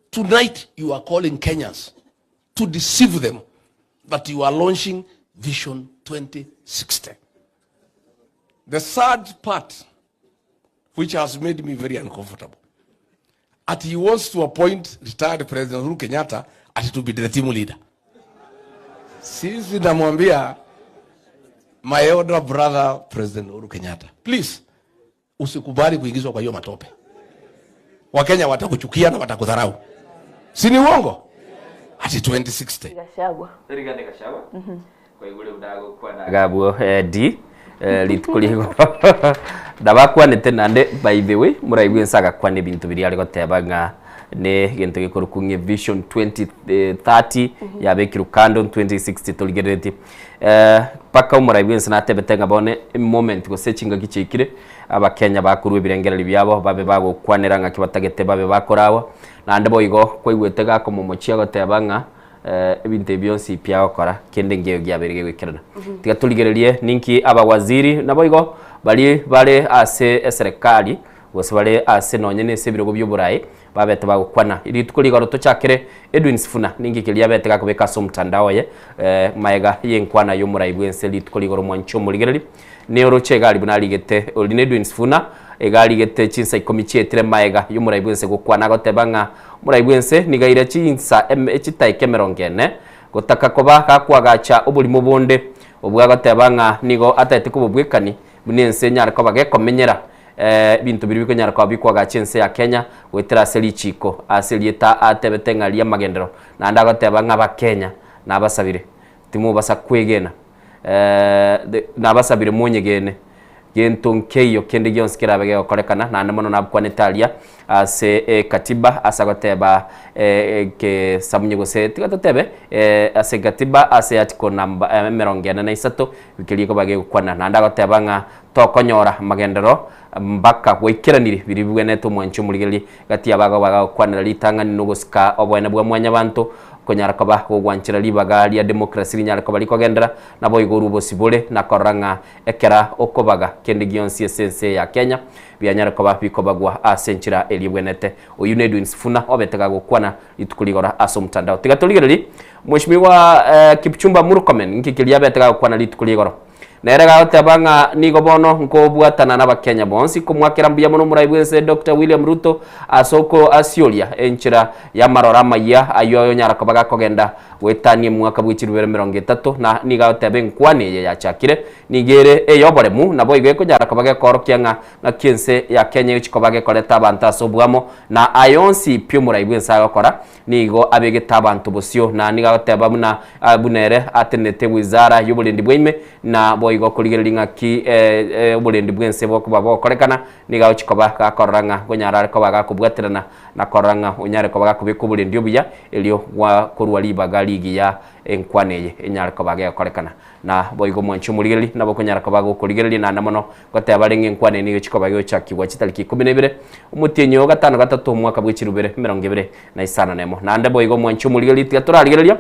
Tonight you are calling Kenyans to deceive them that you are launching Vision 2060. The third part, which has made me very uncomfortable, at he wants to appoint retired President Uhuru Kenyatta at to be the team leader. Sisi namwambia my elder brother President Uhuru Kenyatta, please usikubali kuingizwa kwa hiyo matope. Wakenya watakuchukia na watakudharau. Si ni uongo? Ati 2060. Gachagua. Rigathi Gachagua. Kwaigure ndagokwana gabwo eh, D eh, rituko ria igoro ndabakwanete nande by the way muraigwe ense agakwana ebinto biria are goteba ng'a ne egento gekorokwa ng'a vision 2030 yabekirwe kando 2060 torigereretie eh, mpaka omorai bwense natebete ng'a bono emoment gose chingaki chiaikire Abakenya bakorua ebirengererio biabo babe bagokwanera ng'aki batagete babe bakorawa, naende boigo kwaigwete gakomomochia goteba ng'a ebinto ebi bionsi pi agokora kende nkeiyo giabeire gegoikerana. Tiga torigererie ninki abawaziri naboigo baria bare ase eserekari gose bare ase nonye na ase ebirogo bioboraai babete bagokwana. Rituko rigoro tochakere Edwin Sifuna ninki keria abete gakobeka ase omotandao oye maega yenkwana yomorai bwense rituko rigoro mwanche omorigereri. Neoroche egari buna arigete ori n'Edwin Sifuna, iga arigete chinsa ikomi chietire maega y'omorai bw'ense gokwana agoteba ng'a omorai bw'ense nigo aire chinsa chitaika emerongo ene gotaka koba gakoagacha oborimo bonde obwo agoteba ng'a nigo ataete kobobwekani buna ense enyare koba gekomenyera ebinto biria bikonyara koba bikoagacha ense ya Kenya goetera ase richiko ase erieta atebete ng'a ri'amagenderero naende agoteba ng'a abakenya nabasabire timobasa kwegena Nabasabire monyegene, gento nkeiyo kende gionsi kerabe gegokorekana, naende mono nabkwanete aria ase ekatiba ase agoteba ekesamunye gose tiga totebe ase ekatiba ase article number emerongo ene na isato keria ekoba gegokwana. Naende agoteba ng'a tokonyora amagenderero mpaka gwaikeranire biria bibwenerete omwanchi omorigereria gati y'abago bagakwanera ritang'ani na ogosika oboene bwa mwanyabanto, konyara koba gogwanchera ribaga ria demokrasi rinyare koba rikogendera, naboigo orwe obosibore na korora ng'a ekera okobaga kende gionsi ase ense eye ya Kenya bianyare koba bikobagwa ase enchera eria ebwenerete. Oyio na Edwin Sifuna obete gagokwana rituko rigoro ase omotandao. Tiga torigererie Mweshimiwa Kipchumba Murkomen nki keria abete gagokwana rituko rigoro. Nere gagoteba ng'a nigo bono nkobwatana n'Abakenya bonsi komwakera mbuya mono omorai bw'ense Doctor William Ruto ase okoasioria enchera y'amaroro amayia ayio ayonyara koba gakogenda goetania emwaka bwe chirubere 30 na nigo agoteba enkwana eye yachakire nigo ere ey'oboremu naboigo ekonyara koba gekoorokia ng'a ng'aki ense ya Kenya egochi koba gekoreta abanto ase oboamo na aya onsi pi omorai bw'ense agokora Nigo abegete abanto bosio, na nigo agoteba buna buna ere atenenete wizara y'oborendi bwa ime, na boigo korigereria ng'aki oborendi bw'ense bokoba bogokorekana, nigo agochia koba gakorora ng'a nkonyara are koba gakobwaterana na korora ng'a onyare koba gakobeka oborendi obuya, erio gwa korwa ribaga rigiya enkwana eye enyare koba gegokorekana. Na boigo mwanche omorigereria, nabo okonyara koba gokorigereria naende mono Goteba renge enkwana eye nigo chikoba gegochakigwa chitariki ikomi na ibere, omotienyi o gatano gatato omwaka bwe chirubere 25. Naende boigo omwanchi omorigereria tiga torarigereria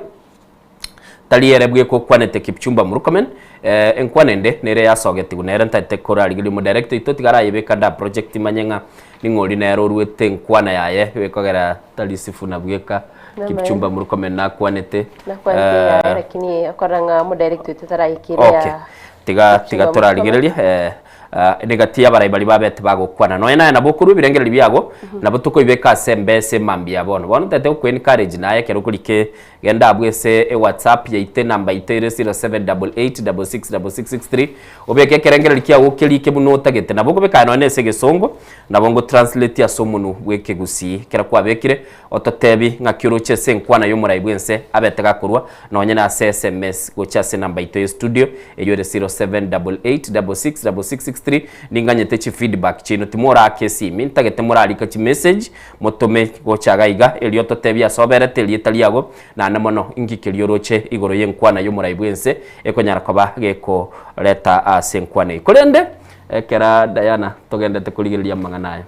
tari ere bweka okwanete Kipchumba Murkomen, eh, enkwana ende nere yasogetigwe nere ntaete korarigereria omodirector oito tiga arayebeka nda project manye ng'a ning'o oria nere oruete enkwana yaye gekogera tari Sifuna bweka Kipchumba Murkomen nakwanete Nakwanete yaye lakini okorora ng'a omodirector oito taraikire Okay. ya Tiga tiga torarigererie eh, ah, egati y'abarai baria babete bagokwana. Nonya naye nabo okorua ebirengererio biago, nabo tokoibeka ase embesa emambia bono. Bono ntete goko encourage naye ekero okorika genda abwo ase ewhatsapp yaito enamba yaito ere 0788666663 obeke ekerengererio kiago okerike buna otagete. Nabo okobeka aye nonya ase egesongo, nabo ngo translate ase omonwe bw'ekegusii. Ekero kwabekire, Ototebi ng'aki oroche ase enkwana y'omorai bw'ense abete gakorwa nonye nase sms gocha ase enamba yaito ye studio eyio ere 0788666663 ninganyete chi feedback chiaino timoraaka esimi ntagete morarika chi message motome gocha iga iga erio ototebi ase oberete erieta riago naende mono inki keria oroche igoro y'enkwana y'omorai bw'ense ekonyara koba gekoreta ase enkwana eyio korende ekera Diana togendete korigereria amang'ana aya.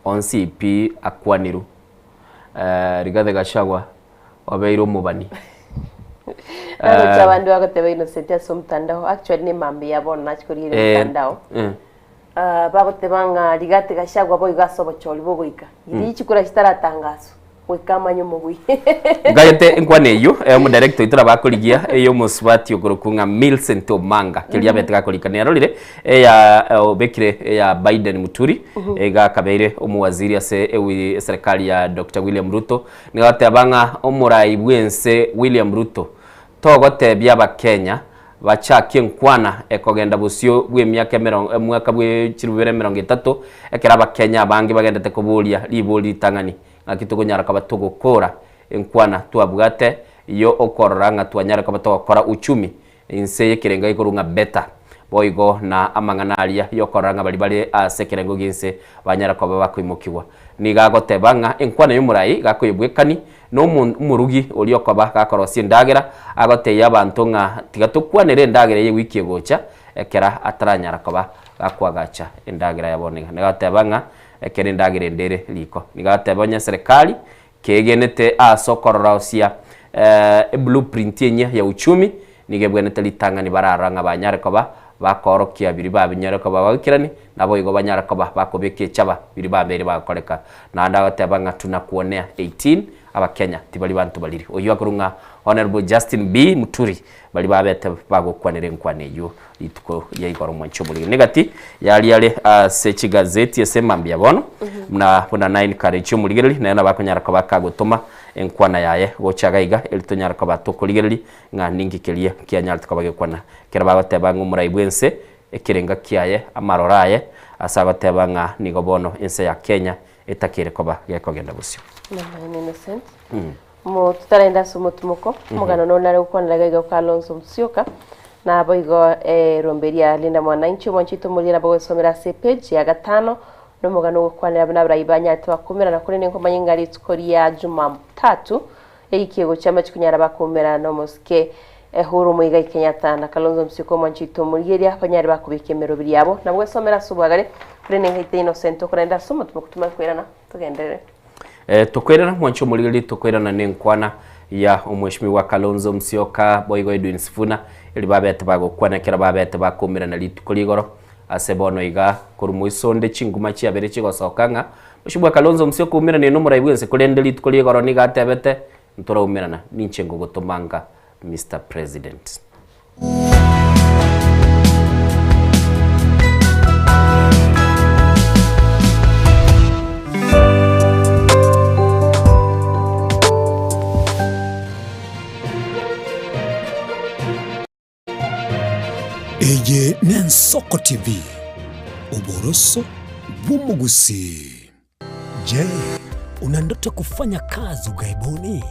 Onsi pi akwaniru. Rigathi Gachagua obeire omobani. Naroche abande bagoteba Innocent ase omotandao, actually ne mambia bono nachia korigereria omotandao. Ah, bagoteba ng'a Rigathi Gachagua boigo ase obochori bogoika. Riria chikura chitaratangaswa. Goika amanye omobui. Ngagete enkwana eyio, eh, omodirector oito nabo akorigia ey'omosubati okorokwa ng'a Millicent Omanga, keria abete gakorika nerorire, eya eh, obekire eya Biden Muturi, iga akabeire omowaziri ase ewi eserekari ya Doctor William Ruto, nigo agoteba ng'a omorai bw'ense William Ruto, togotebia abakenya bachakie enkwana ekogenda bosio bw'emiaka emerongo omwaka bwe chilifu bibere emerongo etato, ekero abakenya abange bagendete koboria ribori ritang'ani. Ng'aki tokonyara koba togokora enkwana twabwate yo okorora ng'a twanyare koba togokora uchumi inse y'ekerengo gekorwa ng'a better. Boigo na amang'ana aria yokorora ng'a baria bare ase ekerengo gi'ense banyare koba bakoimokigwa. Nigo agoteba ng'a enkwana y'omorai gakoyebwekani na omorugi oria okoba gakorosia endagera, agotebia abanto ng'a tiga tokwanere endagera eye ewiki egocha ekero ataranyara koba gakoagacha endagera ya bono iga. Nigo agoteba ng'a Ekero endagera ende ere riko. Nigo agateba onye eserekari kegenete ase okororosia eblueprint enyia ya uchumi, nigo ebwenerete ritang'ani bararora ng'a banyare koba bakoorokia biria babinyore koba bagoikerani, naboigo banyare koba bakobeka echaba biria babeire bagokoreka. Naende agoteba ng'a tunakuonea 18 abakenya tibari banto bariri. Oyio akorwa ng'a Honourable Justin B Muturi Baria babete bagokwanera enkwana eyio rituko ria igoro mwanche oboriri. Negati yaria are ase chigazeti ase mambia bono, buna buna na encourage omorigereri nere nabo akonyara koba akagotoma enkwana yaye gocha iga iga eri tonyare koba tokorigereria ng'a ninki keria kianyarete koba gekwana. Ekero bagoteba ng'a omorai bwense ekerenga kiaye amaroro aye ase agoteba ng'a nigo bono ense ya Kenya etakeire koba gekogenda bosio. Namaene Innocent. Mo totarenda ase omotimoko, omogano noro nare gokwanera iga iga Kalonzo Musyoka, naboigo erombe ria Linda Mwananchi omwanchi oito omoria nabo ogosomera ase epage ya gatano, na omogano ogokwanera buna abarai banyarete bakomerana korende nkomanye ng'a rituko ria Jumatatu ewiki egochia amachiko nyara bakomerana na omosike Uhuru Muigai Kenyatta na Kalonzo Musyoka omwanchi oito omorigeria banyare bakobeka emeroberi yabo. Nabo ogosomera ase obwagare korende nkaite Innocent okorenda ase omotimoko tumanye koirana togenderere. Tokoirana mwanche omorigereria tokoirana nenkwana ya omweshimiwa Kalonzo Musyoka boigo Edwin Sifuna eri babete bagokwana ekero babete bakomerana rituko rigoro ase bono iga korwa moiso onde chinguma chiabere chigosoka ng'a Mweshimiwa Kalonzo Musyoka oumeranie nomorai bwense korende rituko rigoro nigo atebete ntoraumerana ninche ngogotomanga Mister President. Ensoko TV, oboroso bw'omogusii. Je, una ndoto ya kufanya kazi ughaibuni?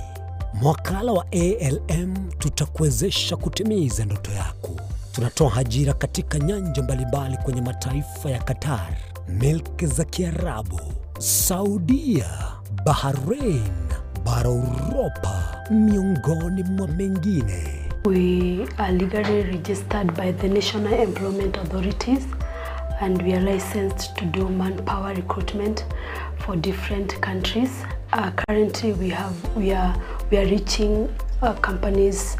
Mwakala wa ALM tutakuwezesha kutimiza ndoto yako. Tunatoa ajira katika nyanja mbalimbali kwenye mataifa ya Qatar, milki za Kiarabu, Saudia, Bahrain, bara Uropa, miongoni mwa mengine. We are legally registered by the National Employment Authorities and we are licensed to do manpower recruitment for different countries. Uh, currently we have we are we are reaching uh, companies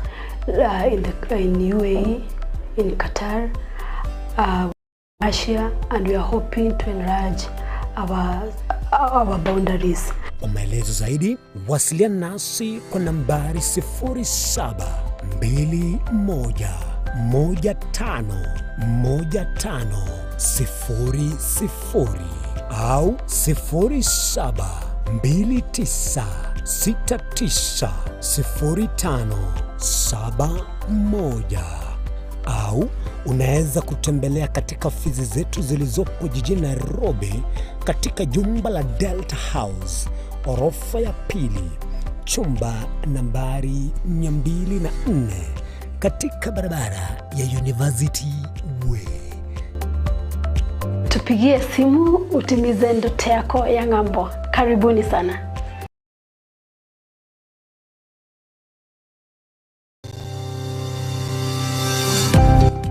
uh, in the in UAE, in Qatar, uh, Russia and we are hoping to enlarge our, our boundaries. Kwa maelezo zaidi wasiliana nasi kwa nambari 0721151500 au 0729690571 au unaweza kutembelea katika ofisi zetu zilizopo jijini Nairobi katika jumba la Delta House orofa ya pili chumba nambari 204 katika barabara ya University Way. Tupigie simu utimize ndoto yako ya ng'ambo. Karibuni sana.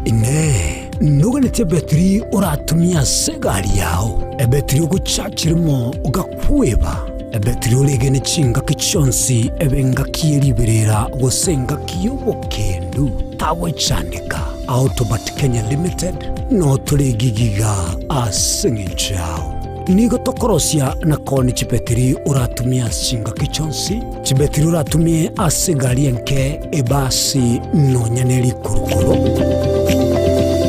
Inee, noganetie ebetiri oratumie ase egari yao, ebetiri ogochachirimo ogakweba, ebetiri oregene chingaki chionsi ebe engaki ye riberera gose engaki y'obokendu, tagwechandeka. Autobat Kenya Limited no tore gigiga ase eng'encho yao. Nigo tokorosia na koonia chibetiri oratumie ase chingaki chionsi, chibetiri oratumie ase egari enke, ebasi, nonya ne rikurukuru.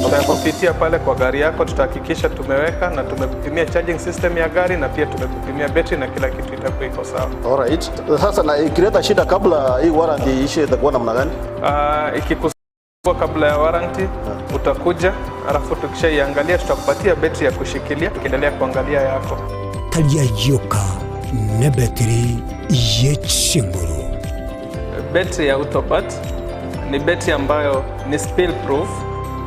Tutakupitia pale kwa gari yako, tutahakikisha tumeweka na tumekupimia charging system ya gari na pia tumekupimia betri na kila kitu itakuwa iko sawa. Alright. Sasa na ikileta shida kabla hii warranty iishe itakuwa namna gani? Uh, ikikusumbua kabla ya warranty utakuja, alafu tukishaiangalia tutakupatia betri ya kushikilia, tukiendelea kuangalia yako. Taria yoka nebetiri ye chinguru. Betri ya Autobat ni betri ambayo ni spill proof,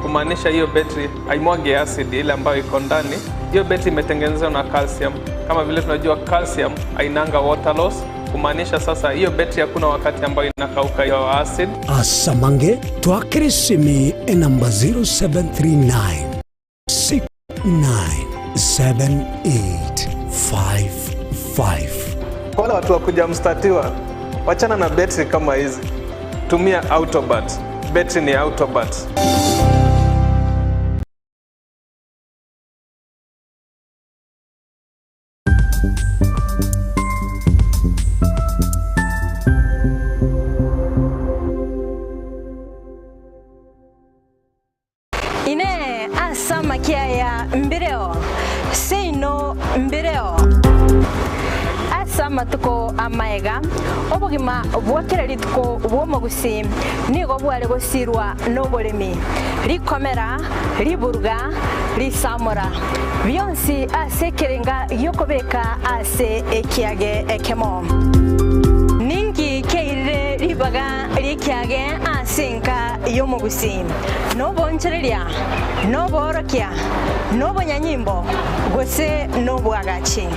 kumaanisha hiyo betri haimwagi acid ile ambayo iko ndani. Hiyo betri imetengenezwa na calcium. Kama vile tunajua calcium hainanga water loss, kumaanisha sasa hiyo betri hakuna wakati ambayo inakauka hiyo acid. Asamange twakere esimi enamba 0739 697855. Kwa wale watu wa kuja mstatiwa, wachana na betri kama hizi, tumia Autobat. Betri ni Autobat. Inee! Ase amakia aya mbireo? Seino mbireo. Ase amatuko amaega, obogima bwa kera rituko bw'omogusii nigo bware gosirwa noboremi, rikomera, riburuga, risamora, bionsi ase ekerenga gi'okobeka ase ekiage ekemo. Ninki keirire ribaga ri'ekiage ase enka y'omogusii? Nobonchoreria, noboorokia, nobonyanyimbo, gose nobwagachi?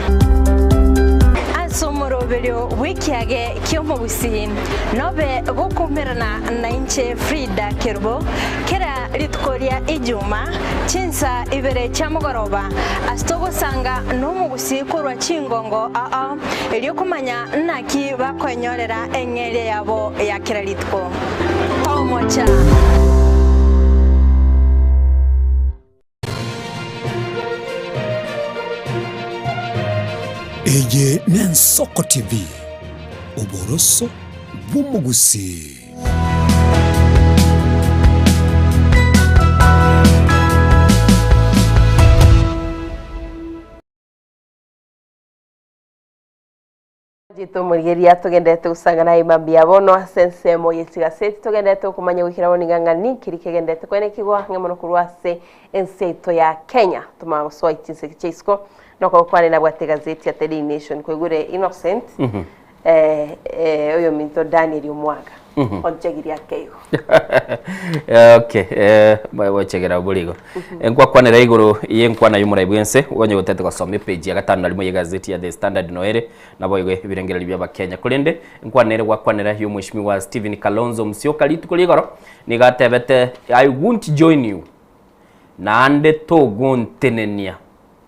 Ase omoroberio bw'ekiage ki'omogusii nobe gokoumerana nainche Frida Kerubo kera rituko ria Ijuma chinsa ibere chia mogoroba ase togosanga nomogusii korwa chingongo ao erio komanya naki bakoenyorera eng'eria yabo ya kera rituko. Tomocha. Eye n'Ensoko TV, oboroso bw'omogusii. Mwanchete omorigereria togenderete gosangana aye mambia bono ase ensemo ye chigaseti togenderete gokomanya goikera bono iga ng'a ninki rikegenderete koenekigwa ang'e mono korwa ase ense yaito ya Kenya. Tomanye gosoa chinseki chia isiko nokogokwana kwane nabwate egazeti ya The Daily Nation koigure Innocent eh, eh, oyominto Daniel Omwaga onchegirie ake igo. Okay, eh, gochegera borigo. Nkwakwanera igoro y'enkwana y'omorai bw'ense, onye gotete gosoma epage ya gatano na rimo y'egazeti ya The Standard noere, naboigo ebirengererio bi'Abakenya. Korende, enkwana ere gwakwanera y'omweshimiwa Stephen Kalonzo Musyoka rituko rigoro, nigo atebete, I won't join you, naende togontenenia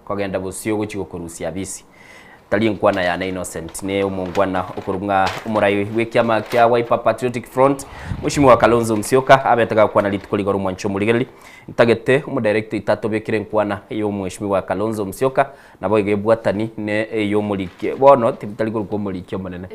kogenda bosio gochia gokorusia abisi. Tari enkwana yane Innocent, ne omongwana okorwa ng'a omorai bw'ekiama kia Wiper Patriotic Front, Mweshimiwa Kalonzo Musyoka abete gakwana rituko rigoro omwancho omorigereri. Ntagete omodirector oito atobekere enkwana y'omweshimiwa Kalonzo Musyoka naboigo ebwatani ne ey'omoriki bono tari korokwa omoriki omonene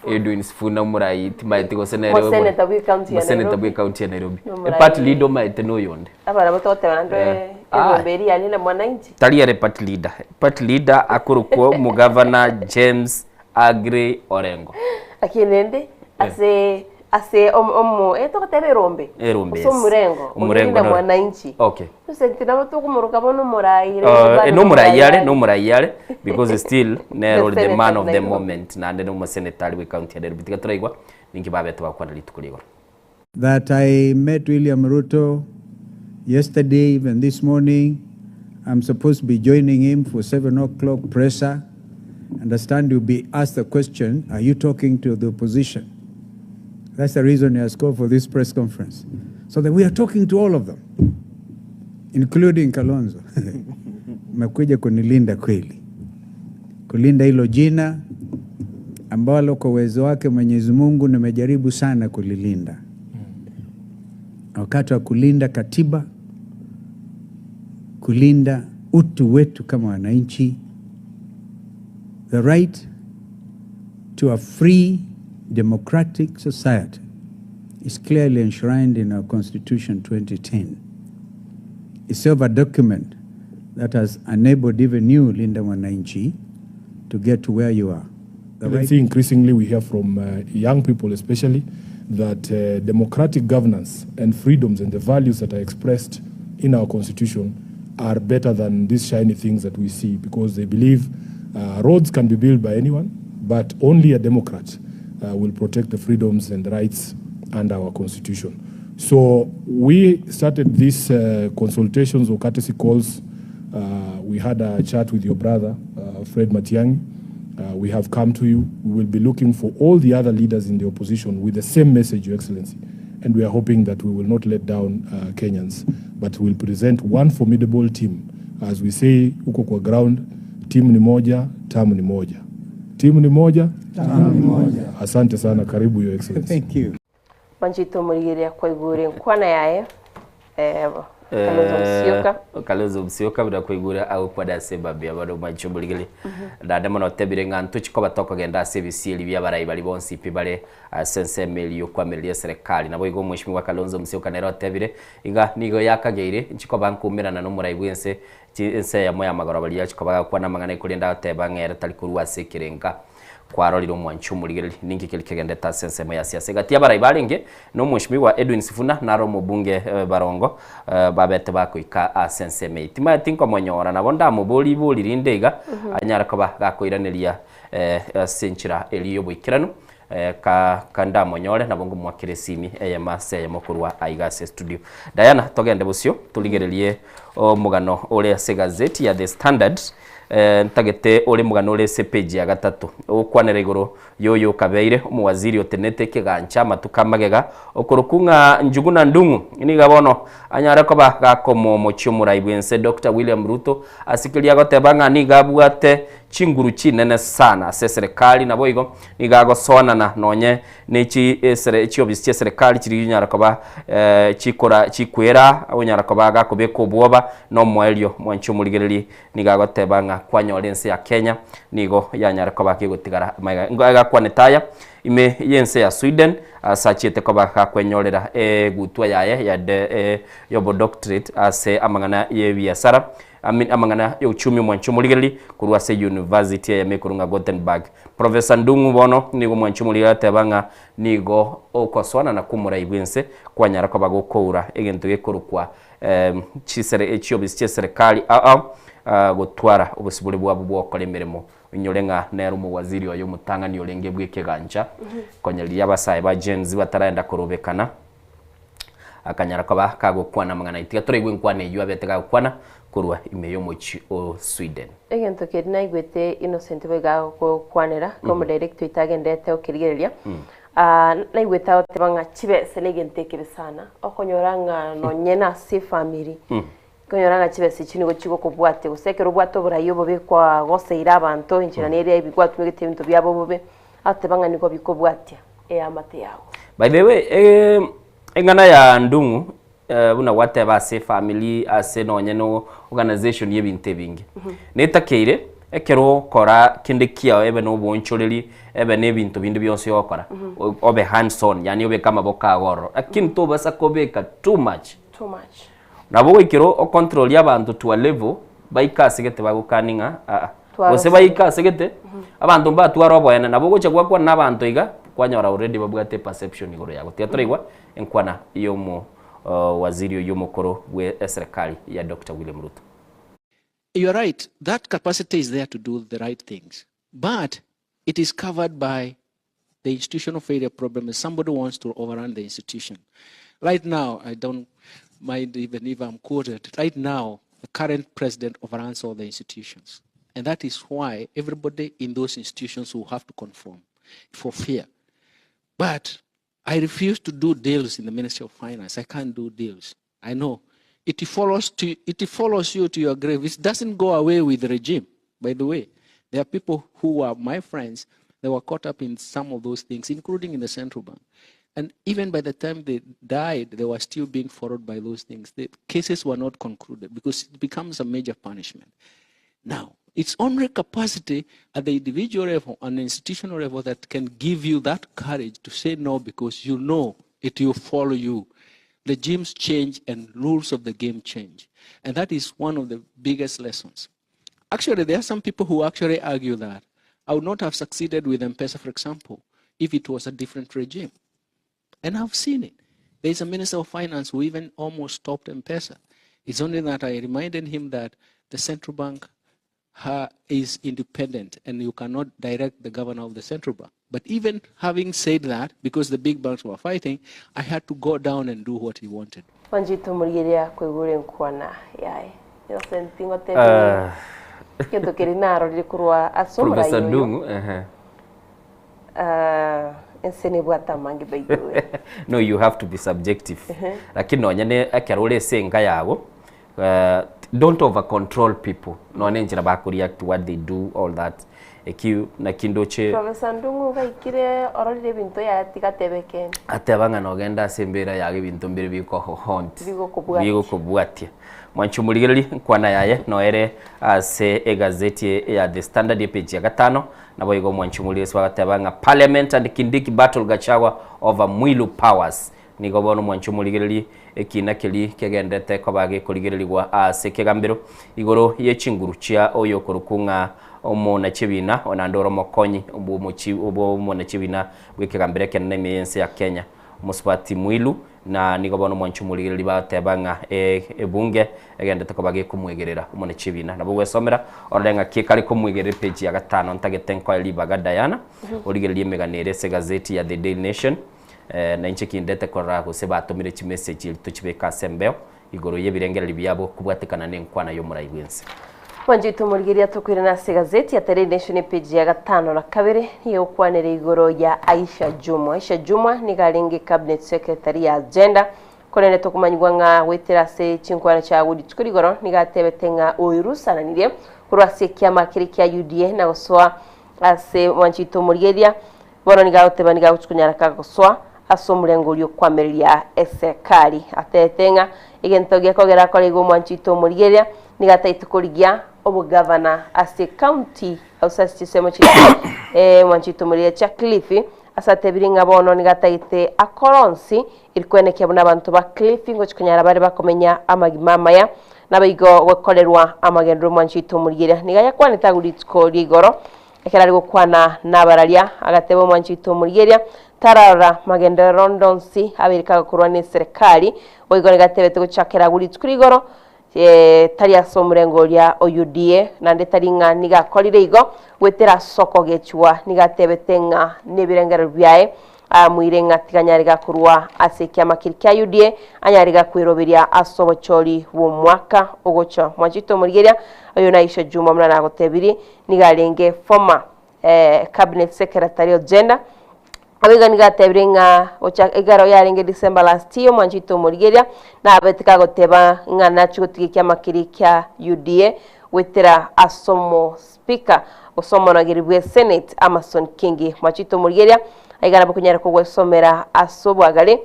Edwin Sifuna omorai timaeti gose nere Omosenator bwe county ya Omosenator Nairobi. bwe county ya Nairobi. Nomorai. Eparty leader omaete noyonde. Abarabwo togoteba naende Eh. Ah. egombe eria yane na mwananchi. Tari ere party leader. Party leader akorokwa omogavana James Aggrey Orengo. Lakini rende ase ase omo omo eh togoteba erombe Erombe, gose yes. omurengo Omurengo oria noro. mwananchi. Okay. Gose nabo tokomoroka bono omorai rende bado Nomorai are, are. nomorai are because still nere ore the Senator man of the Nairobi. moment naende na omosenator are bwe county ya Nairobi. Tiga toraigwa ninki babete bagokwana rituko rigoro. That I met William Ruto yesterday, even this morning. I'm supposed to be joining him for 7 o'clock presser. Understand you'll be asked the question, are you talking to the opposition? That's the reason he has called for this press conference. So that we are talking to all of them, including Kalonzo. Mmekuja kunilinda kweli, kulinda hilo jina ambalo kwa uwezo wake Mwenyezi Mungu nimejaribu sana kulilinda. Wakati wa kulinda katiba, kulinda utu wetu kama wananchi, the right to a free democratic society is clearly enshrined in our Constitution 2010. It's a document that has enabled even you, Linda Mwananchi, to get to where you are. The Let's right see, increasingly we hear from young people especially that democratic governance and freedoms and the values that are expressed in our constitution are better than these shiny things that we see, because they believe roads can be built by anyone, but only a Democrat will protect the freedoms and rights under our constitution. So we started these consultations or courtesy calls. We had a chat with your brother, Fred Matiang'i. We have come to you. We will be looking for all the other leaders in the opposition with the same message, Your Excellency. And we are hoping that we will not let down Kenyans, but we'll present one formidable team. As we say, huko kwa ground, timu ni moja, tamu ni moja. Timu ni moja, Tamu ni moja. Asante sana, karibu Your Excellency. Thank you. Manchito omorigereria kwaigure enkwana yaye eh, Kalonzo Musyoka. Kalonzo Musyoka buna kwaigure agokwana ase mambia bono mwanche omorigereria. Naende mono otebire ng'a ntochi koba tokogenda ase ebisieri bia abarai baria bonsi pi bare ase ensemo eria yokoamereria eserekari. Naboigo omweshimiwa Kalonzo Musyoka nere otebire iga nigo yakageire nchi koba nkoumerana na omorai bwense chi ense eyemo ya magoro baria achi koba agakwana amang'ana korende agoteba ng'a ere tari korwa ase ekerenga Kwarorire omwanchi omorigereria, ninki keria kegendete ase ensemo ya siasa egati y'abarai barenge na omweshimiwa Edwin Sifuna naro omobunge Barongo babete bakoika ase ensemo eye. Timaeti nkomonyora nabo ndamoborie ibori rinde iga anyare koba gakoiraneria ase enchera eria y'oboikeranu ka ka ndamonyore nabo ngomoakera esimi eyemo ase eyemo korwa aiga ase estudio. Diana togende bosio torigererie omogano ore ase egazeti ya The Standard Ntagete ore mogano ore ase epeji ya gatato, ogokwanera igoro y'oyo okabeire omowaziri otenenete ekegancha amatuko amagega, okorokwa ng'a Njuguna Ndung'u, nigo bono anyare koba gakomomochia omorai bw'ense Doctor William Ruto ase keria agoteba ng'a nigo abwate chinguru chinene sana ase eserekari naboigo nigo agosoanana nonye ne chi esere chiofisi chi'eserekari chiria chinyara koba chikora chikwera onyara koba gakobeka obwoba na omoerio mwanche omorigererie Nigo agoteba ng'a kwanyora ense ya Kenya nigo yanyare koba kegotigara magega. Nigo agakwanete aya ime y'ense ya Sweden ase achiete koba gakwenyorera egutwa yaye ya de y'obodoctorate ase amang'ana y'ebiasara. Amang'ana y'ochumi omwanchi omorigereri korwa ase university eyemo ekorwa ng'a Gothenburg. Professor Ndung'u bono nigo omwanchi omorigereri ateba ng'a nigo okosoanana kw'omorai bw'ense kwanyara koba gokoura egento gekorokwa chisere chiobisi chi'eserekari ao ao gotwara obosibore bwabo bw'ogokora emeremo. Oinyore ng'a nere omowaziri oye omotang'ani orenge bw'ekegancha konya riria abasae ba Gen Z bataraenda korobekana. Akanyara koba kagokwana amang'ana ayio. Tiga toraigwe enkwana eyio abete gagokwana korwa ime y'omochie o Sweden. Egento keria naigwete Innocent boigo agokwanera, omodirect oito agenderete gokerigereria, naigwete agoteba ng'a chibesa negento ekebe sana, okonyora ng'a nonye nase efamiri, okonyora ng'a chibesa echio nigo chigokobwatia gose ekero obwate oborai obobe kwagoseire abanto enchera nere ebi gwatumegete ebinto biabo bobe, agoteba ng'a nigo bikobwatia eamate yago. By the way, eng'ana ya Ndung'u buna gwateba ase efamiri ase nonye na organization y'ebinto ebinge, netakeire ekero ogokora kende kiao ebe na oboonchoreri, ebe na ebinto binde bionsi ogokora, obe hands on yaani obeke amaboko ago ororo, lakini tobasa kobeka too much. Too much. Nabo goikera ocontrolie abanto to a level baike ase gete bagokani ng'a aa. Gose baike ase gete, abanto mbatware oboene, nabo ogocha gwakwana na abanto iga, kwanyora already babwate eperception igoro yago. Tiga toraigwa enkwana ya omo waziri oyio omokoro bwe eserekari ya Doctor William Ruto. You are right, that capacity is there to do the right things, but it is covered by the institutional failure problem is somebody wants to overrun the institution. Right now, I don't mind even if I'm quoted, right now, the current president overruns all the institutions. And that is why everybody in those institutions will have to conform for fear. But I refuse to do deals in the Ministry of Finance. I can't do deals. I know. It follows, to, it follows you to your grave. It doesn't go away with the regime, by the way. There are people who are my friends they were caught up in some of those things, including in the central bank. And even by the time they died, they were still being followed by those things. The cases were not concluded because it becomes a major punishment. Now, it's only capacity at the individual level and institutional level that can give you that courage to say no because you know it will follow you. Regimes change and rules of the game change. And that is one of the biggest lessons. Actually, there are some people who actually argue that I would not have succeeded with M-Pesa, for example, if it was a different regime. And I've seen it. There's a minister of finance who even almost stopped M-Pesa. It's only that I reminded him that the central bank is independent and you cannot direct the governor of the central bank. But even having said that, because the big banks were fighting, I had to go down and do what he wanted. Mwanchete omorigereria koigure enkwana yaye. Innocent ngotebie egento keria narorire korwa ase omorai Professor oyo. Ndung'u, ehe. Ah, ense nebwate amange by the way. No, you have to be subjective. Lakini nonya ne ekero ore ase enka yago, don't over control people. Nonya enchera bako react what they do all that. Eki naki ndoche. Professor Ndung'u gaikire ororire ebinto yaya tiga atebe ekeene. Ateba ng'a nogende ase embera yago ebinto mbire bikogohaunt. Bigokobwatia. Bigokobwatia. Mwanche omorigererie enkwana yaye noere ase egazeti ya The Standard epage ya gatano. Naboigo omwanchi omorigereria bagateba ng'a Parliament and Kindiki battle Gachagua over Mwilu powers. Nigo bono omwanchi omorigereria ekina keria kegenderete koba gekorigererigwa ase ekegambero igoro ye chinguru chia oyokorokwa ng'a omonachebina naende ore omokonyi bw'omonachebina bw'ekegambero ekenene ime y'ense ya Kenya Omosubati Mwilu Na nigo bono omwanchi omorigereria bagoteba ng'a ebunge egenderete koba gekomwegerera omonechebina. Nabo ogwesomera orore ng'aki ekare komwegerera epeji ya gatano ntagete nkoe ribaga Diana origererie emegano ere ase egazeti ya The Daily Nation na inche kindete korora gose batomire chimessage erio tochibeke ase embeo igoro y'ebirengererio biabo kobwatekana nenkwana y'omorai bw'ense. Mwanchete omorigereria tokoirana ase egazeti ya Daily Nation epeji ya gatano na kabere nigo egokwanera igoro ya Aisha Jumwa. Aisha Jumwa nigo arenge cabinet secretary ya Gender korende tokomanyigwa ng'a goetera ase chinkwana chiago rituko rigoro nigo atebete ng'a oirusananirie korwa ase ekiama keria kia UDA na gosoa ase mwanchete omorigereria Bono nigo agoteba nigo agochia konyara kagosoa ase omorengo oria okoamereria eserekari. Atebete ng'a egento gekogera akore igo omwanchi oito omorigereria nigo atagete korigia obogavana ase ecounty gose ase chinsemo chiria omwanchi oito omorigereria chia Kilifi ase atebirie ng'a bono nigo atagete akore onsi eri koenekia buna abanto ba Kilifi ngochia konyara bare bakomenya amagima amaya. Naboigo gokorerwa amagenderero omwanchete omorigereria. Nigo ayakwanete agwo rituko ria igoro, ekero are gokwana nabararia, agateba omwanchete omorigereria, tararora magenderero onde onsi abeire kagokorwa neserekari, boigo nigo atebete gochakera agwo rituko ria igoro, tari ase omorengo oria o UDA, naende tari ng'a nigo akorire igo goetera ase okogechigwa, nigo atebete ng'a nebirengererio biaye Amoire ng'a tiganyare gakorwa ase ekiama keria kia UDA, anyare gakweroberia ase obochori bw'omwaka ogocha. Mwanchete omorigeria, oyo naisha Juma buna nagotebirie, nigo arenge former cabinet secretary o gender. Aboigo nigo atebire ng'a gocha ekero yarenge December last year, omwanchete omorigeria, nabete kagoteba ng'a nachie gotiga ekiama keria kia UDA goetera ase omo Speaker, gose omonogeri bwe Senate Amason Kingi. Mwachete omorigeria, aiga nabo okonyara kogwesomera ase obwagare.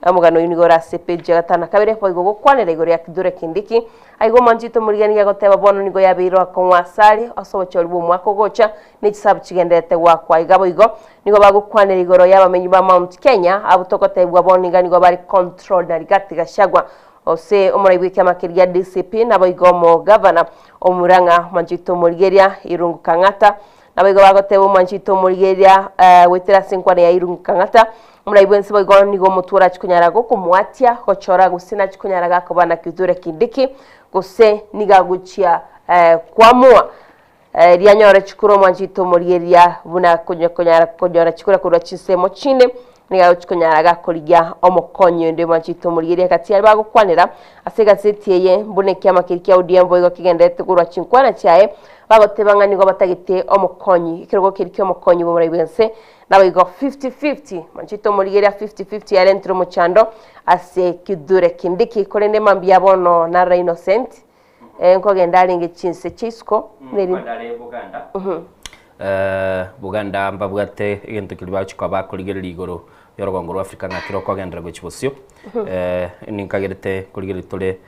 Omogano oyio nigo ore ase epage ya gatano na kabere, boigo gokwanera igoro ya Kithure Kindiki. Aiga omwanchete omorigeria nigo agoteba bono nigo yabeire akong'u asare ase obochori bw'omwaka ogocha, ne chisabu chigendererete goakwa. Aiga boigo nigo bagokwanera igoro y'abamenyi ba Mount Kenya abwo togotebigwa bono iga nigo bare controlled na Rigathi Gachagua. Gose omorai bw'ekiama keria DCP, naboigo omogavana o Murang'a omwanchete omorigeria Irungu Kang'ata, naboigo bagoteba omwanchete omorigeria goetera ase enkwana ya Irungu Kang'ata, omorai bwensi boigo nigo omotwe orachi konyara gokomwatia gochora gose nachi konyara gakoba na Kithure Kindiki gose nigo agochia kwamua Rianyore chikura omwanchete omorigereria buna konyara konyora chikura korwa chinsemo chinde, nigo agochia konyara gakorigia omokonyi onde omwanchete omorigereria gati aria bagokwanera ase egazeti eye buna ekiama keria kia ODM boigo kegendererete korwa chinkwana chiaye bagoteba ng'a nigo batagete omokonyi ekerogo keria kia omokonyi bw'omorai bwense naboigo 50-50 mwanchete omorigereria 50-50 yarentire omochando ase Kithure Kindiki korende mambia bono narora Innocent Nkogenda arenge chinse chia isiko, neri. Nkogenda are Buganda. Buganda mbabwate egento keria bagochia koba bakorigereria igoro y'orogongo rwa Africa ng'a kero okogenderera gochia bosio. Ninkagerete korigereria tore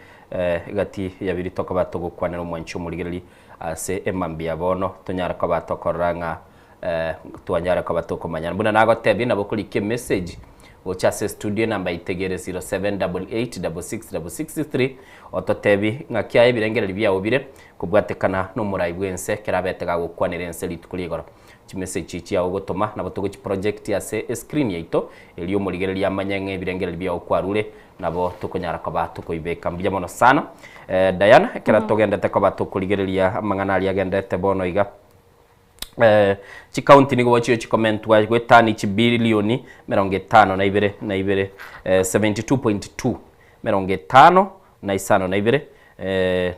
egati ya biria tokoba togokwanera omwanchi omorigereri ase emambia bono tonyare koba tokorora ng'a Twanyara koba tokomanyana. Buna nagotebia nabo okorika emessage gocha ase estudio enamba yaito egere 0788666663 ototebi ng'aki aye ebirengererio biao bire kobwatekana nomorai bwense ekero abete gagokwanera ense rituko ria igoro. Chimessage echi chiao ogotoma nabo togochiproject ase escreen yaito erio omorigereria amanye ng'a ebirengererio biao kwarure nabo tokonyara koba tokoibeka. Mbuya mono sana Diana ekero togendete koba tokorigereria amang'ana aria agendete bono iga. Chikaunti nigo chio chikomentwa goetania chibilioni emerongo etano na ibere na ibere, 72.2 emerongo etano na isano na ibere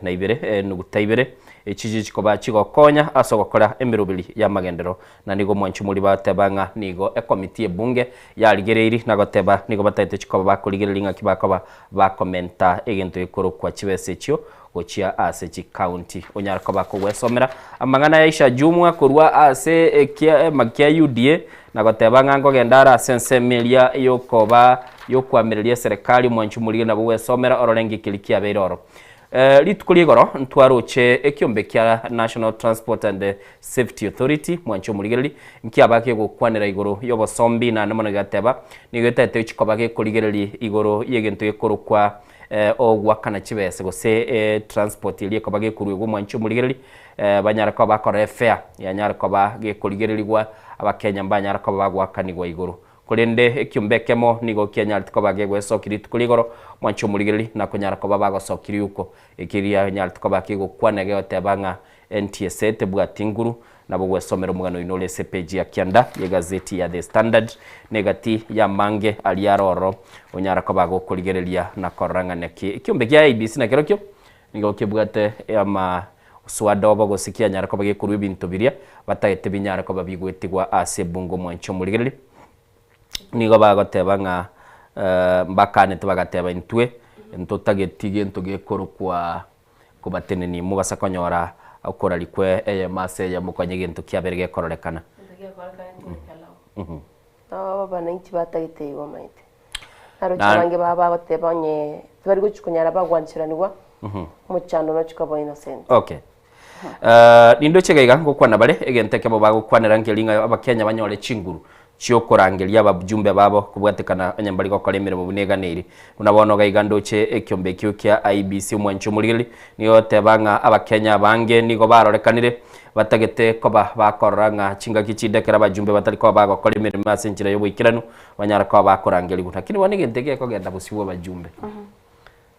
na ibere enuguta ibere, echi chichikoba chigokonya ase ogokora emeroberi y'amagenderero. Na nigo omwanchi omori bateba ng'a nigo ekomiti y'ebunge yarigereiri na goteba nigo batagete chikoba bakorigereria ng'aki bakoba bakomenta egento gekorokwa chibesa echio gochia ase chikaunti. Onyare koba kogwesomera amang'ana ya Aisha Jumwa korwa ase ekiama kia UDA na goteba ng'a nkogenda are ase ensemo eria yokoba yokoamereria eserekari omwanchi omorige nabo gwesomera orore ng'iki keria kiabeire oro. Rituko ria igoro ntwaroche ekiombe kia National Transport and Safety Authority mwanchi omorigereri nkiaba kegokwanera igoro y'obosombi naende mono gegateba nigo getaete chikoba gekorigereria igoro y'egento gekorokwa ogoakana chibesa gose transport eria ekoba gekoruegwa omwanchi omorigereri, banyare koba bakora efare yanyare koba gekorigererigwa abakenya mbanyare koba bagoakanigwa igoro. Korende ekiombe ekemo nigo kianyarete koba gegoesokia rituko ria igoro omwanchi omorigereri na konyara koba bagosokia riuko eki rianyarete koba kegokwana gegoteba ng'a NTSA tebwati nguru. Nabo gwesomera omogano oino ore ase epeji ya kianda y'egazeti ya The Standard, na egati y'amange aria are ororo onyara koba gokorigereria na korora ng'a naki ekiombe kia IEBC nakerokio nigo kebwate amaswada obo gose kianyara koba gekorua ebinto biria batagete binyare koba bigoetigwa ase ebunge omwanchi omorigereria. Nigo bagoteba ng'a mbakanete bagateba intwe ntotageti gento gekorokwa Kobatenenia mobasa konyora okoraria kwe eyemo ase eyemo konya egento kiabere gekororekana. Nabo abananchi batagete igo omanyete. Naroche abange babo bagoteba onye tibari gochia konyara bagwancheranigwa, omochando nochia koba innocent. Okay. Nindoche iga iga ngokwana bare, egento ekemo bagokwanera nkeri ng'a abakenya banyore chinguru. chiokorangeria abajumbe babo kobwatekana onye mbari gokora emeremo buna eganeiri. Buna bono iga iga ndoche ekiombe ekio kia IEBC omwanchi omorigereria nigo egoteba ng'a abakenya abange nigo barorekanire batagete koba bakorora ng'a chingaki chinde ekero abajumbe batari koba bagokora emeremo ase enchera y'oboikeranu banyare koba bakorangerigwa. Lakini bono egento eke gekogenda bosio bwa abajumbe,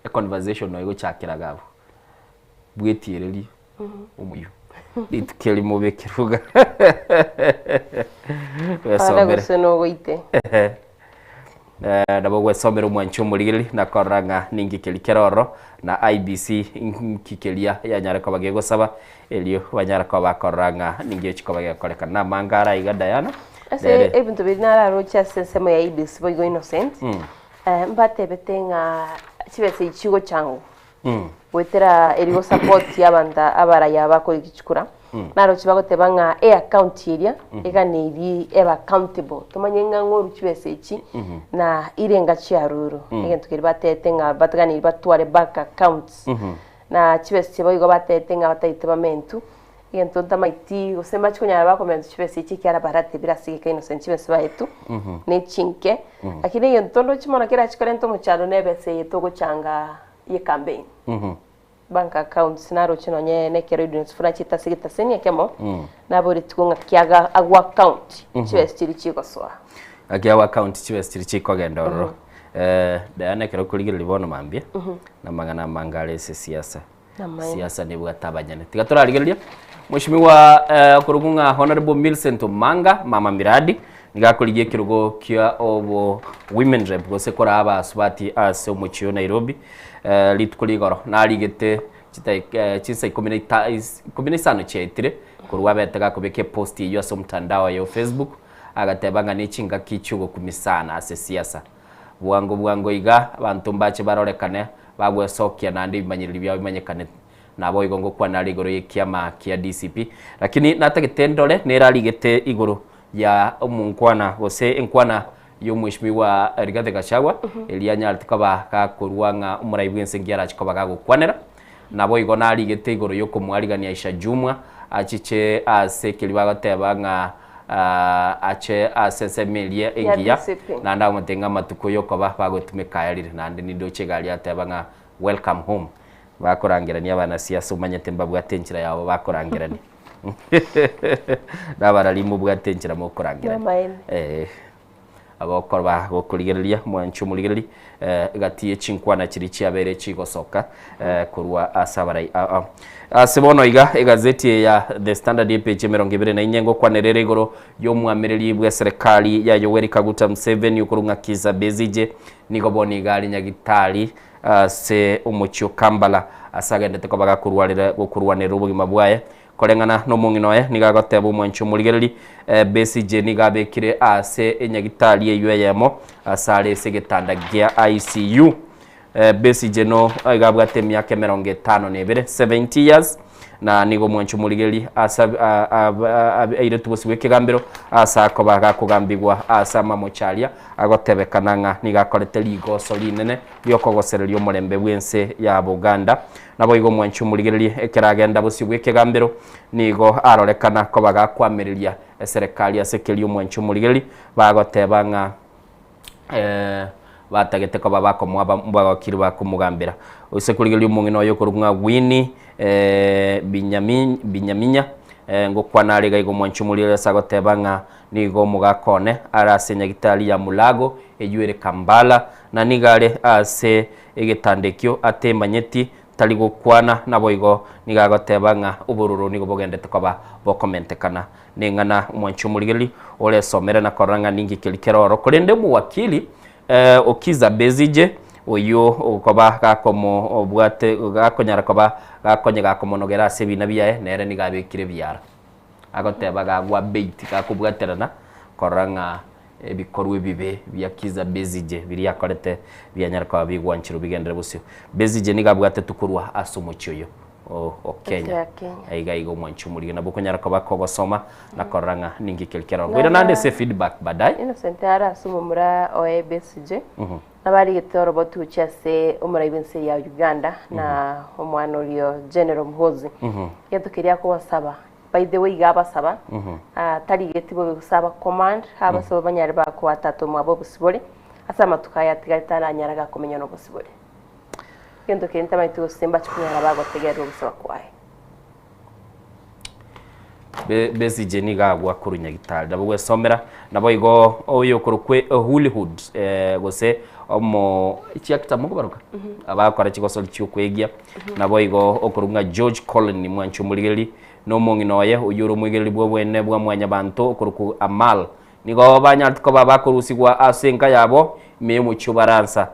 econversation noyo egochakera iga abwo, bwetiererie omoyio rituko erimo obekerwe iga Ore wesomere. gose nogoite. Eh, nabo gwesomera omwanchi omorigereria na korora ng'a ninki keria kere ororo na IEBC nki keria yanyare koba gegosaba erio banyare koba bakorora ng'a ninki echi koba gegokorekana. Na amanga ara iga Diana Ase nere ebinto biria nararoche ase ensemo ya IEBC boigo Innocent, eh, mbatebete ng'a chibesa echi chigochangwa goetera eri gosupport abanto abaraya bakoriki chikura, naroche bagoteba ng'a eaccount eria eganeirie ebe accountable tomanye ng'a ng'oru chibesa echi na irenga chiarurwe. Egento keria batebete ng'a bataganeirie batware bank accounts na chibesa echi boigo batebete ng'a batagete bamentu, egento ntamaeti gose mbachi konyara bakomentu chibesa echi ekiagera baratebire ase egeka innocent chibesa baetwe ne chinke. Lakini egento ndoche mono kerachi korenta omochando na ebesa eye togochanga ye campaign. Bank accounts naroche nonye nekero Edwin Sifuna achiete ase egetaseni ekemo, naboretigwe ng'a kiaga agwo account chibesa chiria chigosoa. Gaki agwo account chibesa chiria chikogenda ororo. Diana ekero okorigereria bono mambia, namang'ana amange are ase siasa. Namaene. Siasa nebwate abanyene. Tiga torarigereria Mheshimiwa okorokwa ng'a Honorable Millicent Omanga, Mama Miradi, nigo akorigia ekerogo kia obo women rep gose koraa abasubati ase omochie o Nairobi rituko rigoro narigete chidakika chinsa ikomi na ita ikomi na isano chiaetire korwa abete gakobeka epost eyio ase omotandao oye o Facebook agateba ng'a ne chingaki chiogokumia sana ase siasa. Bwango bwango iga abanto mbache barorekane bagwesokia naende ebimanyereri biabo bimanyekane. Naboigo ngokwana are igoro y'ekiama kia DCP. Lakini natagete ndore nere arigete igoro ya omonkwana gose enkwana y'omweshimiwa Rigathi Gachagua eria anyarete koba gakorwa ng'a omorai bw'ense nki arache koba gagokwanera. Naboigo narigete igoro y'okomoarigania Aisha Jumwa achiche ase keria bagoteba ng'a ache ase ensemo eria engiya naende agomotebi ng'a amatuko y'okoba bagotumeka ayarire naende nindoche egari ateba ng'a welcome home. Bakorangerania abanasiasa omanyete mbabwate enchera yabo bakorangerania. Nabarari mobwate enchera mokorangerania. Namaene. Eh. Agokorwa gokorigereria mwanche omorigereri eh, egati ye chinkwana chiria chiabeire chigosoka eh, korwa ase abarai aa. Ase bono iga egazeti eye ya The Standard epeji emerongo ebere na inye ngokwanera ere igoro y'omwamereri bw'eserekari ya Yoweri Kaguta Museveni okorwa ng'a Kizza Besigye nigo bono iga are nyagitari ase omochie o Kampala ase agendete koba gakorwarera gokorwanerera obogima bwaye Koreng'ana nomong'ina oye nigo agoteba omwanchi omorigereri, Besigye nigo abekire ase enyagitari eyio eyemo ase are ase egetanda gia ICU. Besigye no iga abwate emiaka emerongo etano na ebere, 70 years, na nigo omwanchi omorigereri ase airetwe bosio bw'ekegambero ase akoba gakogambigwa ase amamocho aria agotebekana ng'a nigo akorete rigoso rinene riokogosereria omorembe bw'ense ya Buganda. Naboigo omwanchi omorigererie ekero agenda bosio bw'ekegambero, nigo arorekana koba gakoamereria eserekari ase keria omwanchi omorigereria, bagoteba ng'a batagete koba bakomoa abagokiri bakomogambera. Ase korigereria omong'ina oyo okorokwa ng'a Winnie Binyaminya, ngokwana are iga iga omwanchi omorigereria ase agoteba ng'a Nigo omogaka one are ase nyagitari ya Mulago eyio ere Kampala, na nigo are ase egetanda ekio atemanyeti, tari gokwana, naboigo nigo agoteba ng'a obororo nigo bogendete koba bokomentekana. Neng'ana omwanchi omorigereria oresomere na korora ng'a ninki keria kere oro. Korende omowakili Okiza Besigye oyio okoba gakomobwate gakonyara koba gakonya gakomonogera ase ebina biaye nere nigo abekire ebiara. Agoteba gagwa bait gakobwaterana korora ng'a ebikorwa ebibe bia Kizza Besigye biria akorete bianyare koba bigwancherwa bigenderere bosio. Besigye nigo abwatetwe korwa ase omochie oyo o Kenya. Aiga iga omwanchi omorige nabo okonyara koba kogosoma na korora ng'a ninki keri keroro. Ngoira naende ase feedback baadaye. Innocent are ase omomura oye Besigye nabarigete oroboti gochia ase omorai bw'ense ya Uganda na omwana oria General Muhoozi. Egento keria akobasaba. By the way iga abasaba, ah, tarigeti bobe gose aba command, abasaba banyare bakoa tata omwabo obosibore, ase amatuko aya atigarete aranyare gakomenya nobosibore. Egento kende ntamanyeti gose mbache konyara bagotegerera ogosaba kwaye. Be- Besigye nigo agwa korwa Nyagitari nabo gwesomera naboigo oyo okorokwa Hollywood eh, gose omo chiactor mokobaroka abakora chigosori chiokwegia naboigo okorokwa ng'a George Colin mwanche omorigereri na omong'ina oye oyio ore omwegereri bw'obwene bwa mwanyabanto okorokwa Amal Nigo banyarete koba bakorusigwa ase enka yabo ime y'omochie o Baransa,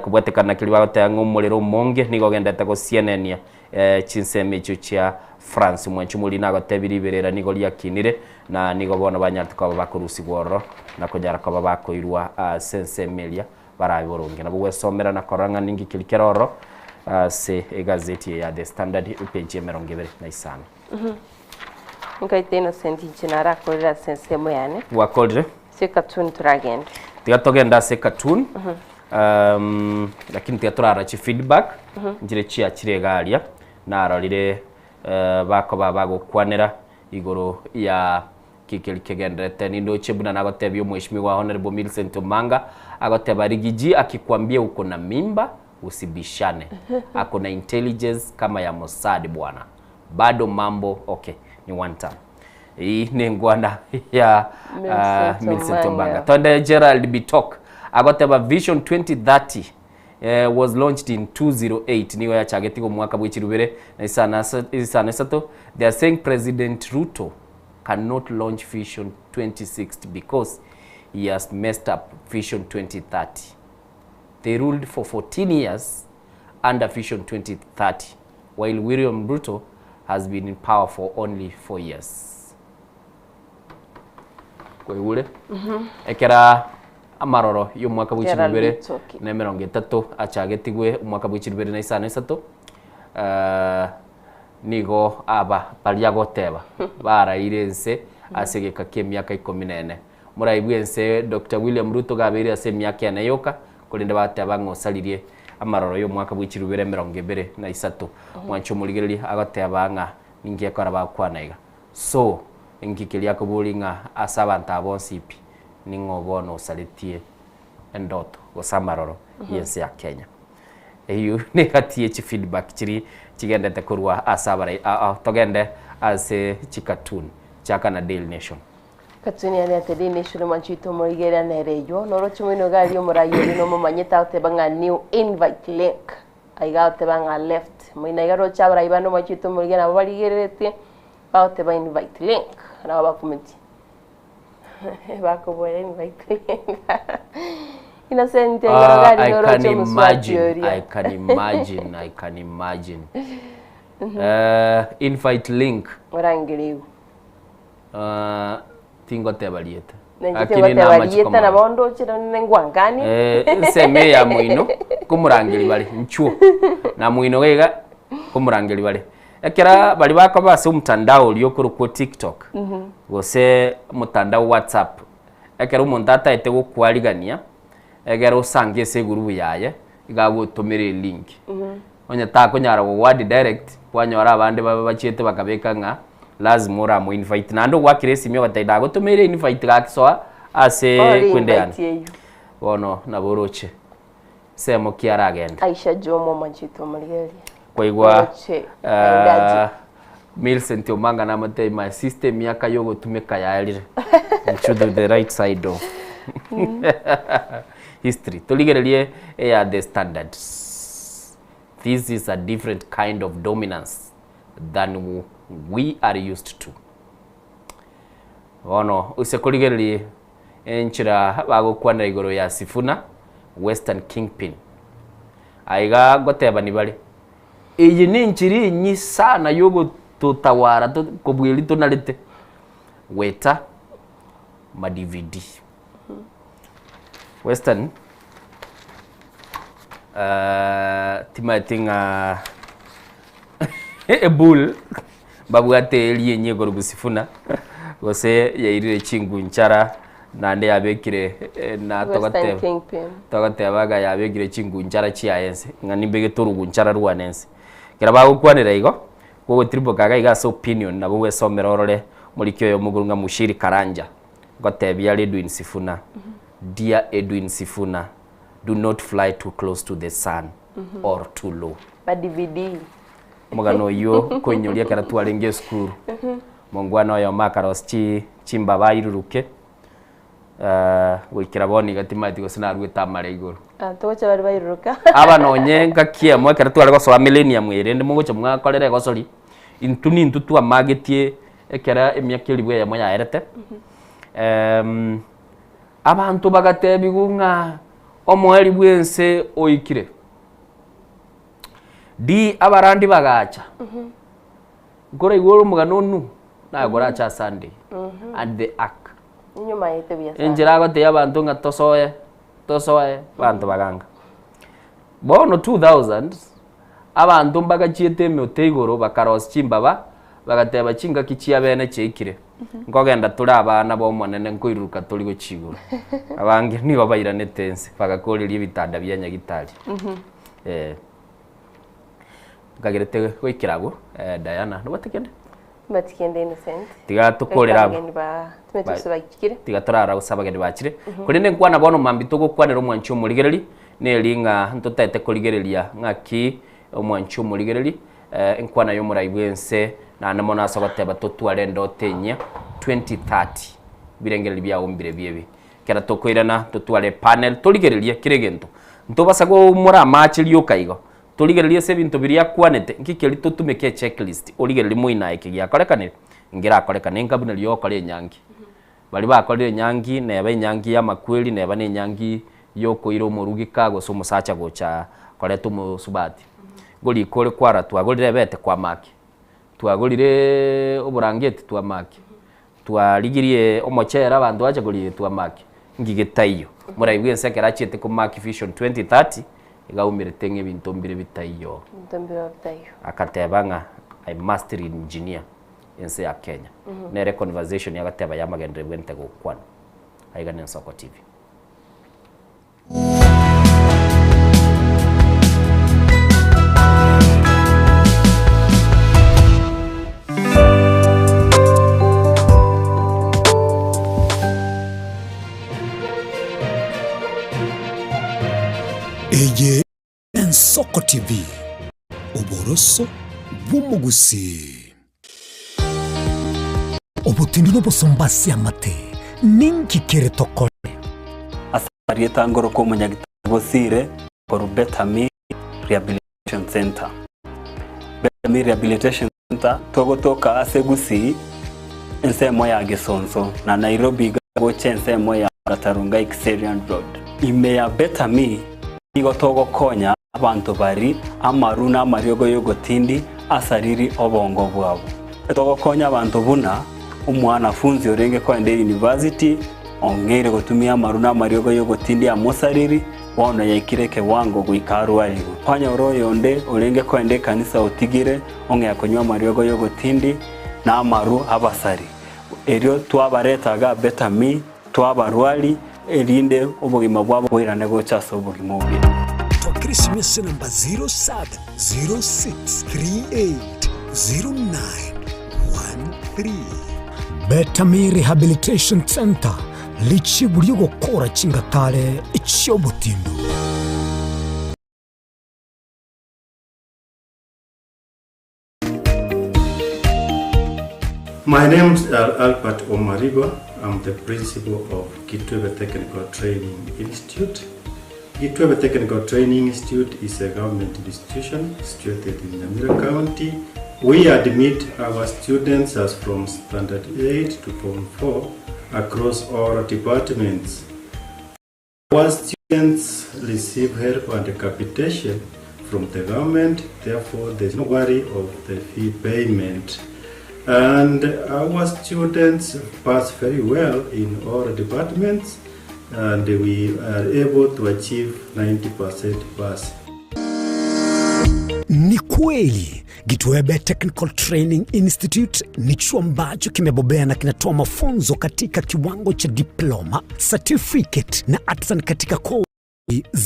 kobwatekana na keria bagoteba ng'a omorero omonge nigo ogenderete gosienenia chinsemo echio chia France. Omwanchi omoria nagotebi riberera nigo riakinire, na nigo bono banyarete koba bakorusigwa ororo na konyara koba bakoirwa ase ensemo eria barabe boronge. Nabo gwesomera na korora ng'a ninki keria kere ororo ase egazeti eye ya The Standard, epeji emerongo ebere na isano. Nkaite Innocent inche narakorire ase ensemo yane. Gwakorire? Ase cartoon toragende. Tiga togende ase cartoon. Um, lakini tiga torara chi feedback nchire chiachire iga aria narorire eh, bakoba bagokwanera igoro ya kikeri kegenderete nindoche buna nagotebia omweshimiwa Honorable Millicent Omanga agoteba Rigiji akikwambia uko na mimba usibishane ako na intelligence kama ya Mossad bwana Bado mambo okay ni one term. Eyio nengwana ya Millicent Millicent Omanga. Omanga. Tonde Gerald Bitok agoteba Vision 2030 eh, was launched in 208 nigo yachagetigwe omwaka bwe chirubere na isano ase- isano isato. They are saying President Ruto cannot launch Vision 2060 because he has messed up Vision 2030. They ruled for 14 years under Vision 2030 while William Ruto has been in power for only 4 years. Kwaigure? Ekera amaroro y'omwaka bwe Gerald chirubere Bitoki. na emerongo etato achagetigwe omwaka bwe chirubere na isano isato eh, nigo aba baria goteba baraire ense ase egeka kia emiaka ikomi na ene. Morai bw'ense Doctor William Ruto gabeire ase emiaka ene yoka, korende bateba ng'a osaririe amaroro y'omwaka bwe chirubere emerongo ebere na isato. Mwanche omorigereria agoteba ng'a ninki ekora bagokwana iga. So, inki keria akoboria ng'a ase abanto aba bonsi pi, ning'o bono osaretie endoto gose amaroro y'ense ya Kenya? Eyio negati ye chifeedback chiria chigendete korwa ase abarai ao ao. Togende ase chicartoon, chaka na Daily Nation. Katuni ane ate Nation mwanchete omorigereria nere eywo noroche moino iga aria omorai oria nomomanyete agoteba ng'a new invite link aiga agoteba ng'a left moino iga roche abarai bande mwanchete omorigereria nabo barigereretie bagoteba invite link nabo bakumeti bakoboera invite link Innocent ekero Ah, gari I can noroche omosubati imagine, oria I can imagine, I can imagine. Eh, invite link. Orangereiwe. Ah, tingoteba rieta. Nenche Lakini tingoteba namache rieta komanya. nabo ndoche nonye ngwanganie. Eh, ensemo eye ya moino komorangeri bare nchuo na moino iga iga komorangeri bare ekera baria bakoba ase omotandao oria okorokwa tiktok gose omotandao whatsapp ekero omonto ataete gokwarigania egere osange ase egurubu yaye iga agotomera elink Onye takonyara gogo add direct, kwanyora abande babe bachiete bakabeka ng'a lazima oramo invite. Naende ogwakire esimi ogateba nagotomeire invite gaki soa ase Ore kwende yane. invite eywo. Bono nabo oroche nsemo ki aragende. Aisha Juma omwanchete omorigereria. Kwaigwa Oroche aende ache. Millicent Omanga namotebia my sister emiaka yogotumeka yaerire. Nchu to the right side of history. Torigererie eya the standard. This is a different kind of dominance than we are used to. Bono ase korigereria enchera bagokwanera igoro ya Sifuna Western Kingpin. Aiga ngotebani bare Eye nenchera enyi sana yogototawara kobua eria tonarete goeta ma DVD. Western timaeti ng'a ebull mbabwate eria enyi ekorokwa sifuna gose yairire chingunchara naende yabekire na Western togoteba Kingpin. togoteba ng'a yabekire chingunchara chiaye ense, ng'a nimbegete orugunchara rwane ense. Ekero bagokwanera igo, Gogotirimboka iga iga ase opinion nabo gwesomera orore omoriki oyo omoguru ng'a Mushiri Karanja ngotebia are Edwin Sifuna, Dear Edwin Sifuna, do not fly too close to the sun or too low. Ba DVD. Omogano oyio koinyoria ekero twarenge esukuru, mongwana oyomo akarosia chi chimbaba airuruke, goikera bono iga timanyeti gose naruete amare igoro. Ah, togocha baria bairuruka. Aba nonye ngaki emo ekero tware gosoa millennium eye rende mogocha mwakorera egosori, intwe nintwe twamagetie ekero emiaka elifu eyemo yaerete, abanto bagatebiwa ng'a omoerio bwense oikire. Di abarandi bagacha, nkoraigwe ore omogano onu, naye korache ase Sunday and the ark. Inyuma yaito buya sana. Enchera agotebia abanto ng'a tosoe, tosoe, abanto baganga. Bono 2000, abanto mbagachiete emiote igoro bakarosia chimbaba, bagateba chingaki chia bene chiaikire, nkogenda tore abana ba Omonene nkoiruruka tori gochia igoro. Abange nigo bairanete ense, bagakoreria ebitanda bia nyagitari. Eh, nkagerete goikera abwo, eh, Diana, nobwate kende? Mbati kende Innocent. Tiga tokorere abwo. Abageni ba timanyeti gose baikire. Tiga torara gose abageni bachire. Korende nkwana bono mambia togokwanera omwanchi omorigereri, neri ng'a ntotaete korigereria ng'aki omwanchi omorigereri, eh, enkwana y'omorai bw'ense, naende mono ase ogoteba totware endoto enyia 2030, ebirengererio biago mbirebio ebi. Ekero tokoirana totware epanel torigererie kera egento. Ntobasa koumora amache rioka igo, torigererie ase ebinto biria akwanete, nki keria totumeke echecklist origererie moino aye eke giakorekanire, nkerakorekane enka buna riria ogokora enyangi. Baria bakorire enyangi neba enyangi ya amakweri neba na enyangi ya okoira omorugika gose omosacha gocha koreta omosubati. Igo riko ore kwarora twagorire ebete kwamaki, twagorireeee oborangeti twamaki, Twarigirie omochere abanto bache koria twamaki, ngige taiyo. Morai bwense ekero achiete komaki vision 2030, iga aumerete ng'a ebinto mbire bitaiyo. Ebinto mbire bitaiyo. Akateba ng'a I must re-engineer ense ya Kenya. Nere conversation agateba yamagenderero bwente gokwana. Aiga ne Nsoko TV. Eye Ensoko TV, oboroso bw'omogusii. Obotindi n'obosomba ase amate, ninki kere tokore? Ase amarieta ngoroka omonyagitari Bosire korwa Betami Rehabilitation Centre. Betami Rehabilitation Centre togotoka ase Gusii ensemo ya Gesonso na Nairobi iga gocha ensemo ya Gatarunga Kiserian Road. Ime ya Betami nigo togokonya abanto bari amaru na amariogo y'ogotindi asariri obongo bwabo. Togokonya abanto buna omwanafunzi orenge koenda eyunivasiti ong'eire gotumia amaru na amariogo y'ogotindi amosariri, bono yaikire ekewango goika arwarigwe. Kwanyora oyonde orenge koenda ekanisa otigire ong'ea konywa amariogo y'ogotindi na amaru abasari. Erio twabareta iga Betami, twabarwari, erinde obogima bwabo boirane gocha ase obogima obuya. Twakera esimi ase namba 0706380913. Betami Rehabilitation Centre, richibu ri'ogokora chingatare chi'obotindu. My name is Albert Omariba. I'm the principal of Kitwebe Technical Training Institute. Kitwebe Technical Training Institute is a government institution situated in Nyamira County. We admit our students as from Standard 8 to Form 4 across all departments. Our students receive help and capitation from the government, therefore there's no worry of the fee payment. And our students pass very well in all departments and we are able to achieve 90% pass. Ni kweli Gitwebe Technical Training Institute ni chuo ambacho kimebobea na kinatoa mafunzo katika kiwango cha diploma, certificate na artisan katika kozi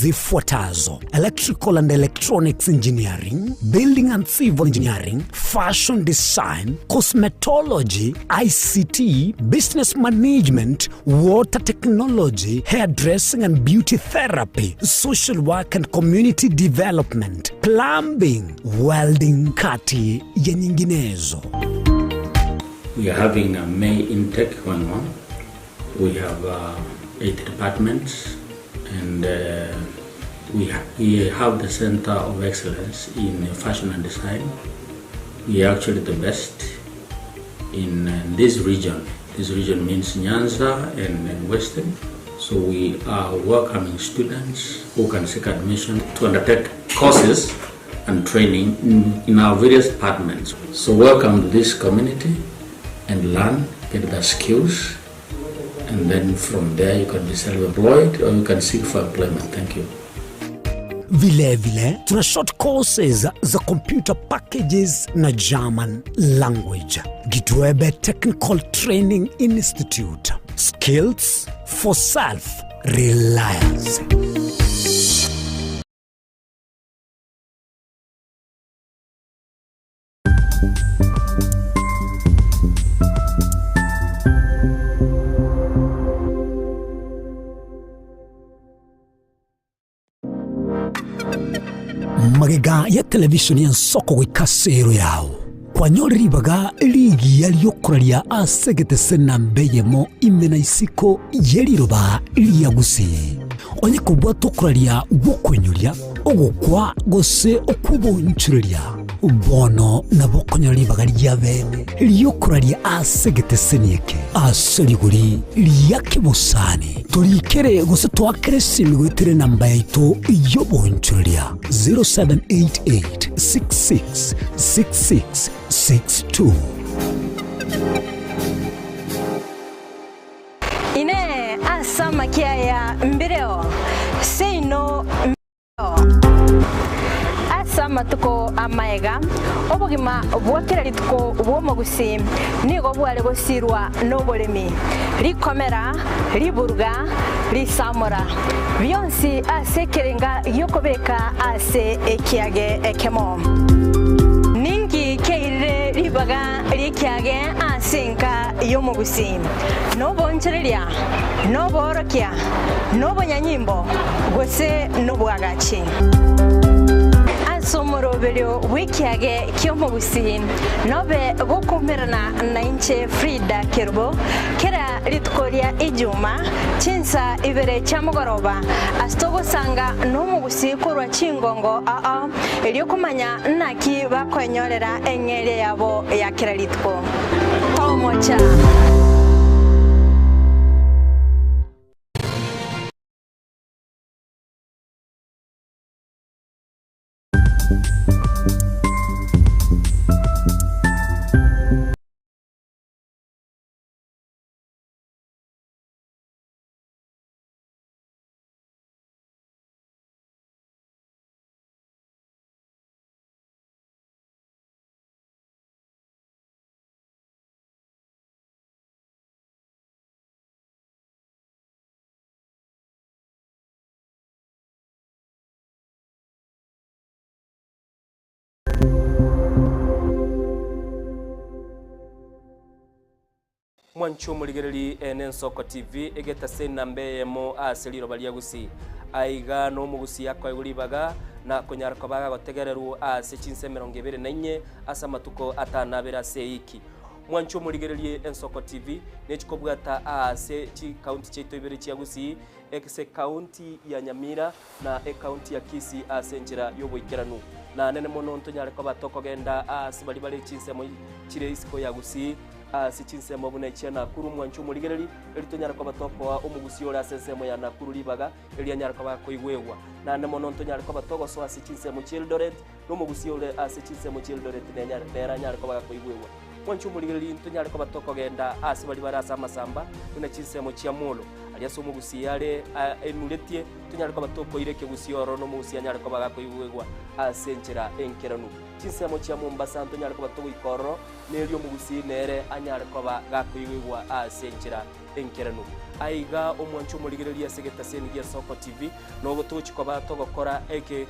Zifuatazo: Electrical and Electronics Engineering, Building and Civil Engineering, Fashion Design, Cosmetology, ICT, Business Management, Water Technology, Hairdressing and Beauty Therapy, Social Work and Community Development, Plumbing, Welding, kati ya nyinginezo. We are having a May intake going on. We have uh, eight departments and uh, we, ha we have the Center of Excellence in Fashion and Design. We are actually the best in uh, this region. This region means Nyanza and, and Western. So we are welcoming students who can seek admission to undertake courses and training in, in our various departments. So welcome to this community and learn, get the skills, and then from there you can be self-employed or you can seek for employment. Thank you. Vilevile tuna short courses za computer packages na German language. Gitwebe Technical Training Institute. Skills for self reliance. Magega ya televishoni ya nsoko goika sero yao kwanyore ribaga rigiya riokoraria ase egetese namba eyemo ime na isiko ye riroba ria gusii. Onye kobwata okoraria gw'okoinyoria, ogokwa, gose okw'obonchoreria, bono nabo okonyora ribaga ria bene ri'okoraria ase egeteseni eke ase rigori ria kebosani. Torikere gose toakere esimi goetera enamba yaito y'obonchoreria 0788 66 66 62. Inee! Ase amakia aya mbireo? Seino mbireo. Ase amatuko amaega, obogima bwa kera rituko bw'omogusii nigo bware gosirwa noboremi, rikomera, riburuga, risamora, bionsi ase ekerenga gi'okobeka ase ekiage ekemo. Ninki kiairire ribaga ri'ekiage ase enka y'omogusii? Nobonchoreria, noboorokia, nobonyanyimbo, gose nobwagachi? Ase omoroberio bw'ekiage ki'omogusii nobe gokoumerana nainche Frida Kerubo kera rituko ria Ijuma chinsa ibere chia mogoroba ase togosanga nomogusii korwa chingongo ao erio komanya naki bakoenyorera eng'eria yabo ya kera rituko. Tomocha. Mwanche omorigereri ene Ensoko TV egetase enamba eyemo ase riroba ria Gusii. Aiga nomogusii akoegwa ribaga na konyara koba agotegererwa ase chinsa emerongo ebere na inye ase amatuko atano abere ase eiki. Mwanche omorigererie Ensoko TV nechikobwata aase chikaunti chiaito ibere chia Gusii, ase ekaunti ya Nyamira na ekaunti ya Kisii ase enchera y'oboikeranu. Na nene mono ntonyare koba tokogenda aase baria bare chinsemo chire isiko ya Gusii, ase chinsemo buna echia Nakuru. Mwanche omorigereri, erio tonyare koba tokoa omogusii ore ase ensemo ya Nakuru ribaga, erio anyare koba akoigwegwa. Naende mono ntonyare koba togosoa ase chinsemo chi'Eldoret, na omogusii ore ase chinsemo chi'Eldoret nenyare nere anyare koba gakoigwegwa. Mwanche omorigereria ntonyare koba tokogenda ase baria bare ase amasamba, buna chinsemo chia Molo, aria ase omogusii are enuretie, tonyare koba tokoira ekegusii ororo na omogusii anyare koba gakoigwegwa ase enchera enkeranu. Chinsemo chia Mombasa ntonyare koba togoika ororo, na erio omogusii nere anyare koba gakoigwigwa ase enchera enkeranu. Aiga omwanche omorigereria ase egetaseni gia Soko TV, nogo togochia koba togokora eke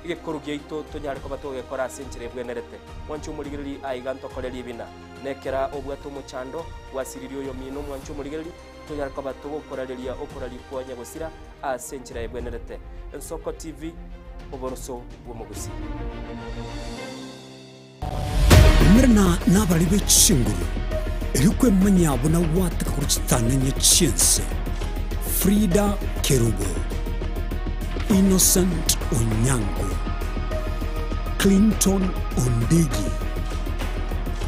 egekoru giaito tonyare koba togegekora ase enchera ebwenerete. Mwanche omorigereria aiga ntokore ribina, na ekera obwate omochando gwasiririe oyomino omwanche omorigereria, tonyare koba togokorareria okoraria kwa nyagosira ase enchera ebwenerete. Ensoko TV, oboroso bw'omogusii. Umerana nabarari be chinguru, erio kwemanyia buna gwateka korwa chitananya chi'ense. Frida Kerubo, Innocent Onyango, Clinton Ondigi,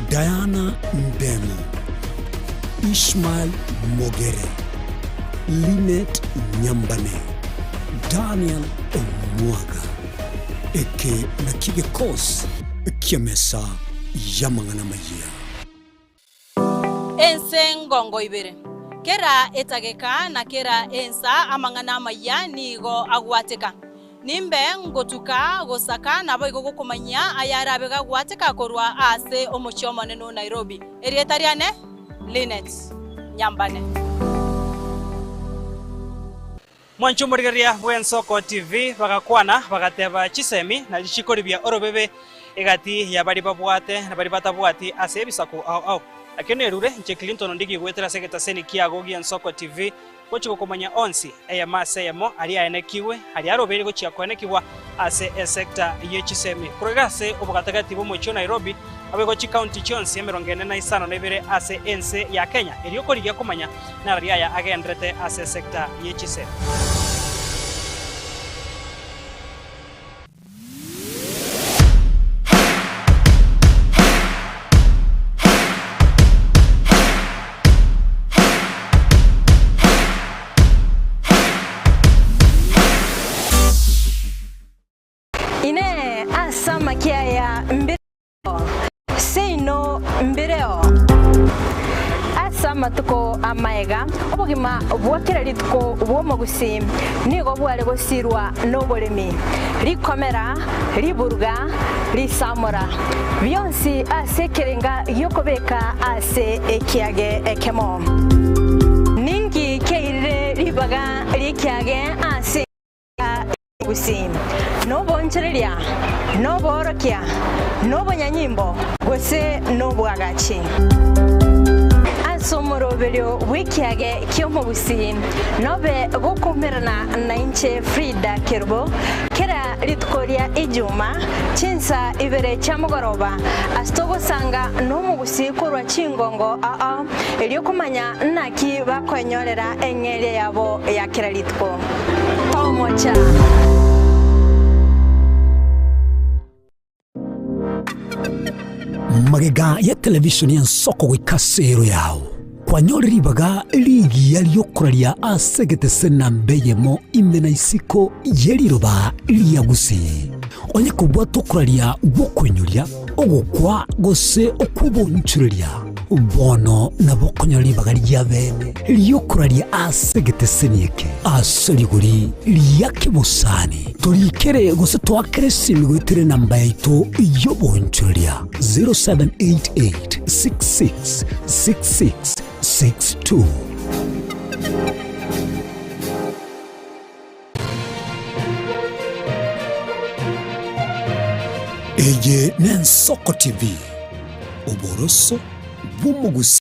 Diana Ndemo, Ishmael Mogere, Linet Nyambane, Daniel Omwaga. Eke nakio gekosi ki'emesa y'amang'ana amayia. Ense ngongo ibere, kera etageka na kera ensa amang'ana amayia nigo agwateka. Nimbe ngotuka gosaka naboigo gokomanyia ayarabe gagwateka korwa ase omochie omonene o Nairobi. Erieta riane Linet Nyambane. Mwanche omorigereria bw'Ensoko TV bagakwana bagateba chisemi na richiko ribia orobebe egati ya baria babwate na baria batabwati ase ebisaku ao ao. Lakini nerure inche Clinton Ondigi goetera ase egetaseni kiago gi'Ensoko TV gochia gokomanya onsi eyemo ase eyemo aria aenekigwe aria arobeire gochia koenekigwa ase esecta ye chisemi korwa iga ase obogatagati bw'omochie o Nairobi naboigo chikaunti chionsi emerongo ene na isano na ibere ase ense ya Kenya erio korigia komanya Narari aya agenderete ase esecta ye chisemi. Inee! Ase amakia aya mbireo? Seino mbireo. Ase amatuko amaega, obogima bwa kera rituko bw'omogusii nigo bware gosirwa noboremi, rikomera, riburuga, risamora, bionsi ase ekerenga gi'okobeka ase ekiage ekemo. Ninki kiairire ribaga ri'ekiage ase Gusii, noboonchoreria, noboorokia, nobonyanyimbo, gose nobwagachi. Ase omoroberio bw'ekiage ki'omogusii, nobe gokoumerana nainche Frida Kerubo, kera rituko ria Ijuma, chinsa ibere chia mogoroba, ase togosanga nomogusii korwa chingongo ao, erio komanya naki bakoenyorera eng'eria yabo ya kera rituko. Tomocha. Magega ya televishoni y'ensoko goika ase ero yao, kwanyore ribaga rigiya ri'okoraria ase egetese namba eyemo ime na isiko ye riroba ria Gusii. Onye kobwate okoraria gw'okoinyoria, ogokwa gose okw'obonchoreria, bono nabo okonyora ribaga ria bene ri'okoraria ase egeteseni eke ase rigori ria kebosani. Torikere gose toakere esimi goetera enamba yaito y'obonchoreria 0788 66 66 62. Eye n'Ensoko TV, oboroso bw'omogusii.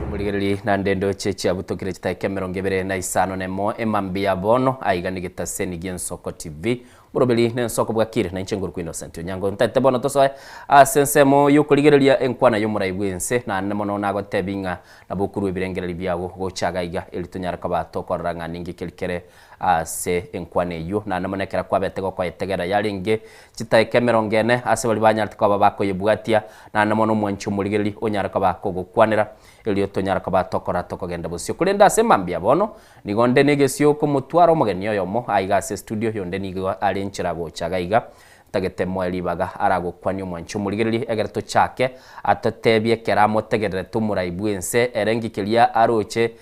Omorigereria naende ndoche chiabutokire chidakika emerongo ebere na isano na emo emambia bono aiga nigetaseni gi'Ensoko TV. Boroberi nensoko bwakire na inche ngorokwa Innocent Onyango. Ntaete bono tosoe ase ensemo y'okorigereria enkwana y'omorai bw'ense, naende mono nagotebi ng'a nabo okorua ebirengererio biago gocha iga iga eri tonyare koba tokorora ng'a ninki keri kere ase enkwana eyio. Naende mono ekero kwabete gokoetegerera yarenge chitaeka emerongo ene ase baria banyarete koba bakoyebwatia, naende mono omwanchi omorigereria onyare koba kogokwanera erio tonyare koba tokora tokogenda bosio. Korende ase mambia bono Nigo nde negesio komotwara omogeni oyomo aiga ase estudio, oyonde nigo are enchera gocha iga iga. Ntagete moe ribaga aragokwanie omwanchi omorigereria egere tochake, atotebie ekero amotegererete omorai bw'ense ere nki keria aroche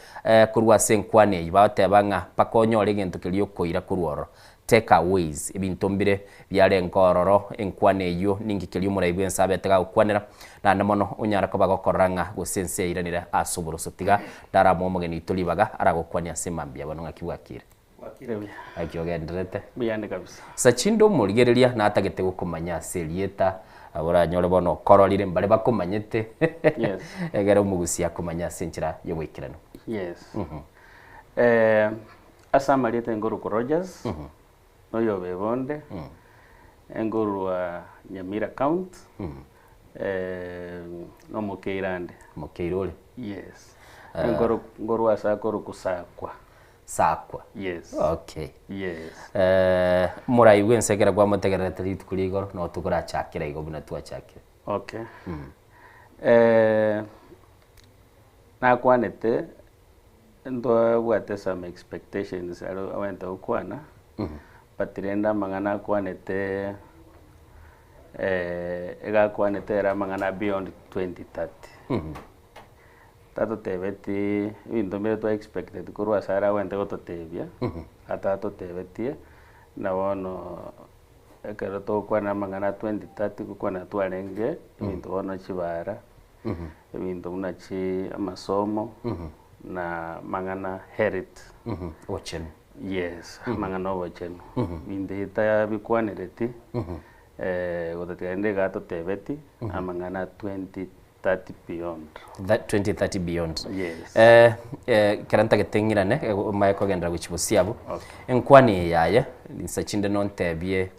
korwa ase enkwana eyio. Bagoteba ng'a mpaka onyore egento keria okoira korwa ororo. Take aways, ebinto mbire biarenge ororo, enkwana eyio ninki keria omorai bw'ense abete gagokwanera, naende mono onyare koba gokorora ng'a gose ense yairanire ase oboroso. Tiga ndaramoe omogeni oito ribaga aragokwanie ase mambia bono ng'aki bwakire. Bwakire buya. Ng'aki ogendererete? Mbuyande kabisa. Sachinde omorigereria natagete gokomanya ase erieta, oranyore bono okororire mbare bakomanyete, Yes. egere omogusia akomanye ase enchera y'oboikeranu. Yes. Ase amarieta enkorokwa Rogers, noyoba ebonde, enkorwa Nyamira County, nomokeira ande. Mokeira ore? Yes. Nkorwa ase akorokwa Sakwa. Sakwa? Yes. Okay. Yes. Morai bwensi ekero kwamotegererete rituko ria igoro, noo tokorachakera igo buna twachakire. Okay. Nakwanete Ntwabwate some expectations aro abanyete gokwana, but rende amang'ana akwanete iga akwanete ere amang'ana beyond 2030. Tatotebeti ebinto mbire twa expected korwa ase are abwenerete gototebia, atatotebetie, na bono ekero togokwana amang'ana a 2030 ngokwana twarenge ebinto bono chibara. Ebinto buna chi amasomo na amang'ana health. Obochenu. Yes, amang'ana obochenu. Ebinto ebi tabikwanereti gotatiga rende iga atotebeti amang'ana 2030 beyond. That 2030 beyond. Yes. Ekero ntagete ng'irane omanye kogenderera gochia bosio abwo, enkwani eye yaye insa chinde nontebie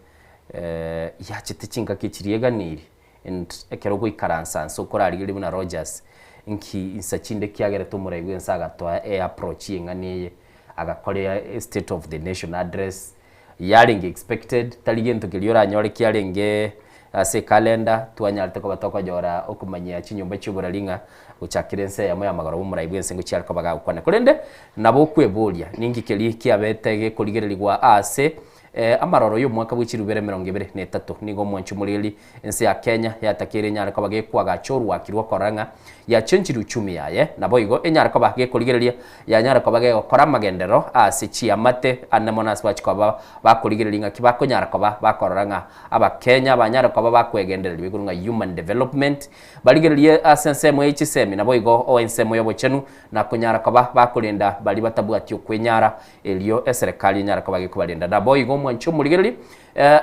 yachete chingaki chiria eganeiri. And ekero ogoikaransa nse okorarigereria buna Rogers, nki insa chinde kiagerete omorai bwense agatoa e approach y'eng'ana eye, agakora e state of the nation address, yarenge expected, tari gento keria oranyore kiarenge ase ecalendar, twanyarete koba tokonyora okomanyia chinyomba chia oborari ng'a gochakera ense eyemo ya amagoro omorai bwense ngochia are koba gagokwana. Korende nabo okweboria, ninki keria kiabete gekorigererigwa ase Amaroro y'omwaka bwe chirubere 23 nigo omwanchi omoreri ense ya Kenya yatakeire enyare koba gekwagacha orwaki rw'okorora ng'a yachenchirie uchumi yaye, naboigo enyare koba gekorigereria yanyare koba gegokora amagenderero ase chiamate ande mono ase bachi koba bakorigereria ng'aki bakonyara koba bakorora ng'a abakenya banyare koba bakwegendereria igoro ng'a human development barigererie ase ensemo ye chisemi naboigo o ensemo y'obochenu na konyara koba bakorenda baria batabwati okwenyara Erio eserekari enyare koba gekobarenda. Naboigo omwanche omorigereria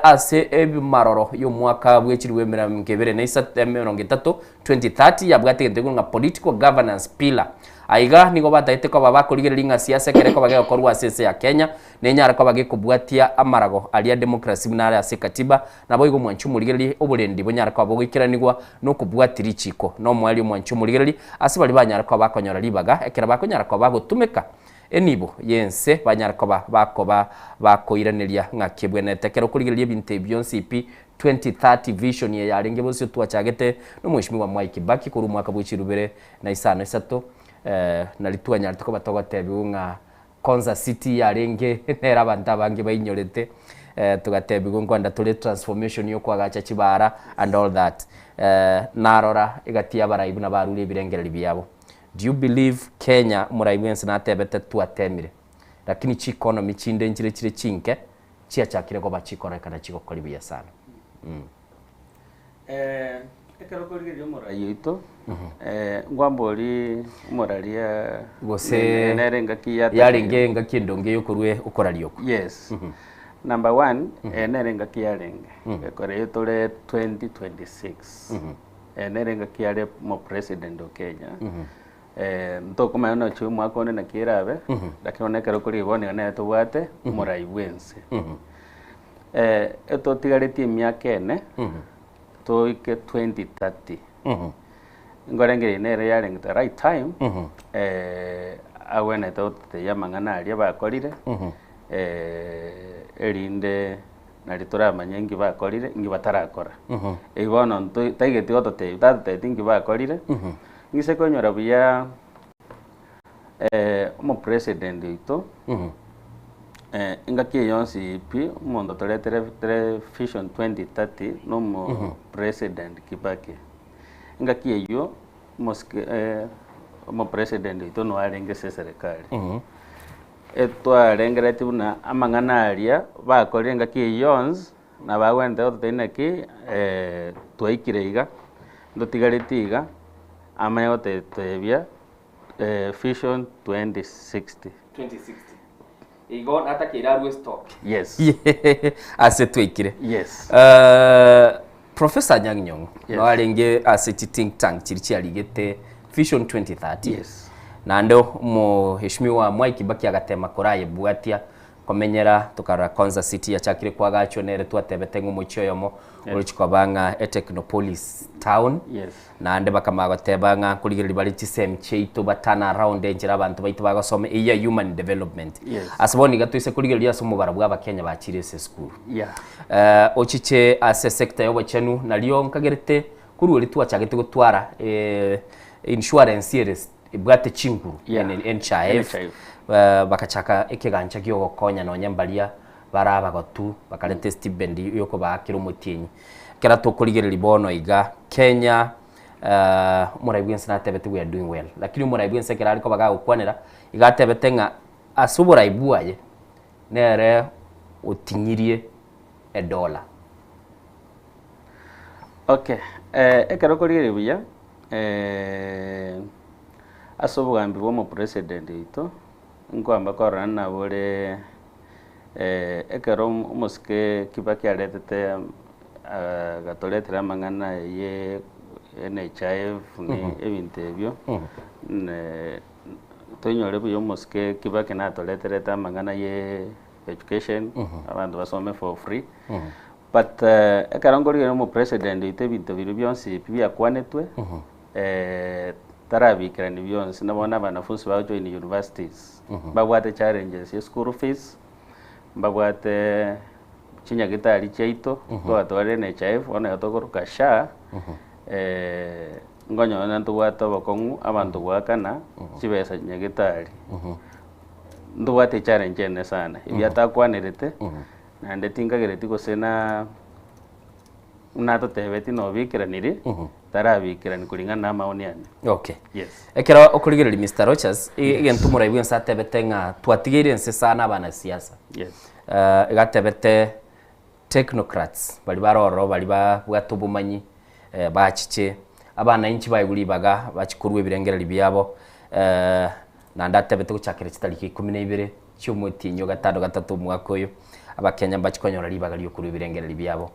ase ebimaroro y'omwaka bw'echilifu emerongo ebere na isato emerongo etato, 2030, yabwate egento ekero ng'a political governance pillar. Aiga nigo batagete koba bakorigereria ng'a siasa ekero ekoba gegokorwa ase ense ya Kenya, nenyare koba gekobwatia amarago aria a democracy buna are ase ekatiba. Naboigo omwanche omorigereria oborendi bonyare koba bogoikeranigwa na okobwatia richiko. Na omoerio omwanche omorigereria ase baria banyare koba bakonyora ribaga ekero bakonyara koba bagotumeka Enibo y'ense banyare koba bakoba bakoiraneria ng'aki ebwenerete. Ekero okorigereria ebinto ebi bionsi pi 2030 vision eye yarenge bosio twachagete nomweshimiwa Mwai Kibaki korwa omwaka bwe chirubere na isano isato nari twanyarete koba togotebiwa ng'a Konza City yarenge nere abanto abange bainyorete togatebiwa nkoenda tore transformation yokoagacha chibara and all that. Narora egati y'abarai buna barure ebirengererio biabo. Do you believe Kenya omorai bwensi natebete twatemire lakini chi economy chinde nchire chire chinke chiachakire koba chikorekana chigokori buya sana mm. Ekero okorigereria omorai oito, nkwambori omoraria Gose nere engaki ya yarenge engaki endonge yokorwa okoraria oko. Yes. Number one, nere engaki yarenge, ekero eye tore 2026. Nere engaki are omopresident o Kenya, ntokomanya nochia omwaka onde naki erabe, lakini bono ekero kore igo nigo nere tobwate omorai bwense. Eh, etotigaretie emiaka ene, toike 2030. Nkorengereria nere yarenge the right time, eh, agwenerete gototebia amang'ana aria bakorire, eh, erinde nari toramanye inki bakorire, inki batarakora. Eyio bono nto taigeti gototebia, tatotebeti inki bakorire, ng'ise konyora buya omopresident oito, engaki eye yonsi pi, omonto toretere tere vision 2030 na omopresident Kibaki. Engaki eywo, omosike omopresident oito nigo arenge ase eserekari. Etwarengereretie buna amang'ana aria bakorire engaki eywo yonsi, nabo agwenerete gototebia naki twaikire iga, ntotigareti iga, amanye gototebia Vision 2060. 2060. Igo natakeire arue stock. Yes. Ase twaikire. Yes. Professor Anyang' Nyong'o Yes. no arenge ase chi think tank chiri chiarigete Vision 2030. Yes. Naende omoheshimiwa Mwai Kibaki agatema korayebwatia Komenyera tokarora Konza City yachakire koagachwa nere twatebete ng'a omochie oyomo orochie koba ng'a etechnopolis town. Yes. Naende bakamanya goteba ng'a nkorigereria bare chisemi chiaito ba turn around enchera abanto baito bagosoma eyio ya human development. Yes. Ase bono iga toise korigereria ase omobaro bwa abakenya bachire ase esukuru. Yeah. Eh, ochiche ase esector ya obochenu nario nkagerete korwa erio twachagete gotwara eh, insurance ere ebwate chinguru Yeah. NHIF, NHIF. eh, bagachaka ekegancha giogokonya nonya mbaria bare abagotu bakareta estipend yokobaakera omotienyi. Ekero tokorigereria bono iga Kenya eh, omorai bwensi natebete we are doing well, lakini omorai bwensi ekero are koba gagokwanera iga atebete ng'a ase oborai bwaye nere otinyirie edola. Okay, eh, ekero okorigereria buya Ase obogambi bwa omopresident oito, nkoamba korora ng'a bore ekero omosike Kibaki aretete agatoretera amang'ana ye NHIF na ebinto ebio, toinyore buya omosike Kibaki natoreterete amang'ana ye education, abanto basome for free. But ekero nkorigereria omopresident oito ebinto biria bionsi pi biakwanetwe, tarabikerani bionsi, na bono abanafunsi bagojoin universities, mbabwate challenges ya school fees, mbabwate chinyagitari chiaito, twatwarire NHIF, bono iga tokoroka SHA, nkonyora ntobwate obokong'u abanto goakana chibesa nyagitari. Ntobwate echallenge ene sana, ebi atakwanerete. Naende tinkagereti gose na buna atotebetie nobikeraniri, tarabikerani kuringana na amaoni ane. Okay. Yes. Ekero okorigereria Mister Rochas, e- egento omorai bwense atebete ng'a twatigeire ense sana abanasiasa. Yes. Eh, iga atebete technocrats baria bare ororo baria babwate obomanyi eh, bachiche, abanainchi baigwe ribaga bachie korwa ebirengererio biabo eh, naende atebete gochakera chitariki ikomi na ibere chi'omotienyi o gatano gatato omwaka oyo, Abakenya mbachie konyora ribaga ri'okorua ebirengererio biabo.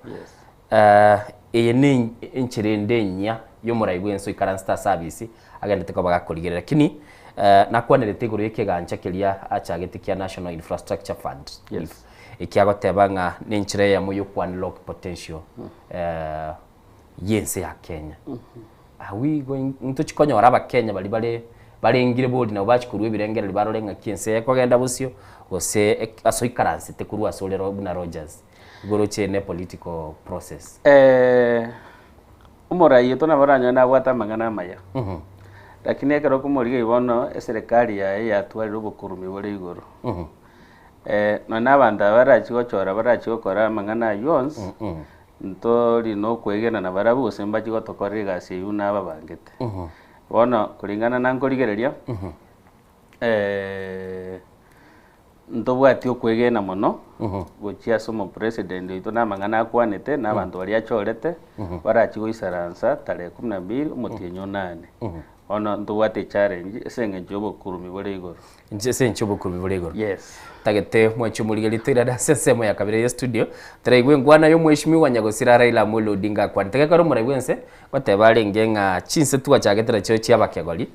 Eye ne enchera ende enyia y'omorai bw'ense oikaransete ase abisi agenderete koba gakorigereria. Lakini nakwanerete igoro y'ekegancha keria achagete kia National Infrastructure Fund, Yes. ekiagoteba ng'a nenchera eyemo y'oku unlock potential y'ense ya Kenya. Are we going, ntochi konyora abakenya baria bare barengire bori nabo bachi korwa ebirengererio barore ng'aki ense ekogenda bosio, gose ek ase oikaransete korwa ase ore buna Rogers, igoro oche ne political process. Omorai oito nabo oranyore nabwate amang'ana amaya, lakini ekero okomorigereria bono eserekari yaye yatwarire obokurumi bore igoro. Nonye na abanto aba barachie gochora barachie gokora amang'ana aywo onsi, Ntori nokwegena nabarabwo gose mbachie gotokorera egasi eyio buna ababangete. Bono kuringana na nkorigereria, ntobwati okwegena mono gochia ase omopresident oito na amang'ana akwanete na abanto baria achorete barachie goisaransa tarehe kumi na mbili omotienyi onane. Bono ntobwate echallenge ase eng'encho ya obokurumi bore igoro. Inche ase enche obokurumi bore igoro. Yes. Tagete mwanche omorigereria toirane ase ensemo ya kabere ye studio, toraigwe enkwana ya omweshimiwa nyagosira Raila Amolo Odinga akwanete. Gekogera omorai bwense ngoteba arenge ng'a chinse twachagete nachio chia abakegori,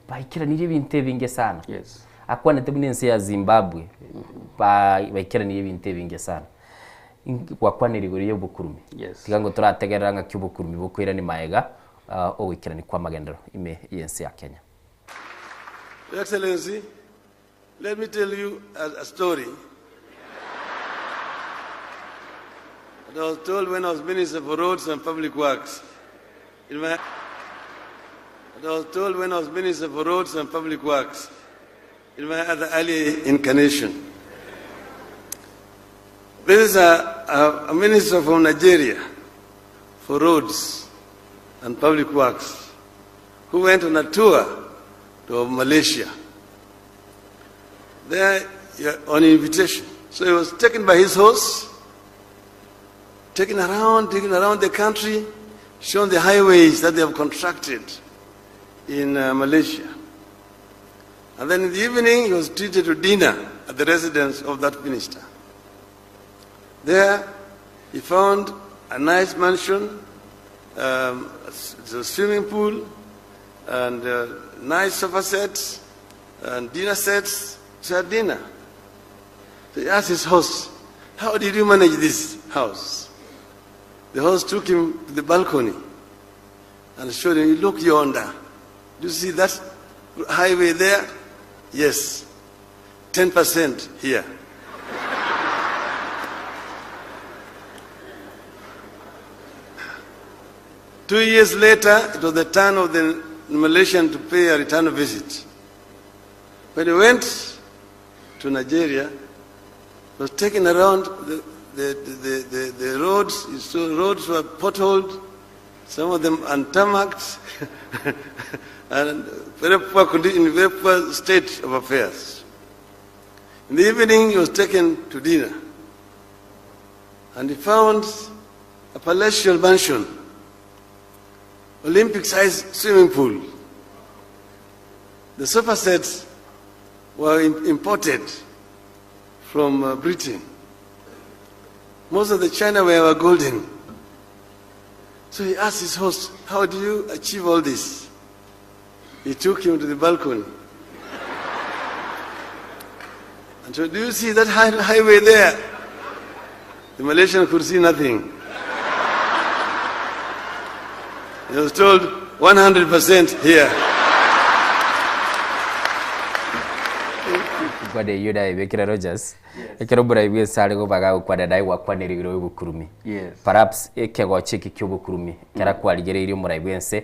baikeranirie ebinto ebinge sana. Yes. Akwanete buna ense ya Zimbabwe, ba- baikeranirie ebinto ebinge sana. Gwakwanire igoro ya obokurumi. Yes. Tiga ngo torategerera ng'aki obokurumi bokoirania maega ogoikerania kwa amagenderero ime y'ense ya Kenya. Your Excellency, let me tell you a, a story that I was told when I was Minister for Roads and Public Works. In my, that I was told when I was Minister for Roads and Public Works in my other early incarnation. This is a, a, a minister from Nigeria for roads and public works who went on a tour to Malaysia. There, on invitation. So he was taken by his host, taken around, taken around the country, shown the highways that they have constructed in uh, Malaysia. And then in the evening, he was treated to dinner at the residence of that minister. There, he found a nice mansion, um, a swimming pool, and uh, nice sofa sets, and dinner sets. So had dinner. So he asked his host, How did you manage this house? The host took him to the balcony and showed him, Look yonder. Do you see that highway there? Yes. 10% here. Two years later, it was the turn of the Malaysian to pay a return visit. When he went to Nigeria, he was taken around the, the, the, the, the roads. He saw roads were potholed, some of them untarmacked, and very poor condition, in very poor state of affairs. In the evening, he was taken to dinner, and he found a palatial mansion, Olympic-sized swimming pool. The sofa sets were imported from uh, Britain. Most of the chinaware were golden. So he asked his host, How do you achieve all this? He took him to the balcony. And so, do you see that high- highway there? The Malaysian could see nothing. He was told 100% here. Nkwane eyio naebekire Rogers, ekero omorai bwensi are gobaga gokwana naye gwakwanire igoro y'obokurumi. Yes. Perhaps ekegocho eke kia obokurumi ekero kwarigereirie omorai bwense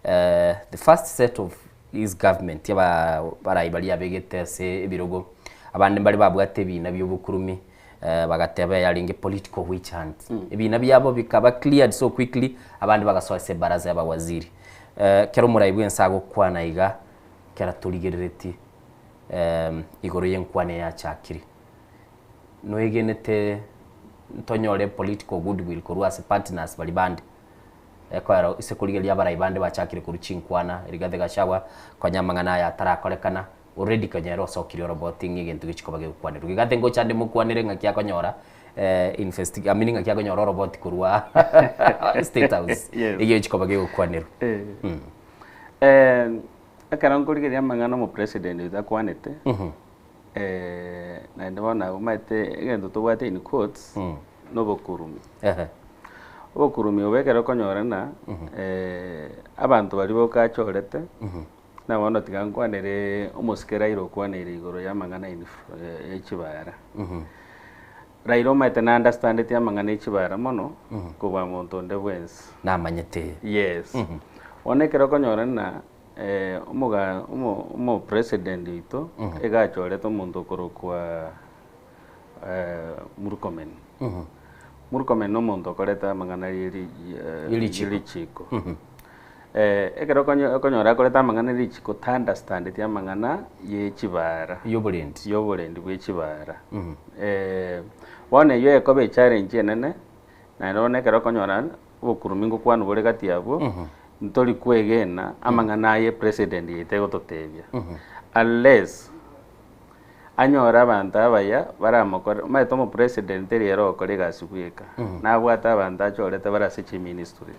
eh, the first set of his government aba barai baria abegete ase ebirogo, abande mbare babwate ebina bia obokurumi eh, bagateba yarenge political witch hunt. Ebina biabo bikaba cleared so quickly, abande bagasoa ase ebaraza ya abawaziri. Eh, ekero omorai bwense agokwana iga, ekero torigereretie igoro y'enkwana eyachakire. Noegenete ntonyore political goodwill korwa ase partners baria bande ekoero ase korigereria abarai bande bachakire korwa chinkwana Rigathi Gachagua konya amang'ana aya atarakorekana already konya ere osokirie oroboti ng'a egento gechi koba gegokwanerwa. Rigathi ngocha ande mokwanere ng'aki akonyora investi I mean ng'aki akonyora oroboti korwa State House Yes. egechi koba gegokwanerwa. Eh. Ekero nkorigereria amang'ana omopresident oito akwanete, naende bono abwo omanyete egento tobwate in quotes, na obokurumi. Obokurumi obo ekero okonyorana, abanto baria bokachorete, na bono tiga nkwanere omosike Raila okwaneire igoro ya amang'ana ya chibara. Raila omanyete na understandeti amang'ana ya chibara mono, kobua monto onde bwensi. Namanyete. Yes. Bono ekero okonyora ng'a omoga omo omopresident oito, iga achorete omonto okorokwa Murkomen. Murkomen na omonto okorete amang'ana ye ri Ye richiko. ye richiko. Ekero okonyo okonyora akorete amang'ana ye richiko ta understandeti amang'ana ye chibara. Yoborendi. Yoborendi bwa echibara. Bono eywo ekoba echallenge enene, naende bono ekero okonyora obokurumi ngokwanwa bore gati abwo, ntori kwegena amang'ana aye president yaito egototebia. Unless anyore abanto abaya baramokore, omanyete omopresident teri ere ogokora egasi bweka, nabwate abanto achorete bare ase chiministry.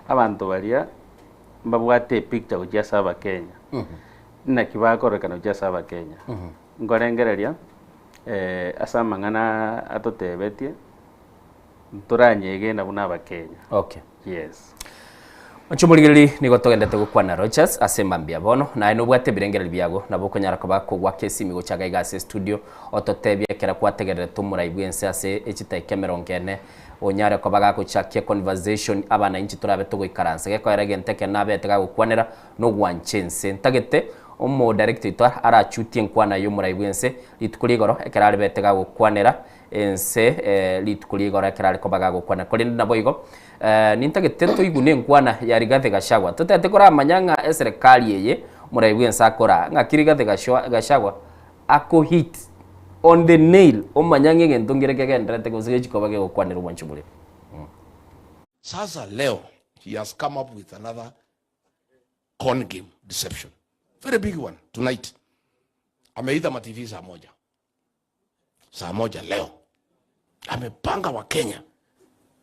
Abanto baria mbabwate epicture gochia ase abakenya, naki bakorekana gochia ase abakenya. Nkorengereria ase amang'ana atotebetie. Ntoranyegena buna abakenya. Okay. Yes. Inche omorigereria nigo togendete gokwana Rogers ase mambia bono, naye nobwate ebirengererio biago, nabo okonyara koba kogwaka esimi gocha iga ase estudio, ototebie ekero kwategererete omorai bw'ense ase echitaika emerongo ene, onyare koba gagochakia econversation abana inche torabe togoikaransa. Gekoera egento ekero nabete gagokwanera nogwancha ense. Ntagete omodirector oito arachutie enkwana y'omorai bw'ense rituko rigoro ekero arebete gagokwanera ense rituko rigoro ekero are koba gagokwana. Korende naboigo nintagete toigune enkwana ya Rigathi Gachagua. Totete koramanya ng'a eserekari eye omorai bw'ense akora ng'aki Rigathi Gachagua ako hit on the nail omanya ng'a egento nkere kegenderete gose gechi koba gegokwanera obwanchi boria. Sasa leo he has come up with another con game deception very big one tonight ameita ma TV saa moja saa moja leo amepanga wa Kenya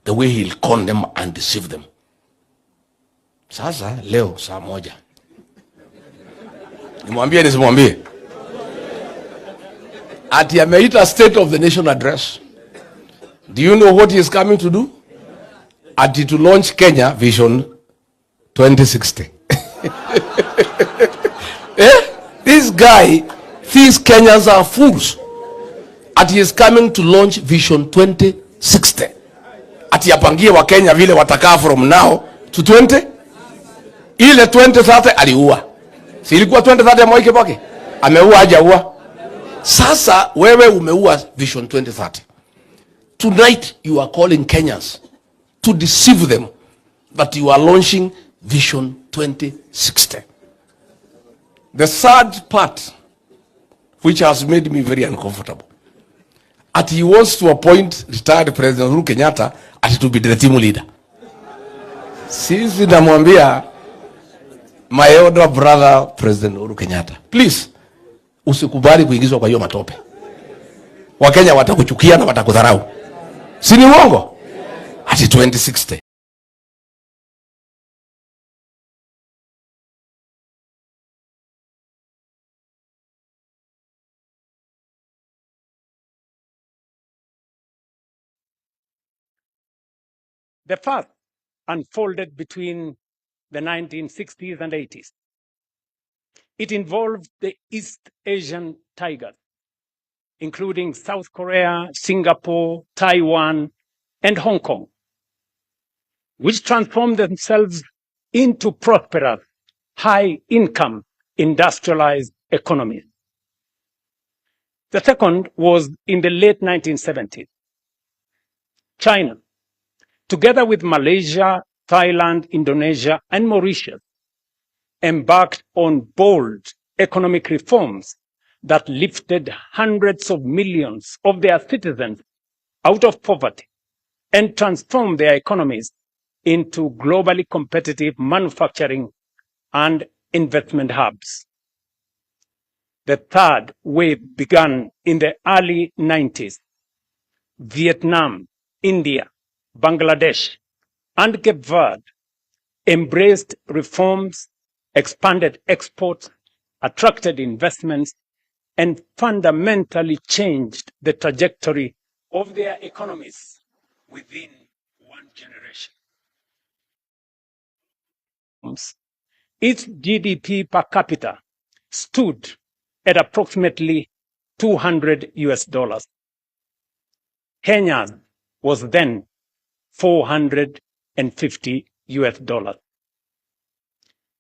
the way he'll con them and deceive them sasa leo saa moja nimwambie nisimwambie ati ameita state of the nation address do you know what he is coming to do ati to launch Kenya vision 2060 eh? This guy thinks Kenyans are fools. Ati he is coming to launch Vision 2060. Ati apangie wa Kenya vile watakaa from now to 20 ile 2030 aliua. Si ilikuwa 2030 ya Mwai Kibaki? Ameua hajaua? Sasa wewe umeua Vision 2030. Tonight you are calling Kenyans to deceive them that you are launching Vision 2060. The third part, which has made me very uncomfortable, at he wants to appoint retired President Uhuru Kenyatta at to be the team leader. Sisi namwambia my elder brother President Uhuru Kenyatta, please usikubali kuingizwa kwa hiyo matope. Wakenya watakuchukia na watakudharau. Si ni uongo? Ati 2060. The first unfolded between the 1960s and 80s. It involved the East Asian tigers, including South Korea, Singapore, Taiwan, and Hong Kong, which transformed themselves into prosperous, high-income, industrialized economies. The second was in the late 1970s. China, together with Malaysia, Thailand, Indonesia, and Mauritius, embarked on bold economic reforms that lifted hundreds of millions of their citizens out of poverty and transformed their economies into globally competitive manufacturing and investment hubs. The third wave began in the early 90s. Vietnam, India, Bangladesh, and Cape Verde embraced reforms, expanded exports, attracted investments, and fundamentally changed the trajectory of their economies within one generation. Its GDP per capita stood at approximately 200 US dollars. Kenya's was then 450 US dollars.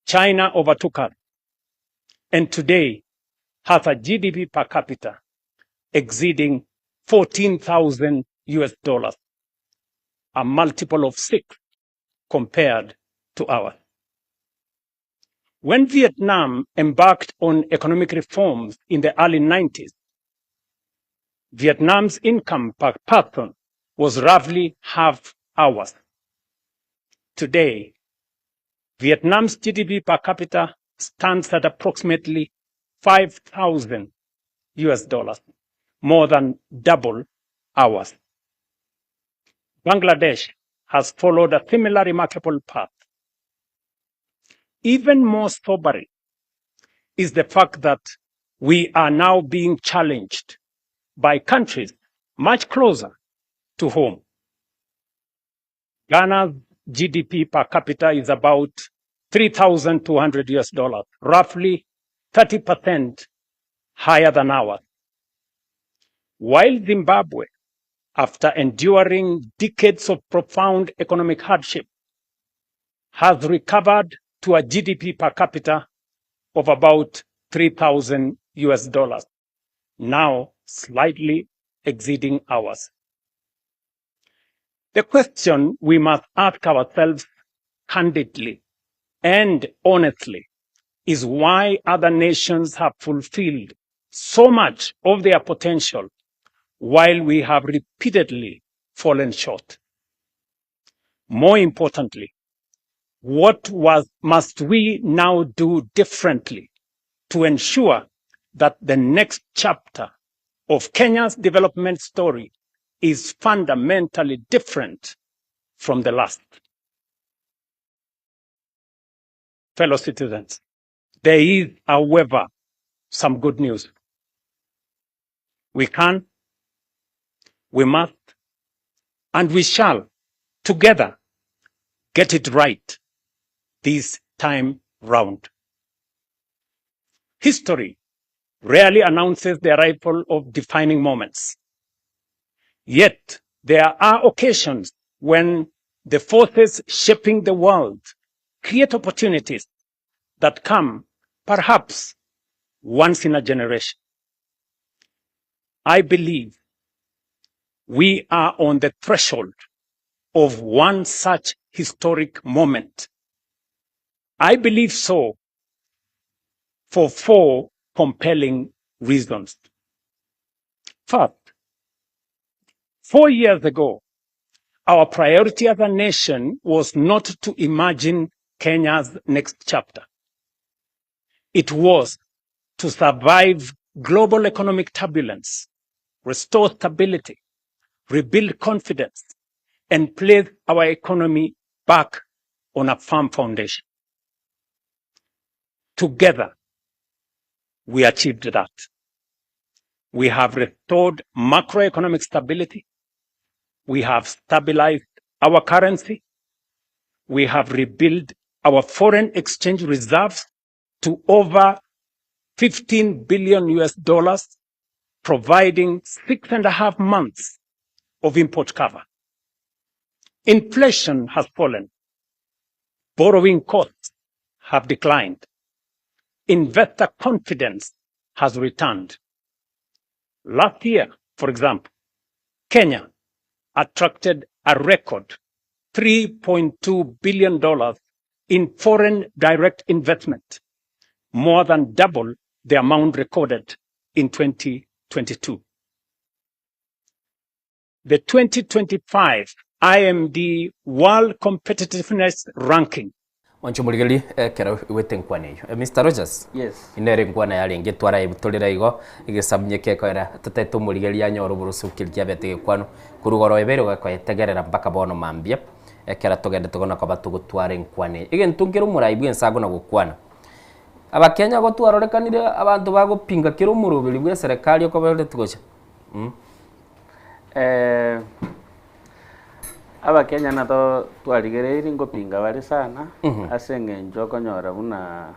China overtook us and today has a GDP per capita exceeding 14,000 US dollars, a multiple of six compared to ours. When Vietnam embarked on economic reforms in the early 90s, Vietnam's income per person was roughly half ours. Today, Vietnam's GDP per capita stands at approximately 5,000 US dollars, more than double ours. Bangladesh has followed a similar remarkable path. Even more sobering is the fact that we are now being challenged by countries much closer to home. Ghana's GDP per capita is about 3,200 US dollars, roughly 30% higher than ours. While Zimbabwe, after enduring decades of profound economic hardship, has recovered to a GDP per capita of about 3,000 US dollars, now slightly exceeding ours. The question we must ask ourselves candidly and honestly is why other nations have fulfilled so much of their potential while we have repeatedly fallen short. More importantly, what was, must we now do differently to ensure that the next chapter of Kenya's development story is fundamentally different from the last? Fellow citizens, there is, however, some good news. We can, we must, and we shall together get it right this time round. History rarely announces the arrival of defining moments. Yet there are occasions when the forces shaping the world create opportunities that come perhaps once in a generation. I believe we are on the threshold of one such historic moment. I believe so for four compelling reasons. First, four years ago, our priority as a nation was not to imagine Kenya's next chapter. It was to survive global economic turbulence, restore stability, rebuild confidence, and place our economy back on a firm foundation. Together, we achieved that. We have restored macroeconomic stability. We have stabilized our currency. We have rebuilt our foreign exchange reserves to over 15 billion US dollars, providing six and a half months of import cover. Inflation has fallen. Borrowing costs have declined. Investor confidence has returned. Last year, for example, Kenya attracted a record $3.2 billion in foreign direct investment, more than double the amount recorded in 2022. The 2025 IMD World Competitiveness Ranking Mwancho morigererie ekero igwete nkwana eyio. Eh, Mr. Rogers. Yes. Inere nkwana yarenge twara ebutorera igo egesamunye kekoera totete omorigereria anyore oboroso keri kiabete gekwano korwa igoro ebere ogakoetegerera mpaka bono mambia ekero togende togona koba togotwara enkwana eye. Egento nkere omorai bwense agona gokwana. Abakenya gotwarorekanire abanto bagopinga kera omoroberi bwe eserekari okobereti gocha mm. Eh, Abakenya nato twarigereirie ngopinga bare sana, ase eng'encho okonyora buna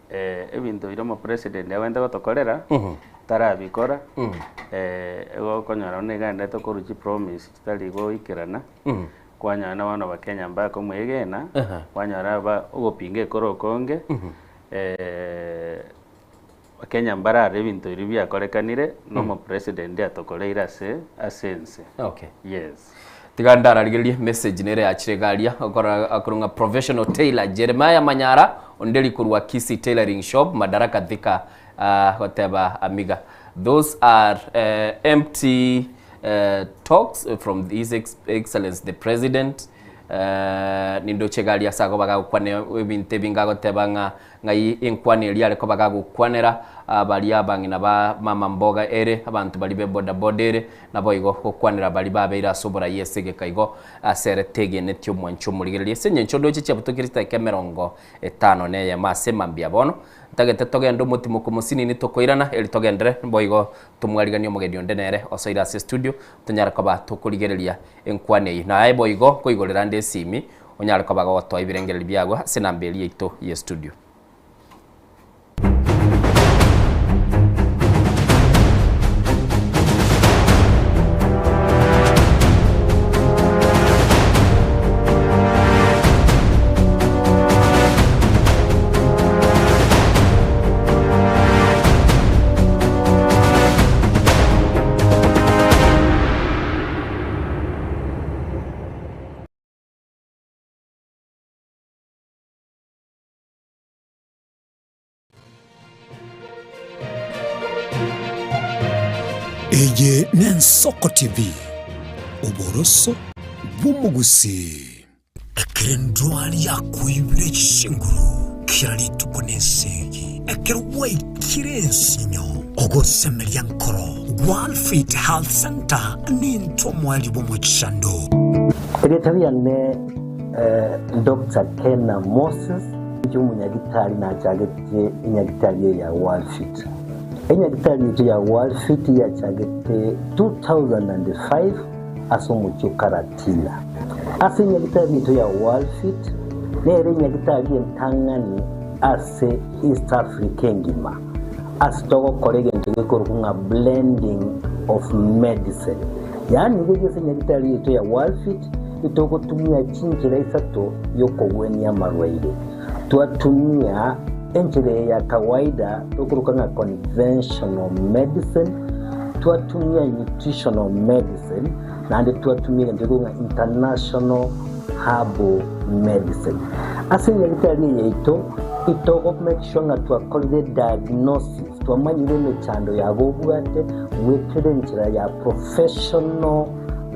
ebinto biria omopresident abwenerete gotokorera, tarabikora, igo okonyora buna iga aendete korwa chipromise chitari goikerana, kwanyora na bono abakenya mbakomoegena, kwanyora aba ogopinga ekore okonge, Abakenya mbarare ebinto biria biakorekanire na omopresident atokoreire ase ase ense. Okay. Yes. Tiga ndararigererie message nere yachire iga aria okora akorwa ng'a professional tailor Jeremiah Manyara onderi korwa Kisii tailoring shop Madaraka Thika ah, goteba amiga those are eh, empty eh, talks from his ex excellence the president eh, nindoche iga aria ase agoba gagokwana ebinto ebi ngagoteba ng'a Ng'ai enkwana eria are koba gagokwanera? Baria abang'ina ba mama mboga ere, abanto baria be bodaboda ere, naboigo gokwanera baria babeire ase oboraia ase egeka igo ase ere tegeneti omwanchi omorigereria. Ase engencho ndoche chiabutokire chidakika 51 ase mambia bono, ntagete togende omotimoko mosinini tokoirana eri togendere boigo tomwariganie omogeni onde nere osoire ase estudio tonyare koba tokorigereria enkwana eyio. Naye boigo nkoigorera nde esimi onyare koba gogotoa ebirengererio biago ase enamba eria yaito ye studio. Eye n'Ensoko TV, oboroso bw'omogusii. Ekero endwari yakoibire chinguru kera rituko nesegi, ekero gwaikire ensinyo, ogosemeria nkoro, Gwalfit Health Centre nintwe omoerio bw'omochando. Erieta riane Doctor Kena Moses, inche omonyagitari nachagetie enyagitari eye ya Worldfit. Enyagitari yaito ya Worldfit yachagete 2005 ase omochie o Karatina. Ase enyagitari yaito ya Worldfit nere enyagitari entang'ani ase East Africa engima ase togokora egento gekorokwa ng'a blending of medicine. Yaani iga ase enyagitari yaito ya Worldfit Itogotumia chinchera isato y'okogwenia amarwaire. Twatumia enchera eye ya kawaida tokoroka ng'a conventional medicine, twatumia nutritional medicine, naende twatumia egento gekorokwa ng'a international herbal medicine. Ase enyagitari eye yaito, itogo make sure ng'a twakorire diagnosis, twamanyire emechando yago obwate goetera enchera ya professional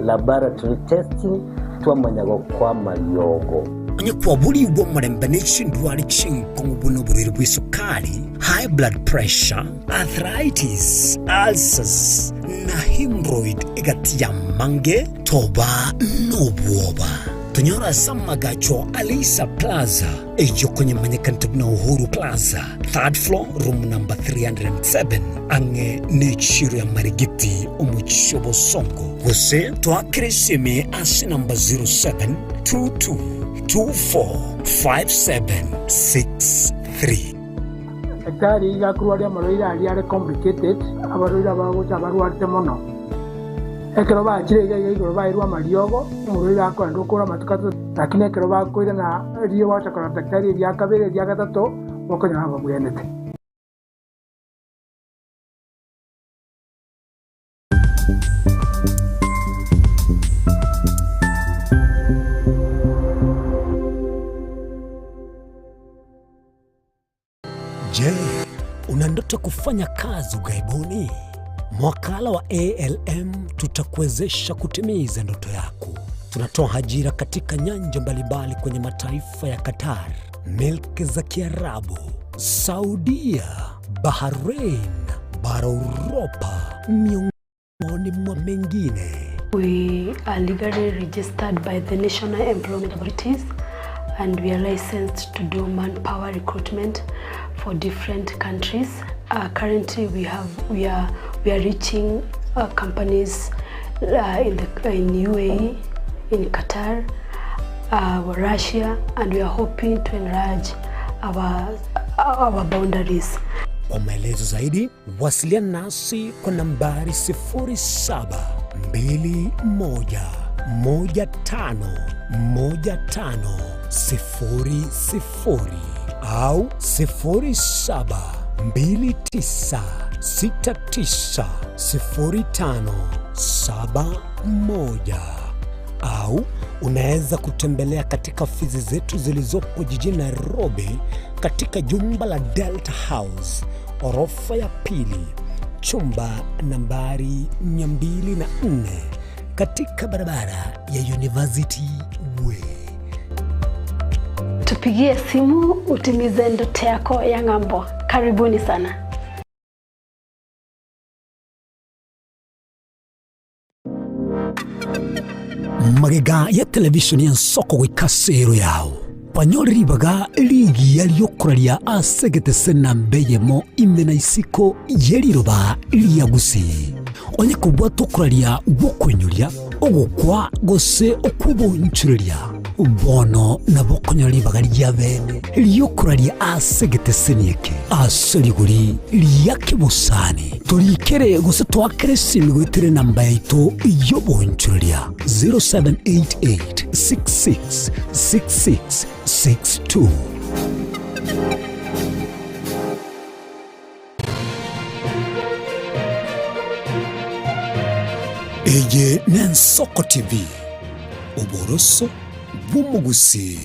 Laboratory testing, twamanya gokwama riogo. Onye kwaborigwe omorembe ne chindwari chinkong'u buna oborwaire bw'esukari, high blood pressure, arthritis, ulcers, na hemorrhoid egati y'amange, toba nobwoba. Tonyore ase amagacho a Leisa Plaza, eyio konyemanyekanete buna Uhuru Plaza, third floor, room number 307, ang'e n'echiiro ya Marigiti, omochie o Bosongo. Gose toakere esimi ase namba 0722245763. Daktari iga akorwaria amarwaire aria are complicated, abarwaire abagocha abarwarete mono. Ekero bachire iga iga igoro bairwe amariogo, omorwaire akoenda okore amatuko atato, lakini ekero bakoirana riria bagocha korora daktari eria kabere eria gatato, bokonyora babwenerete. Je, una ndoto kufanya kazi ughaibuni? Mwakala wa ALM tutakuwezesha kutimiza ndoto yako. Tunatoa ajira katika nyanja mbalimbali kwenye mataifa ya Qatar, milki za Kiarabu, Saudia, Bahrain, bara Uropa, miongoni mwa mengine. We are legally registered by the National Employment Authorities and we are licensed to do manpower recruitment for different countries. Currently we have we are we are reaching companies in the in UAE, in Qatar, Russia and we are hoping to enlarge our our boundaries. Kwa maelezo zaidi wasiliana nasi kwa nambari 0721151500 au 0729690571 au unaweza kutembelea katika ofisi zetu zilizopo jijini Nairobi katika jumba la Delta House orofa ya pili chumba nambari 204 katika barabara ya University Way. Tupigie simu utimize ndoto yako ya ng'ambo. Karibuni sana. Magega ya television y'ensoko goika ase ero yao, banyore ribaga rigiya ri'okoraria ase egetese namba eyemo ime na isiko ye riroba ria Gusii. Onye kobwate okoraria gw'okoinyoria, ogokwa gose okw'obonchoreria, bono nabo okonyora ribaga ri'abeene ri'okoraria ase egeteseni eke ase rigori ria kebosani. Torikere gose toakere esimi goetera enamba yaito y'obonchoreria 0788 66 66 62. Eye n'Ensoko TV, oboroso bw'omogusii.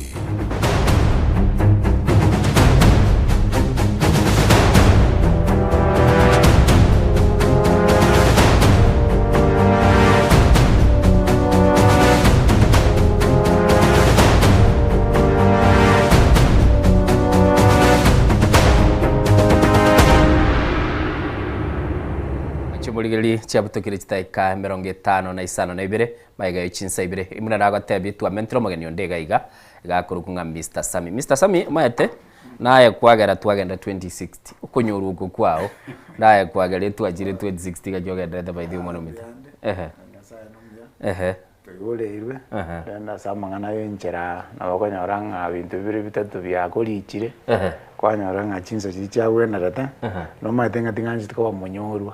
Chimorigereria chiabutokire chidakika 52 magega ye chinsa ibere. Buna nagotebie twamentire omogeni onde iga iga, iga akorokwa ng'a Mister Sammy. Mister Sammy omanyete naye kwagera twagenda 2060, okonyorwa oko kwao naye kwagera etwachire 2060 gaki ogenderete by the way omwana ominto. Ehe. Ehe. Toiboreirwe, rende ase amang'ana y'enchera nabo okonyora ng'a ebinto bibere bitato biakorichire, kwanyora ng'a chinsa chiria chiagwenerete, nomanyete ng'a ting'ancheti koba monyorwa.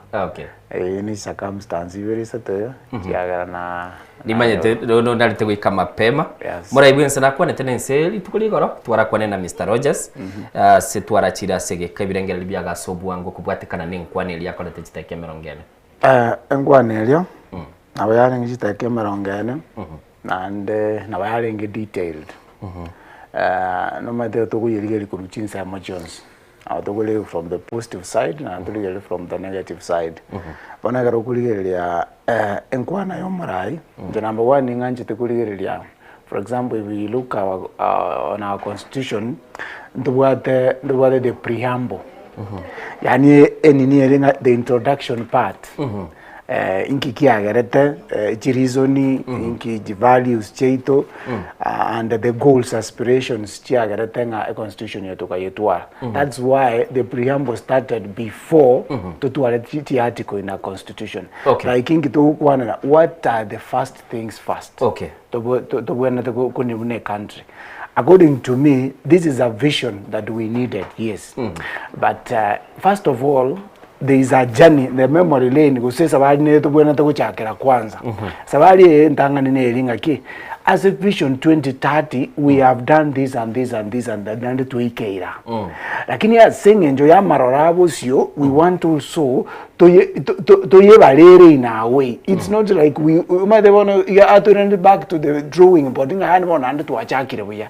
Eyio ne circumstance ibere isato iga, ekiagera na Nimanyete rono narete goika mapema. Yes. Moraigwe inse nakwanete na ense rituko ria igoro, twarakwane na Mister Rogers, ase twarachire ase egeka ebirengererio biago ase obwango kobwatekana na enkwana eria akorete chidakika emerongo ene. Enkwana eria, nabo yarenge chidakika emerongo ene, naende nabo yarenge detailed. Nomanyete tokoyerigeria korwa chinsemo chionsi, nabo tokorigereria from the positive side naende torigererie from the negative side. Bono ekero okorigereria enkwana ya omorai, inche number one ning'anchete korigereria for example if we look our on our constitution, ntobwate ntobwate the preamble, yaani enini ere ng'a the introduction part, inki kiagerete chireason, inki chivalues chiaito, and the goals aspirations chiagerete ng'a econstitution eye tokayetwara. That's why the preamble started before totware chiarticle in our constitution. Like inki togokwanera, what are the first things first. Okay. Tobwenerete koni buna ecountry. According to me, this is a vision that we needed, yes. But first of all, there is a journey, the memory lane, gose esabari nere tobwenerete gochakera kwanza. Esabari eye entang'ani neri ng'aki, ase vision 2030 we have done this and this and this and that naende twaikeire aa. Lakini ase eng'encho ya amaroro a bosio, we want also toye toyebarere in a way it's not like we omanyete bono iga atoiranie back to the drawing board ng'a yaani bono naende twachakire buya.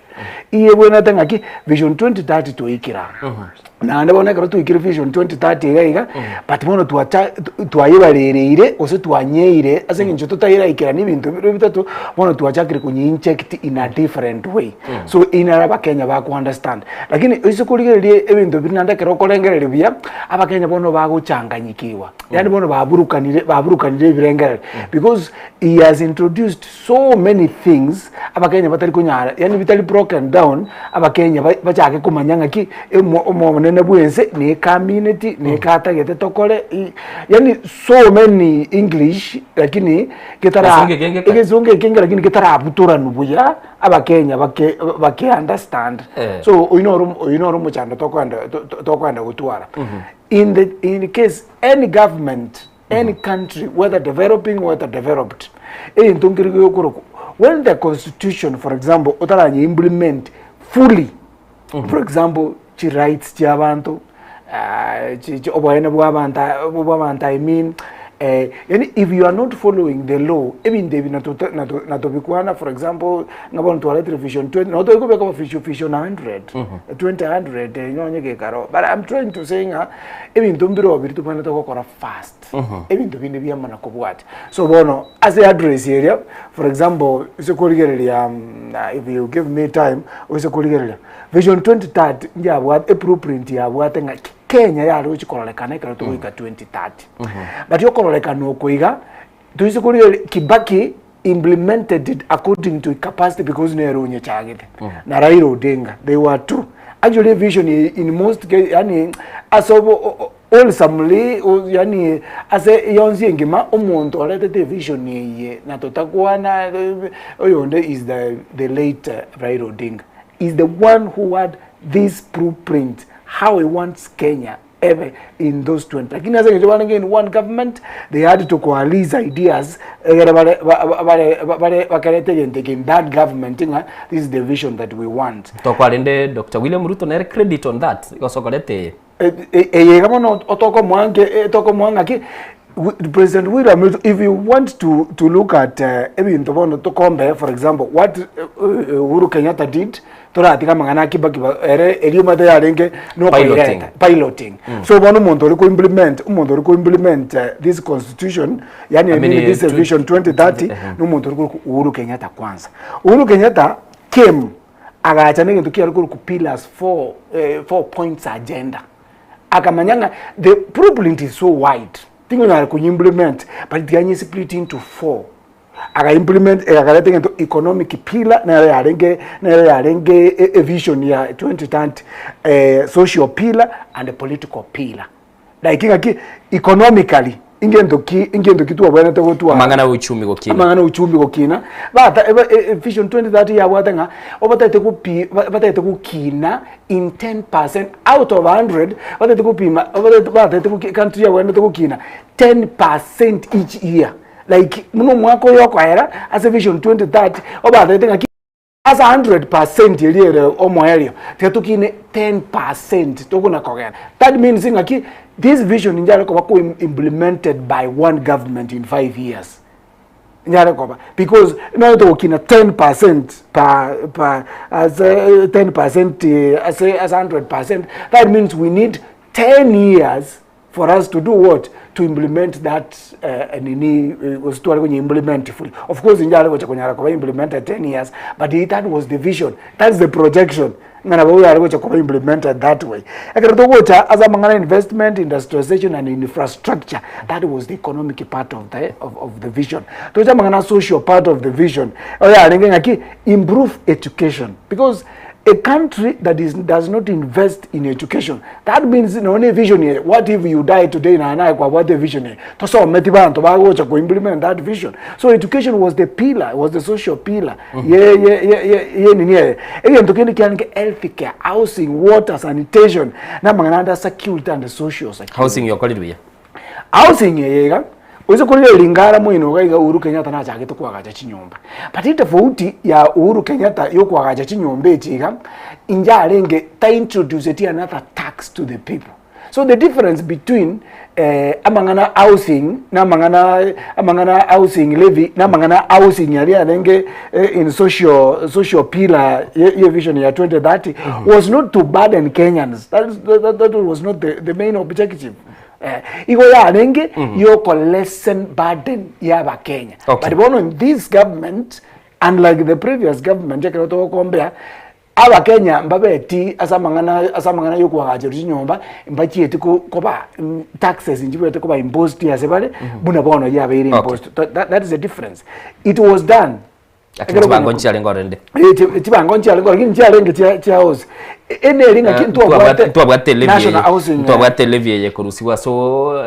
Iga ebwenerete ng'aki vision 2030 twaikire aa. Naende bono ekero twaikire vision 2030 iga iga, but bono twacha twayebarereire gose twanyeire ase eng'encho totairaikerania ebinto bire bitato, bono twachakire konye inject in a different way. So eyio naro abakenya bako understand. Lakini oise korigereria ebinto biria naende ekero okorengereria buya, abakenya bono bagochanganyikigwa, yaani bono baburukanire baburukanire ebirengererio because he has introduced so many things abakenya batari konyara yaani bitari broken down, abakenya ba bachake komanya ng'aki omo omonene bwa ense nekamineti nekatagete tokore i yaani so many English lakini getara Egesongo ekenge kare. egesongo ekenge lakini getarabutoranwa buya. Abakenya bake bake understand Eh. so oyio noro oyio noro omochando tokoenda to- to- tokoenda gotwara in the in case any government any country whether developing whether developed egento nkere gekorokwa when the constitution for example otaranye implement fully for example chi rights chia abanto chi chi oboene bwa abanto bwa abanto I mean yaani if you are not following the law ebinto ebi nato nato natobikwana for example ng'a bono twaretire vision twenty nabo tori kobeka vision vision hundred twenty hundred nonye gekaro but I'm trying to say ng'a ebinto mbire biria tobwenerete gokora fast. Ebinto binde biamana kobwatia. So bono ase address eria, for example, ase korigereria if you give me time, ase korigereria vision 2030 njabwate eblueprint yabwate ng'a Kenya yare gochi kororekana ekero togoika 2030. But okororekana oko iga, toise korigereria Kibaki. implemented it according to capacity because nere onyechagete na Raila Odinga they were two actually vision in most case yani ase obo wholesomely yani ase yonsi engima omonto oretete evision eye na totakwana oyonde is the, the late Raila Odinga is the one who had this blueprint how he wants Kenya ebe in those 20 lakini ase eng'encho barenge in one government they had to coalesce ideas egere bare bare bare bakerete egento eke in that government ng'a this is the vision that we want. Tokwarende Doctor William Ruto nere credit on that gosokorete eye. Eye iga bono otokomoa nke tokomoa ng'aki President William Ruto if you want to to look at ebinto bono to compare for example what Uhuru Kenyatta did toratiga amang'ana a Kibaki ere erio omanyete yarenge nokoireta piloting so bono omonto ore ko implement omonto ore ko implement this constitution yaani I mean this vision 2030 na omonto ore korokwa Uhuru Kenyatta kwanza. Uhuru Kenyatta came agacha na egento kiare korokwa pillars 4 4 points agenda akamanya ng'a the blueprint is so wide tingonyara koyi implement but tiga nye split into 4 aga implement agareta egento economic pillar nero yarenge nero yarenge e vision ya 2030 social pillar and political pillar Like ng'aki economically ingento ki ingento ki twabwenerete gotwara Amang'ana ya uchumi gokina. amang'ana ya uchumi gokina bata eba e- e- vision 2030 yabwate ng'a obatagete gopi ba- batagete gokina in 10% out of 100 batagete gopima batagete batagete goki country yabwenerete gokina 10% each year like buna omwaka oyo okoera ase vision 2030 obatagete ng'aki Ase 100% eria ere omoerio, tiga tokine 10% tokona kogenda. That means ng'aki this vision njare koba ko implemented by one government in 5 years. Nyare koba because nonye togokina 10% per per ase 10% ase ase 100% that means we need 10 years for us to do what to implement that uh, nini gose tware konye implement fully of course injare gocha konyara koba implemented 10 years but that was the vision that's the projection ng'a nabo yare gocha koba implemented that way ekero togocha ase amang'ana investment industrialization and infrastructure that was the economic part of the, of, of the vision tocha amang'ana social part of the vision oyarenge ng'aki improve education because a country that is, does not invest in education that means nonye vision eye what if you die today naye naye kwabwate vision eye tosometi banto bagocha ko implement that vision so education was the pillar was the social pillar mm -hmm. ye ye ye ye ye nini eye egento kende kiarenge health care housing water sanitation na amang'ana ande security and social security housing yokorire buya Housing eye iga, oise korigereria ringara moino iga iga Uhuru Kenyatta nachagete koagacha chinyomba. But etofauti ya Uhuru Kenyatta ya okoagacha chinyomba echi iga, inche arenge ta introduceti another tax to the people. So the difference between amang'ana housing na amang'ana amang'ana housing levy na amang'ana housing aria arenge in social social pillar ye ye vision ya 2030 was not to burden Kenyans. That is that, that was not the, the main objective. Eh, igo yarenge yoko lessen burden ya abakenya Okay. but bono in this government unlike the previous government ekero togokombea abakenya mbabeti ase amang'ana ase amang'ana ya okoagacherwa chinyomba mbachieti ko koba taxes nchibwate koba imposed ase bare buna bono yabeire Okay. imposed that, that is the difference it was done Lakini chibango nchiarenge orende. Eh, chibango nchiarenge lakini nchiarenge chia chia house ene eri ng'aki Eh, ntwabwate ntwabwate levy national eye housing eh, ntwabwate levy eye korusigwa ase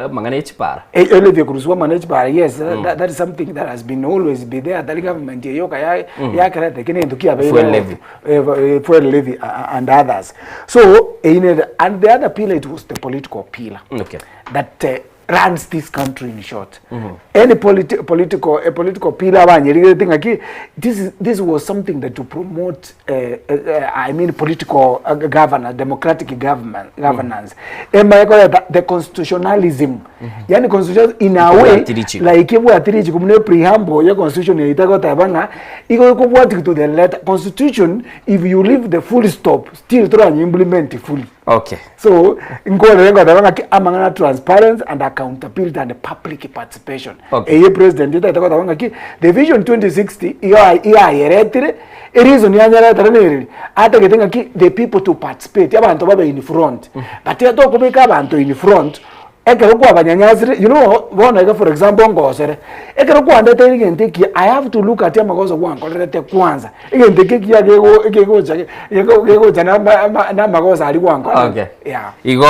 amang'ana ya chipara Eh, eh, levy ekorusigwa amang'ana ya chipara yes that, that is something that has been always be there tari government eye yoka ya yakerete eke negento kiabeire Fuel levy. Eh, eh, fuel levy and others so eine and the other pillar it was the political pillar Okay. that runs this country in short mm -hmm. any politi political a political pillar abanyerigerete ng'aki this is, this was something that to promote uh, uh, I mean political uh, governance democratic government governance mm -hmm. emaekoreta the constitutionalism mm -hmm. yani constitution in a way like ebwatire richiko buna preamble ya constitution yaito egoteba ng'a igo ekobwatia to the letter constitution if you leave the full stop still toranya implement fully Okay. So nkorere ngoteba ng'aki amang'ana transparency and accountability and public participation. Okay. Eye president etagete goteba ng'aki the vision 2060 iga igayeretire ereason yanyeretire nereri atagete ng'aki the people to participate abanto babe in front but tokobeka abanto in front. Ekero kwabanyanyasire, you know, bono iga for example ngosere, ekero kwandeteire egento ekiya, I have to look at amagoso gwankorerete kwanza, egento eke ekiya gego ekegocha gego gegocha na ama ama na amagoso aria gwankorerete. Okay. Yeah. Igo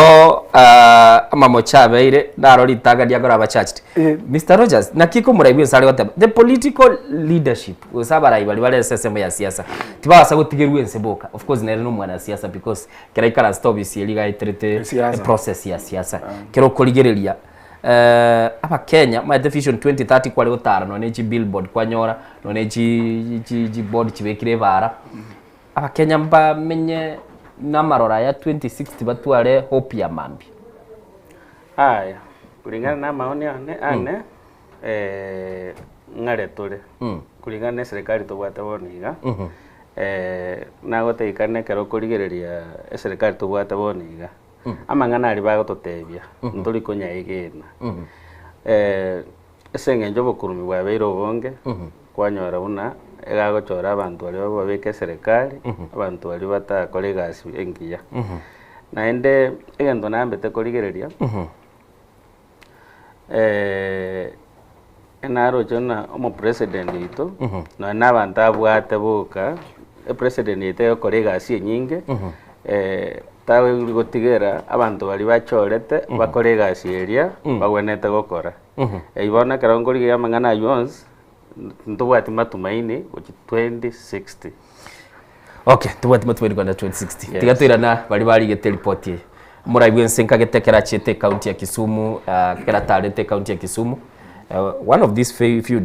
ah, amamocha abeire naro ritanga riakora abachurched. Mr. Rogers, naki komorai bwensi are goteba the political leadership gose abarai baria bare ase ensemo ya siasa tibabasa gotigerwa ense boka. Of course nere na omwanasiasa because Kera aikaransete obisi eria iga aeterete Siasa. eprocess ya siasa. Kera okorigereria eh, abakenya omanyete vision 2030 kware gotara nonye ne chibillboard kwanyora nonye ne chi chi chiboard chibekire ebara. Abakenya mbamenye namaroro aya 2060 batware hope ya mambia. Aya, kulingana na amaoni ane ane eh, ng'are tore kulingana na eserikari tobwate bono iga nagoteikana ekero okorigereria eserikari tobwate bono iga, amang'ana aria bagototebia ntori konyaegena. Ase eng'encho obokurumi bwabeire obonge, kwanyora buna egagochora abanto baria bababeke eserekari, abanto baria batakora egasi engiya. Naende egento nambete korigereria. Naroche buna omopresident oito, nonye na abanto abwate boka, epresident yaito egokora egasi enyinge, tari gotigera abanto baria bachorete bakore egasi eria bagwenerete gokora. Eywo bono ekero nkorigereria amang'ana aywo onsi, ntobwati matumaini gochia 2060. Okay, tobwati matumaini kogenda 2060. Yes. Tiga toirana baria barigete eripoti eye. Omorai bwense nkagete ekero achiete ecounty ya Kisumu, ah, ekero atarete ecounty ya Kisumu, eh, one of these few, few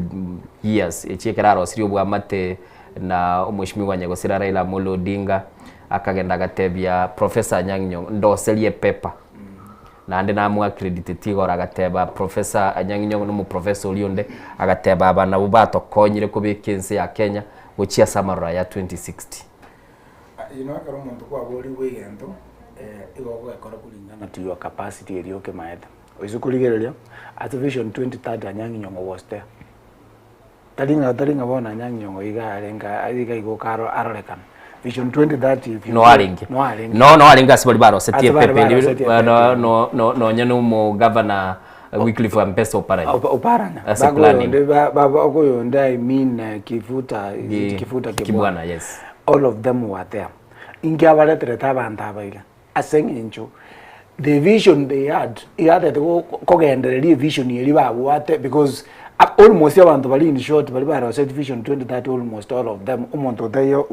years echi ekero arosirie obwamate na omweshimiwa Nyagosira Raila Amolo Odinga, akagenda agatebia Professor Anyang' Nyong'o ndoserie epaper. Naende namoaccrediteti igoro agateba Professor Anyang' Nyong'o na omoprofessor oria onde, agateba aba nabwo batokonyire kobeka ense ya Kenya gochia ase amaroro aya 2060. You know ekero omonto kwaborigwe egento, igo ogokora kulingana to your capacity eria okemaete. Oise korigereria, ase vision 2030 Anyang' Nyong'o was there. Tari ng'a tari ng'a bono Anyang' Nyong'o iga arenge iga igo arorekana. Vision 2030 if you No go- arenge. no arenge. No no arenge ase baria barosetie Ase baria epepe eria, barosetie ba- no epepe. no no nonye na omogavana Wycliffe Ambesa Oparanya. Oparanya. Ase planning. Bakoyonde ba- ba- bakoyonde I mean eh, Kifuta is it Ki- Kifuta Kibwana, Kibwana. yes. All of them were there. Inki abareterete abanto aba iga ase eng'encho the vision they had igatete kogendereria evision eria babwate because almost abanto baria in short baria baroseti vision 2030 almost all of them omonto otaiyo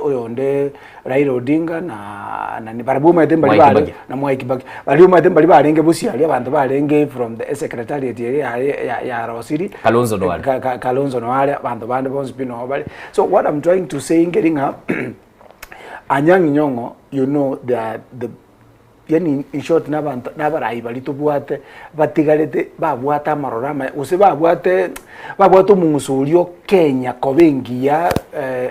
oyonde Raila Odinga na nani barabwo omanyete mbari Mwai bare Kibaki. na Mwai Kibaki baria omanyete mbari barenge bosio aria abanto barenge from the secretariat eria yare ya yarosiri Kalonzo noare. Ka- ka- Kalonzo noare abanto bande bonsi pi noo bare so what I'm trying to say nkeri ng'a Anyang' Nyong'o you know they are the Yaani in short nabanto nabarai baria tobwate batigarete babwate amaroro amaya gose babwate babwate omong'uso oria o Kenya koba engiya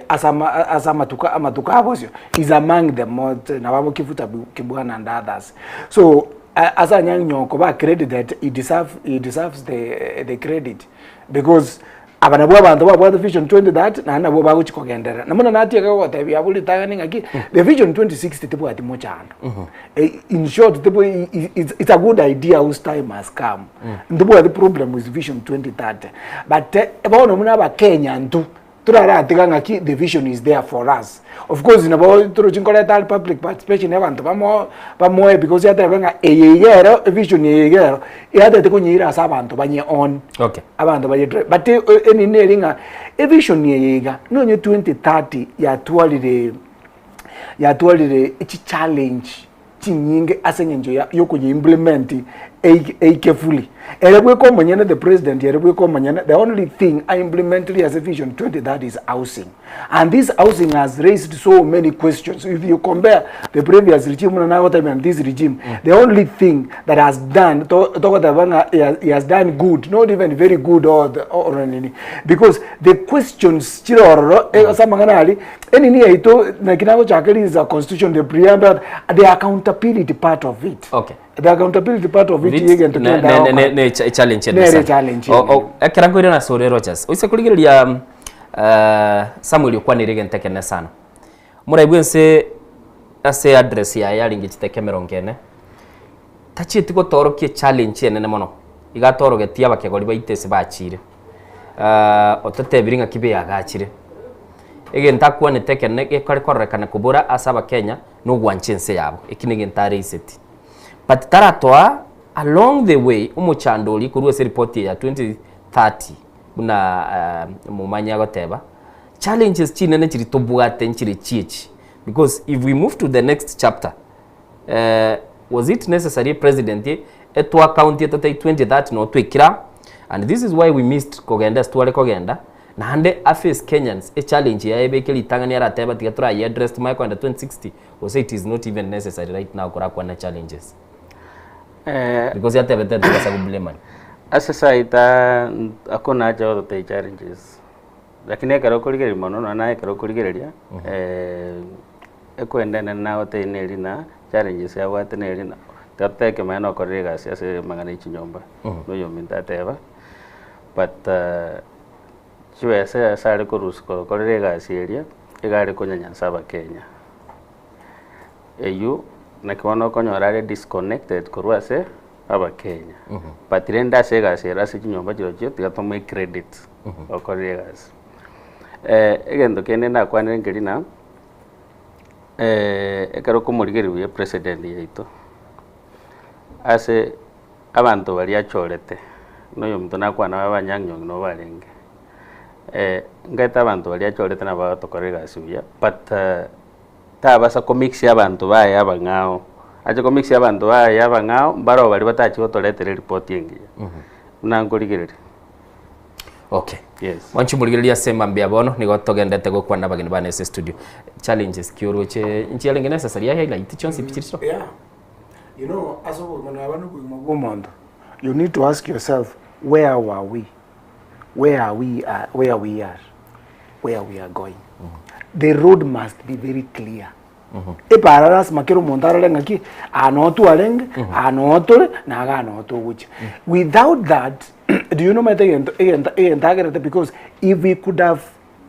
ase ama ase amatuko amatuko abo bosio is among them nabo abo Kivuta Kibwana and others. So ase Anyang' Nyong'o koba accredited he deserve he deserves the the credit because Aba nabwo abanto babwate vision 2030 naende nabwo bagochia kogenderera. Na buna natieka gogotebia abwo ritang'ani ng'aki, the vision 2060 tebwati mochando. In short tebwa it's, it's a good idea whose time has come. Ntobwati problem with vision 2030. But bono buna abakenya intwe, toraratiga ng'aki the vision is there for us. Of course nabo torochi nkoreta are public participation ya abanto bamo bamoe because yateba ng'a eye iga ero evision eye iga ero, yatete konyeira ase abanto banye own. Okay. Abanto baye drive but enini eri ng'a evision eye iga nonye 2030 yatwarire yatwarire chichallenge chinyinge ase eng'encho ya yokoye implement eike eike fully. Ere bweka omonyene the president ere bweka omonyene the only thing a implementiri ase vision 2030 is housing and this housing has raised so many questions if you compare the previous regime buna nagotebia and this regime the only thing that has done to togoteba ng'a he has, he has done good not even very good or, the, or nini because the questions chire ororo eh, ase amang'ana aria Enini yaito naki nagochaka riza constitution the preamble the accountability part of it Okay. the accountability part of it Vit- yegento ne- kenda ne- ne- gokora. ne- ne challenge ende Nere sana. challenge O- ende. o- ekero nkoirana ase ore Rogers oise korigereria mm, eh, Samuel okwanire egento ekenene sana morai bwense ase address yaye yarenge chiteka emerongo ene. Tachieti gotorokia echallenge enene mono, iga atorogetie abakegori baito ase bachire. Ototebirie ng'aki beagachire. Egento akwanete ekenene gekare kororekana kobora ase abakenya, na ogwancha ense yabo, eki negento areiseti. But taratoa along the way omochando oria korwa ase eripoti eye ya 2030 buna Momanyi agoteba, challenges chinene chiria tobwate nchire chiechi because if we move to the next chapter was it necessary president etwa account etotebie 2030 noo twaikire aa and this is why we missed kogenda ase tware kogenda naende a face Kenyans echallenge yaye ebeke ritang'ani aratebe tiga toraye address tomanye kogenda 2060 gose it is not even necessary right now korakwane challenges because yatebete tobasa go blamana. Ase saita hakuna haja gototebia challenges lakini ekero okorigereria mono nonya naye ekero okorigereria ekwenda enene nagotebia neri na challenges abwate neri na tiga totebe ekemanyererio nokorera egasi ase amang'ana ya chinyomba na oyominto ateba but chibesa ase are korusia kokorera egasi eria, iga are konyanyansa abakenya. Eywo naki bono okonyora are disconnected korwa ase abakenya. But rende ase egasi ere ase chinyomba chirochio tiga tomoe credit okorire egasi. Egento kende ndakwanere nkeri ng'a ekero okomorigereria buya president yaito, ase abanto baria achorete, na oyominto nakwana abanyang'i nyongi nabo barenge, ngaete abanto baria achorete nabo bagotokora egasi buya but tabasa ko mix abanto baye abang'ao, ache ko mix abanto baye abang'ao, mbaro baria batachi gotoretera eripoti engiya, buna nkorigereria. Okay. Yes. Mwanchi morigereria ase mambia bono nigo togendete gokwana abageni bane ase studio. Challenges ki oroche nchiarenge necessary ya highlight chionsi pi chiri Yeah. You know, ase obogima naba na obogima bwa omonto, you need to ask yourself, where were we? Where are we, uh, where we are? Where we are going? The road must be very clear. Epaara lasima kera omonto arore ng'aki, aa noo twarenge, aa noo tore, na igaa noo togochia. Without that, do you know omanyete egento egento egento agerete because if we could have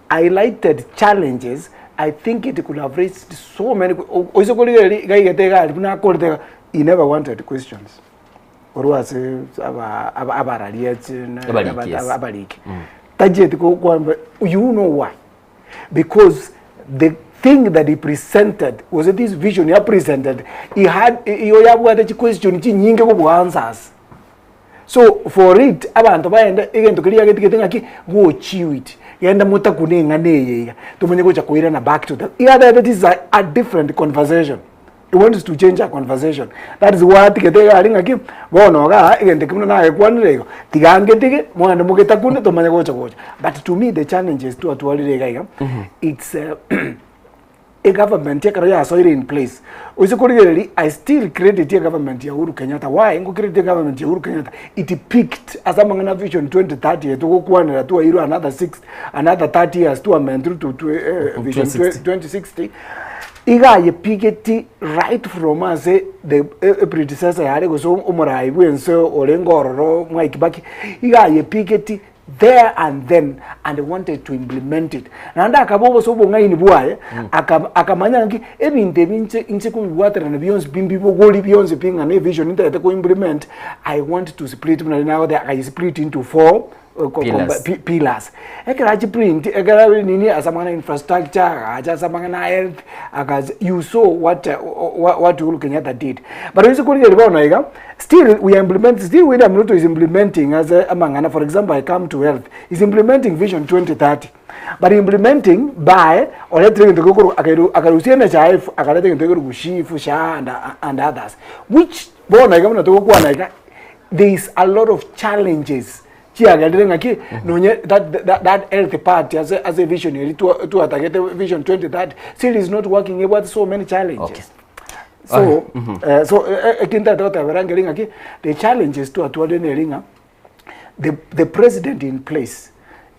highlighted challenges, I think it could have raised so many oise korigereria iga aigete iga aria buna akorete iga, he never wanted questions korwa ase aba aba abararia Abariki, yes. abariki. Tachieti ko kwamba you know why? Because the thing that he presented gose this vision ya presented he had iyo yabwate chiquestion chinyinge kobua answers. So for it abanto baende egento keria yagetigete ng'aki go chew it genda motakune eng'ana eye iga tomanye gocha koirana back to the iga atebete this is a, a different conversation he wants to change a conversation that is why atigete iga aria ng'aki bono igaa egento ekio buna nagekwanire igo tiga ngetige mogende mogetakune tomanye gocha gocha but to me the challenges twatwarire iga iga it's uh, egovernment ekero yasoire in place oise korigereria I still credit egovernment ya Uhuru Kenyatta why ngo credit egovernment ya Uhuru Kenyatta it picked ase amang'ana vision 2030 eye togokwanera twairwe another six another 30 years twamentirwe to, to, eh, vision 2060 iga ayepigeti right from ase the eh, predecessor yare gose omorai bwense orenge ororo Mwai Kibaki iga ayepigeti there and then and wanted to implement it naende akaba obose obong'aini bwaye aka- akamanya ng'aki ebinto ebi inche inche kobibwaterana bionsi pi mbibogori bionsi pi ng'a na evision ntagete ko implement i want to split buna riria nagoteba akayi split into four eh, ko- Pillars. pi- pillars ekero achi print ekero nini ase amang'ana infrastructure agacha ase amang'ana health akacha you saw what uh, what Uhuru Kenyatta did but oise korigereria bono iga Still we are implementing, still William Ruto is implementing as a amang'ana, for example, I come to health, is implementing Vision 2030. But implementing by oretire egento gekoro akairu akarusia NHIF akareta egento gekoro SHIF, SHA and, and others which bono iga buna togokwana iga there is a lot of challenges chiagerire ng'aki nonye that, that, that health part as a, as a vision eri twatagete vision 2030 still is not working ebwate so many challenges Okay. so eh, so ekinto togotebera nkeri ng'aki the challenges twatwarire neri ng'a the, the president in place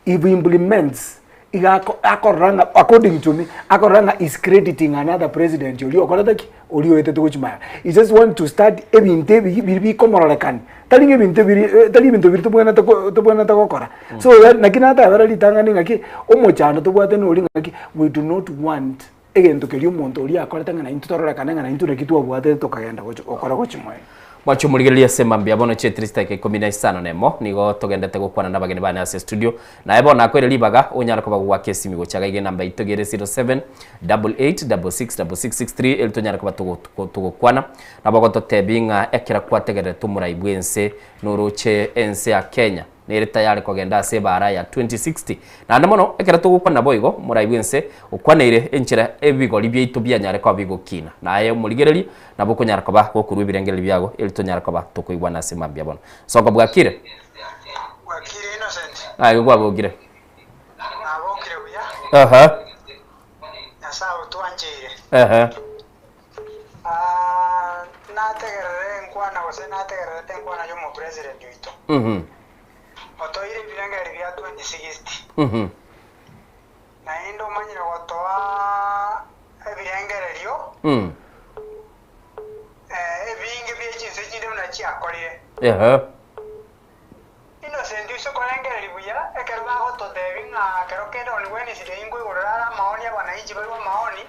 if he implements iga ako- akorora ng'a according to me akorora ng'a is crediting another president oria okorete ki oria oetete gochia magega he just want to start ebinto ebi biri bikomororekani tari ng'a ebinto biri eh, tari ebinto biri tobwenerete ko tobwenerete gokora so naki natebera ritang'ani ng'aki omochando tobwate nori ng'aki we do not want Egento keria omonto oria akorete ng'a naintwe tororekane ng'a naintwe naki twabwatete tokagenda gochia gokora gochia moyo. Mwache omorigereria ase mambia bono chietire chidakika ikomi na isano na emo, nigo togendete gokwana nabageni bane ase estudio. Naye bono nakoire ribaga onyare koba gogoaka esimi gocha iga iga enamba yaito iga ere 0788666663 eri tonyare koba togokwana. Nabo ogototebia ng'a ekero kwategererete omorai bw'ense noroche ense ya Kenya nere tayari kogenda ase ebaara ya 2060. Naende mono ekero togokwana boigo omorai bw'ense okwaneire enchera ebigori biaito bianyare koba bigokina. Naye omorigereria nabo okonyara koba gokorua ebirengererio biago eri tonyare koba tokoigwana ase mambia bono. Soko bwakire? Bwakire Innocent. Aye kwabokire? Nabokire buya. Aha. Nyasae otwancheire. Ehe. Ah, nategerere enkwana gose nategererete enkwana y'omopresident oito. Otoire ebirengererio bia 2060. Naende omanyire gotoa ebirengererio ebinge bie chinse chinde buna chiakorire. Ehe. Innocent ase okorengereria buya, ekero bagototebia ng'a kero kende on Wednesday nkoigorera are amaoni abananchi barue amaoni,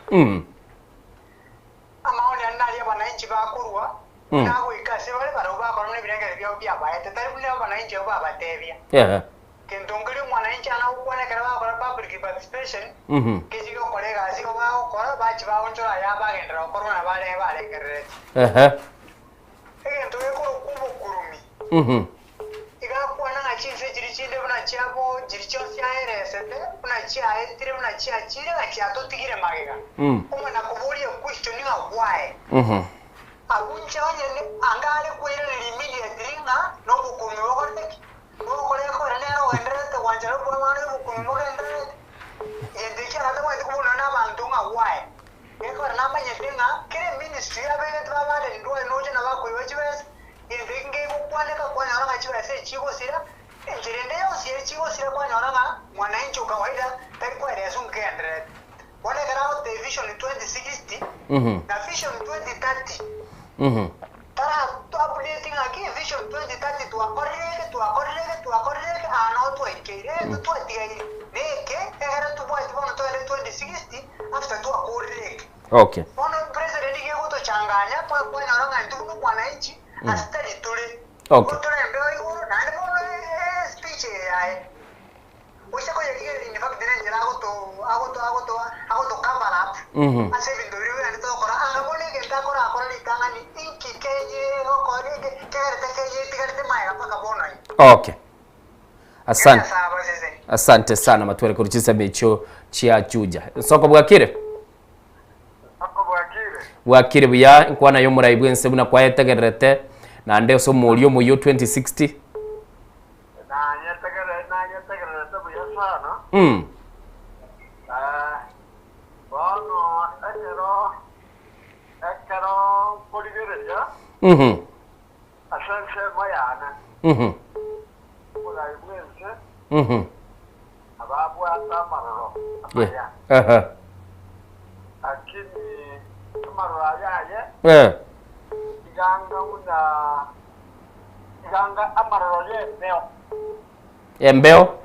amaoni ande naria abananchi bakorua, buna agoika ase bare barabwo bakora buna ebirengererio biabo biabaete, tari buna abananchi abwo babatebia. Ehe. Gento nkeria omwananchi ana gokwana ekero bagokora public participation, kechi gokora egasi igo bagokora, bachia baonchora aya bagenderera gokorwa na bare barengereretie. Ehe. Egento gekorokwa obokurumi, iga akwana ng'a chinse chiria chinde buna chiabo chiria chionsi aeresete, buna chiaetire, buna chiachire, ng'a chiatotigire magega. Omwana koboria equestion ng'a why? Abwo inche onye anga are koiraneria immediately ng'a nobokurumi bokorete ki? Nokore ekore nere ogendererete gwanchera obwang'ana y'obokuumi bogendererete. Egento ekio agatagweti kobunwa nabanto ng'a why. Gekogera namanyete ng'a kera eministry abegete babarendwe aye noche nabo akoiba chibesa, egento eki nkegokwaneka kwanyora ng'a chibesa echi chigosira, enchera ende yonsi eye chigosira kwanyora ng'a mwananchi o kawaida tari koeresa nkegendererete. Bono ekero agotebia vision 2060 na vision 2030 Tara to update ng'aki vision 2030 twakorire eke twakorire eke twakorire eke aa nao twaikeire egento twatigaire neke egere tobwati bono togende 2060 after twakorire eke. Okay. Bono president iga egotochanganya kwa kwanyora ng'a intwe buna omwananchi ase tari tore. Okay. Igo tore embeo igoro naende bono speech eye yaye. Gocha koyerigereria in fact nenchera agoto agoto agoto agoto cover up ase ebinto biria bigende togokora anga bono egento akorakora ritang'ani inki keye gokora eke kegerete keye etigarete magega mpaka bono iga. Okay. Asante. Asante sana matwere korwa chinsemo echio chia Juja. Soko bwakire? Bwakire buya nkwana y'omorai bwense buna kwayetegererete naende ase omoria omoyio 2060. Nanyetegererete buya sana. Bono ekero ekero nkorigereria ase ensemo yane, oborai bw'ense ababwate amaroro amaya, lakini amaroro aya aye iga anga buna Iga anga amaroro y'embeo. Embeo.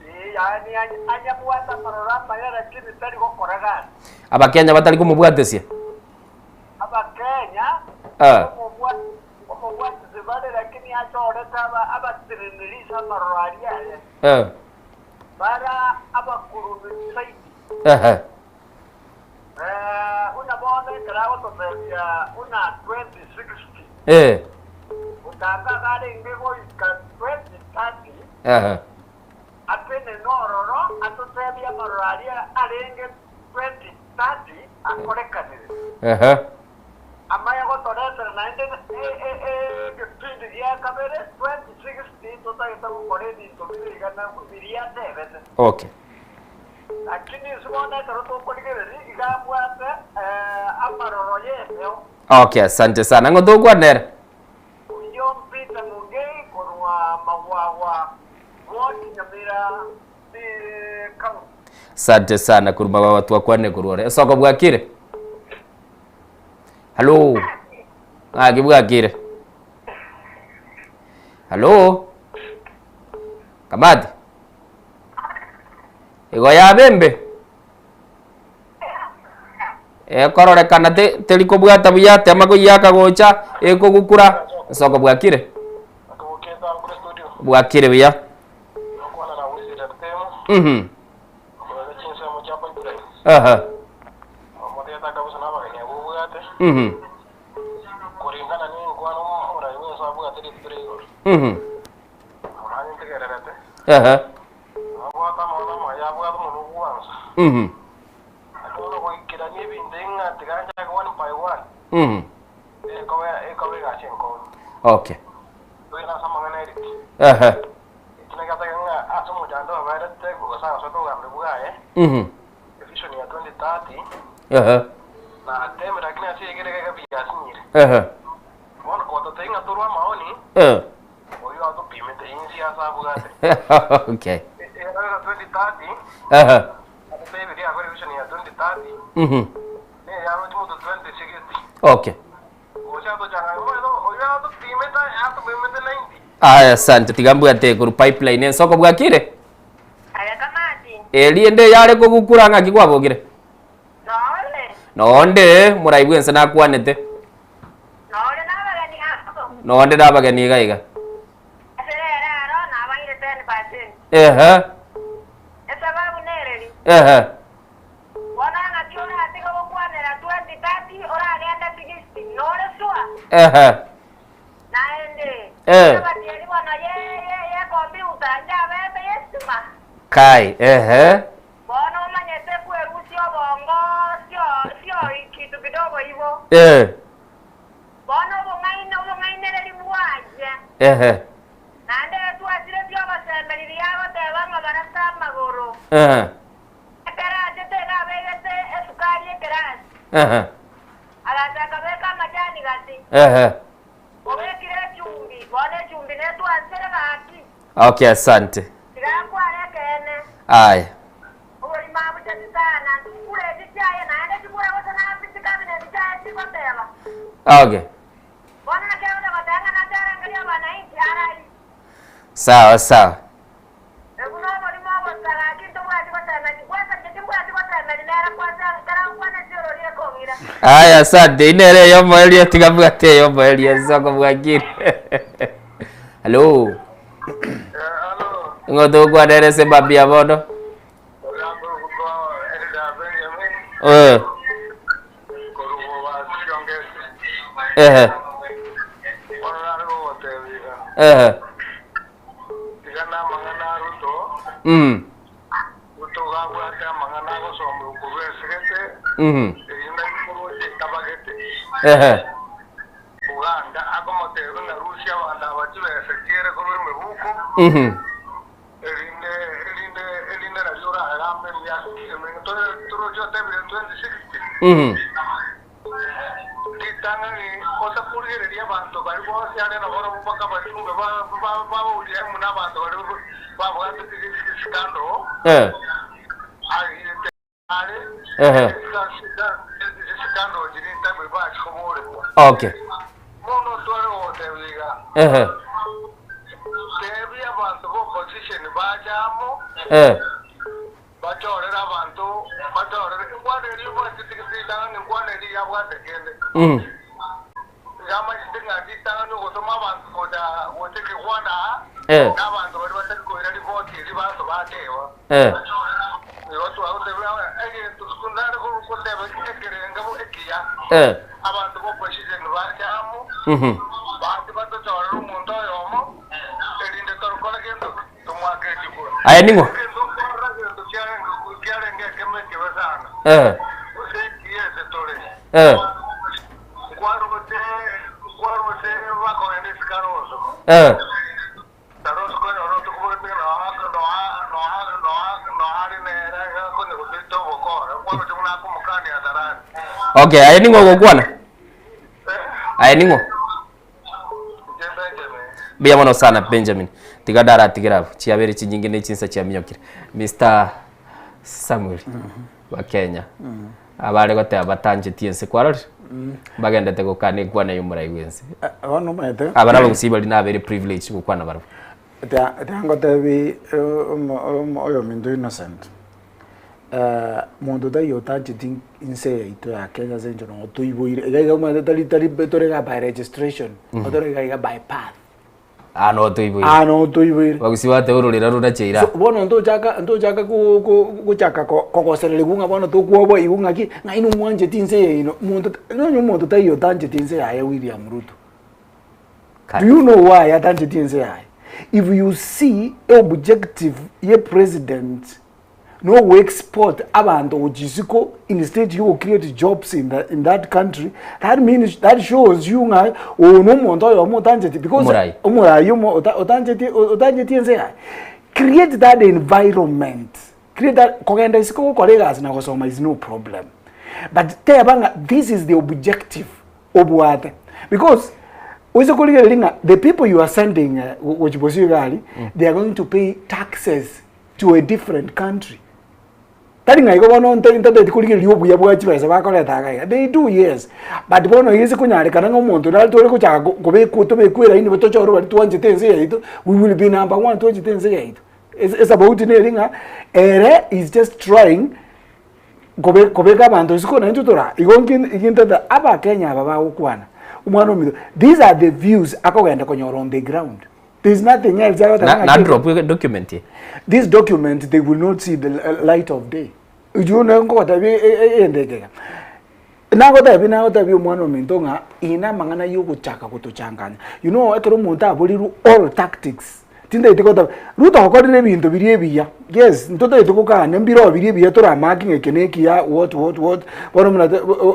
Ee, yaani anyabwate amaroro amaya lakini tari gokora gasi. Abakenya batari komobwatesia. Abakenya Ah. nkomobwatisia bare lakini achorete abateneneri ase amaroro aria aye. Bara abakurubi zaidi. Buna bono ekero agototebia buna 2060, gotanga arenge goika 2030, atenene ororo atotebie amaroro aria arenge 2030 akorekanire. Amanye gotoretera naende egepindi gia kabere 2060 totagete gokora ebinto bire iga na biria atebete. Okay. Lakini inse bono ekero tokorigereria iga abwate amaroro y'embeo. Okay, asante sana. Ng'o tokwanera? Oyio Peter Mungei korwa Magwagwa Ward Nyamira County. Asante sana korwa Magwagwa twakwanire korwa ore. Esoko bwakire? Hallo? Ng'aki bwakire? Hallo? Kamati? Igo yaba embe. Ekororekana te teri kobwata buya tema koyiaka gocha ekogukura nsoko bwakire. Bwakire buya. Mhm. Aha. Mhm. Mhm. Aha. Mhm. Mhm. Okay. Aha. Mhm. Aha. Aha. Eh. Okay. Aha. Mhm. Okay. Aya, asante. Tiga mbwate koru pipeline ensoko bwakire. Eri ende yare kogukura ng'aki kwabogire. Nonde morai bwense nakwanete. Nonde nabageni iga iga. Ehe. Ehe. Ehe. Eh. Kai, ehe. Eh. Ehe. Ehe. Ehe. Ehe. Okay, asante. Aya. Okay. Sawa sawa. Aya, asante. Inere yomoeria tiga bwate yomoeria nsoko bwakire. Hello. Ng'o togokwanera ase mambia bono? Eh. Ehe. Ehe. Mm. Mhm. Ehe. Mhm. Mhm. Eh. Ehe. Okay. Ehe. Eh. Mm. Eh. Eh. Eh. Mhm. Aya ning'o? Eh. Eh. Eh. Okay, aye ning'o ogokwana? Aye ning'o? Mbuya mono sana Benjamin. Tiga ndaratigera abwo. Chiabere chinyinge ne chinsa chiaminyokire. Mr. Samuel wa Kenya. Abare goteba batancheti ense kwarorire? Mbagendete gokana enkwana ya omorai bwense. Bono omanyete Aba nabagusii baria nabere privilege gokwana barabwo. Tiga ngotebi oyominto Innocent. Monto taiyo otancheti inse yaito ya Kenya ase eng'encho nonye toiboire, iga iga omanyete tari tari tore iga by registration, tore iga iga by birth. Aa noo toiboire. Aa noo toiboire. Bagusii bateba ororera rorache ira. So bono ntochaka ntochaka ko- ko- gochaka ko- kogosererigwa ng'a bono tokwoboigwa ng'aki, ng'a inwe mwancheti inse yaino, monto nonye omonto taiyo otancheti inse yaye William Ruto. Do you know why atancheti ense yaye? If you see objective ye president no go export abanto gochia isiko instead yo go create jobs in, the, in that country that means that shows you ng'a oyo no omonto oyomo otancheti because Omorai. omorai omo ota- otancheti otancheti ense yaye create that environment create that kogenda isiko gokora egasi na gosoma is no problem but teba ng'a this is the objective obwate because oise korigereria ng'a the people you are sending eh, go- gochia bosio iga aria they are going to pay taxes to a different country. Tari ng'a igo bono nta ntateti korigereria obuya bwa chibesa bakoreta iga iga, they do yes, but bono iga ase konyarekana ng'a omonto nare tore gochaka ko kobekwa tobekwe eraini tochore baria twanchete ense yaito, we will be number one twanchete ense yaito. Ase esabauti neri ng'a ere is just trying kobe kobeka abanto isiko naintwe tore aa. Igo nki ngintete abakenya aba bagokwana, omwana ominto, these are the views akogenda konyora on the ground. There is nothing else Na, na drop document ye. This document they will not see the light of day. Ujue ne ngogotebi egento eke iga. Nagotebi nagotebi omwana ominto ng'a ina amang'ana ya ogochaka gotochanganya. You know ekero omonto aborirwe all tactics, tintagete goteba, Ruto okorire ebinto biria ebiya, yes ntotagete gokana mbire biria ebiya toramake ng'a eke na ekiya what what what, bono buna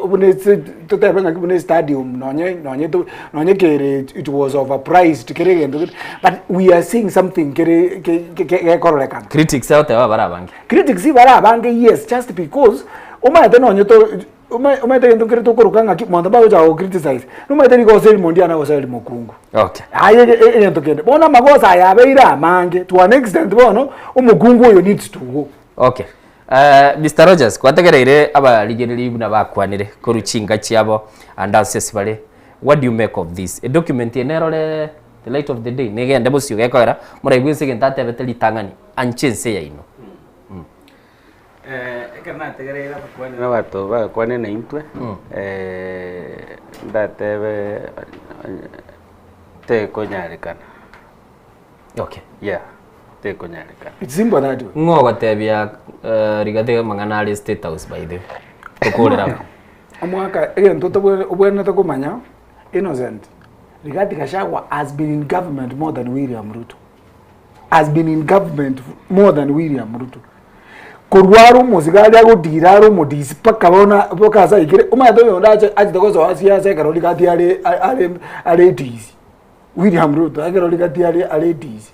buna ase totebe ng'aki buna estadium nonye nonye to nonye kere it was overpriced kere egento gete but we are seeing something kere ke ke gekororekana. Critics agoteba bare abange. Critics bare abange yes just because omanyete nonye to oma omanyete egento nkere tokoroka ng'aki monto mbagocha go criticize nomanyete rigoso erimo ndiana gose erimo kungu. Okay. Aye egento kende bono amagoso aya abeire amange to an extent bono omokungu oyo needs to go. Okay. Uh, Mr. Rogers, kwategereire abarigereria buna bakwanire korwa chinka chiabo ande ase ase bare. What do you make of this? A document eye nerore the light of the day negende bosio gekoera moraigwe ense egento atebete ritang'ani anche ense yaino. Mm. Eh, ekero nategereire abakwanire abanto bagakwane na intwe, eh, ndatebe tekonyarekana. Okay. Yeah, tekonyarekana. It's simple that way. Ng'o ogotebia eh, Rigathi amang'ana are State House by the way? Tokorera abo. Omwaka egento otabwe- obwenerete komanya Innocent, Rigathi Gachagua has been in government more than William Ruto. Has been in government more than William Ruto. Korwa are omosigari agodira are omodisi mpaka bono mpaka ase aikire omanyete oyonde ache achete gosoa siasa ekero Rigathi are are are edisi. William Ruto ekero Rigathi are are edisi.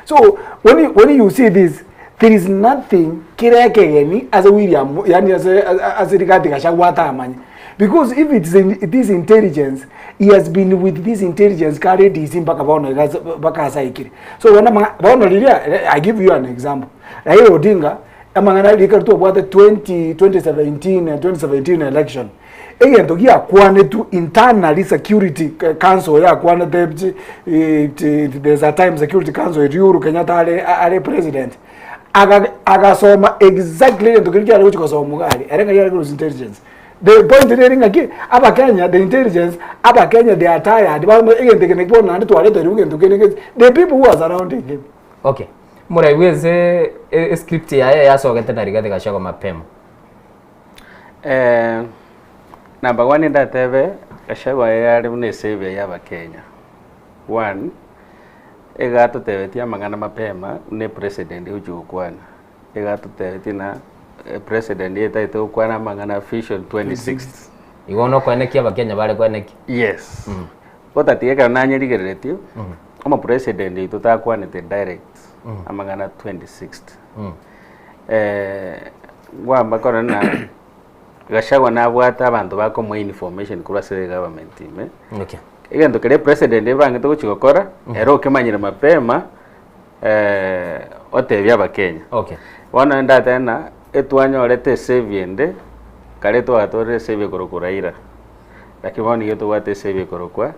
So when you, when you see this there is nothing kere ekegeni ase William yani ase ase Rigathi Gachagua atamanye because if it's in, it is intelligence he has been with this intelligence kare edisi mpaka bono iga ase mpaka ase aikire so bono amang'a bono riria I give you an example Raila Odinga amang'ana rika twabwate 20 2017 2017 election Egento giakwanetwe internally security council yakwanete there's a time security council eria Uhuru Kenyatta are are president aga agasoma exactly egento keria kiare gochi gosomwa iga aria ere ng'ai are korwa intelligence. The point nere ng'aki abakenya the intelligence abakenya they are tired barimo egento eke naki bono naende twareterwe egento kende gete the people who are surrounding him. Okay. Moraigwe ense escript yaye yasogete na Rigathi Gachagua mapema. Eh, number one ndatebe Gachagua are buna esaviour ya abakenya. One, iga atotebetie amang'ana mapema buna epresident egochia gokwana. Iga atotebetie ng'a epresident etagete gokwana amang'ana vision 2060. Igo nokoenekia abakenya bare koenekia. Yes. Gotatiga ekero nanyerigereretie, omopresident oito takwanete direct amang'ana 2060. Eh, Ngwamba korora ng'a Gachagua nabwate abanto bakomoa information korwa ase egovernment ime. Okay. Egento keria president ebangete gochia gokora, ere okemanyire mapema eh, otebia abakenya. Okay. Bono ndatebe ng'a etwanyorete esaviour ende, kare twagatorire esaviour korokwa Raila, lakini bono nigo tobwate esaviour korokwa.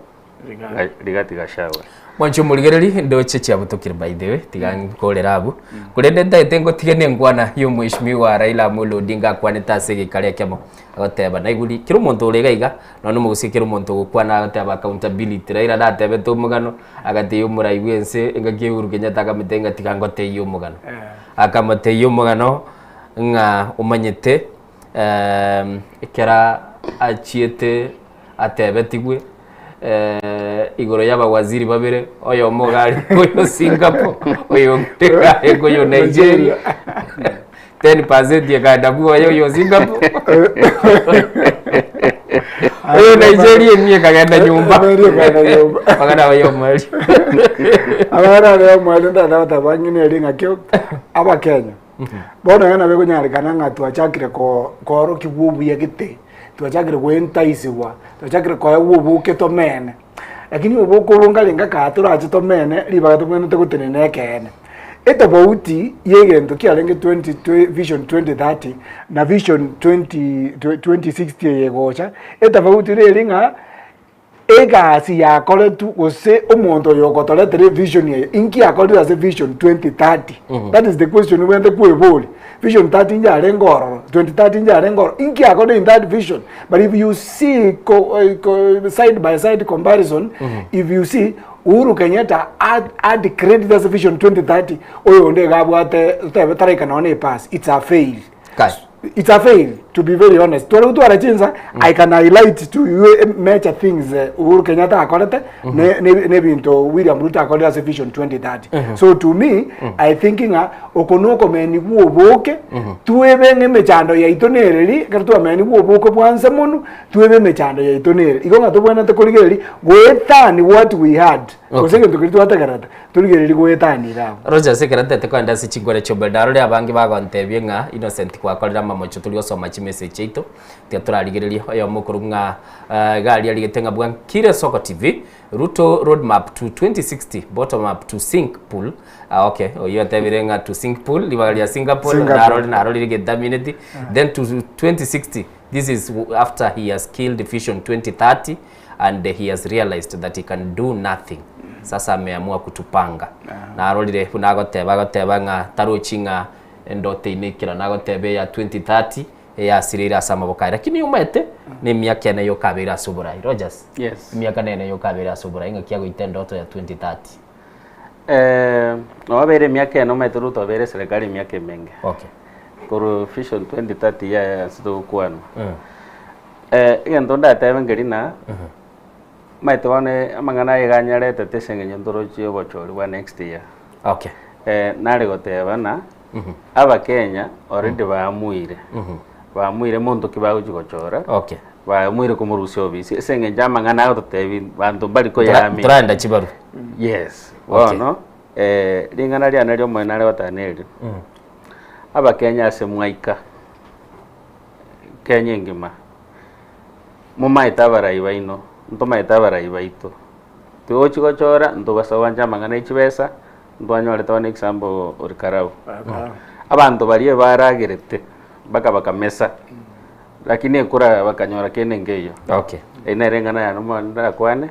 Rigathi Gachagua. Mwanche omorigereri, ndoche chiabutokire by the way, tiga nkorere abwo. Korende ntaete ngotige na enkwana ya omweshimiwa Raila Amolo Odinga akwanete ase egekare ekemo, agoteba naigure kera omonto ore iga iga, nonye na omogusii kera omonto ogokwana agoteba accountability. Raila natebete omogano, agatebia omorai bwa ense engaki ya Uhuru Kenyatta akamotebia ng'a tiga ngotebie omogano. Akamotebia omogano ng'a omanyete ekero achiete atebetigwe igoro y'abawaziri babere, oyomo iga are oyo Singapore, oyonde iga are oyo Nigeria, 10% ekaenda bwoye oyo Singapore, oyo Nigeria emia ekagenda nyomba, magana aye omoerio. Abana are omoerio ntagete goteba ng'ina eri ng'aki abakenya Bono iga nabo ekonyarekana ng'a twachakire ko- koorokigwa obuya gete, twachakire goentaisigwa, twachakire koegwa oboke tomene. Lakini oboke obo nkarenge kaa torache tomene ribaga tobwenerete gotenena ekeene. Etofauti ya egento kiarenge twenty twe vision 2030 na vision twenty twe 2060 eye egocha, etofauti neri ng'a. Egasi yakoretwe gose omonto oyo ogotoretera evision eye inki akorire ase vision 2030 that is the question obwenerete kweboria vision 30 njarenge ororo 2030 njarenge ororo inki akorire in that vision but if you see ko, eh, ko, side by side comparison if you see Uhuru Kenyatta had, had credit ase vision 2030 oyo onde iga abwate totebe taraika nonya na epass it's a fail Kai. It's a fail to be very honest. Tware gotwara chinsa I can highlight to you eh, major things eh, Uhuru Kenyatta akorete ne- ne- nebinto William Ruto akorire ase Vision 2030. Mhm. So to me I think ng'a oko nokomeni gwa oboke twebe ng'a emechando yaito nereri ekero twameni gwa oboke bwa nse mono twebe emechando yaito nere. Igo ng'a tobwenerete korigereria goetani what we had gose Okay. egento keria twategererete Torigererie goetania iga abwo. Rogers ekero ntete kogenda ase chingwere chi'obobe narore abange bagontebia ng'a Innocent gwakorire amamocho tori gosoma chimessage chiaito tiga torarigererie oyomo okorwa ng'a eh, iga aria arigete ng'a Bwankire Soko TV Ruto road map to 2060 bottom up to sink pool ah, okay oyio otebire ng'a to sink pool ribaga ria Singapore Singapore. narore narorire getamineti then to 2060 this is after he has killed vision 2030 and he has realized that he can do nothing sasa ameamua kutupanga narorire buna agoteba agoteba ng'a tarochi ng'a endoto eye nekera nagoteba eya 2030 eyasireire ase amaboko aye lakini omanyete na emiaka ene yoka abeire ase oborai Rogers Yes. emiaka nene yoka abeire ase oborai ng'aki agoita endoto ya 2030 Eh, nabo abeire emiaka ene omanyete Ruto abeire eserekari emiaka emenge. Okay. Korwa vision 2030 yaya ase togokwana. Egento ndatebe nkeri na, omanyete bono amang'ana aya iga anyaretete ase eng'encho ntorochie obochori bwa next year. Okay. Nare goteba ng'a, abakenya already baamuire, baamuire monto ki bagochia gochora, Okay. baamuire komorusia obisi ase eng'encho amang'ana agototebi banto mbari koyaamini. Ntoragenda chibarua. Yes, Okay. bono ring'ana riane ria omonene nare goteba neri, abakenya ase mwaika. Kenya engima, momaete abarai baino, ntomaete abarai baito, tigochi gochora ntobasa gwancha amang'ana e chibesa, ntwanyorete bono example ore Karau. Abanto baria baragerete mpaka bakamesa, lakini ekura bakanyora kende nkeiyo. Okay. Eyio nere eng'ana yane omwana ndakwane,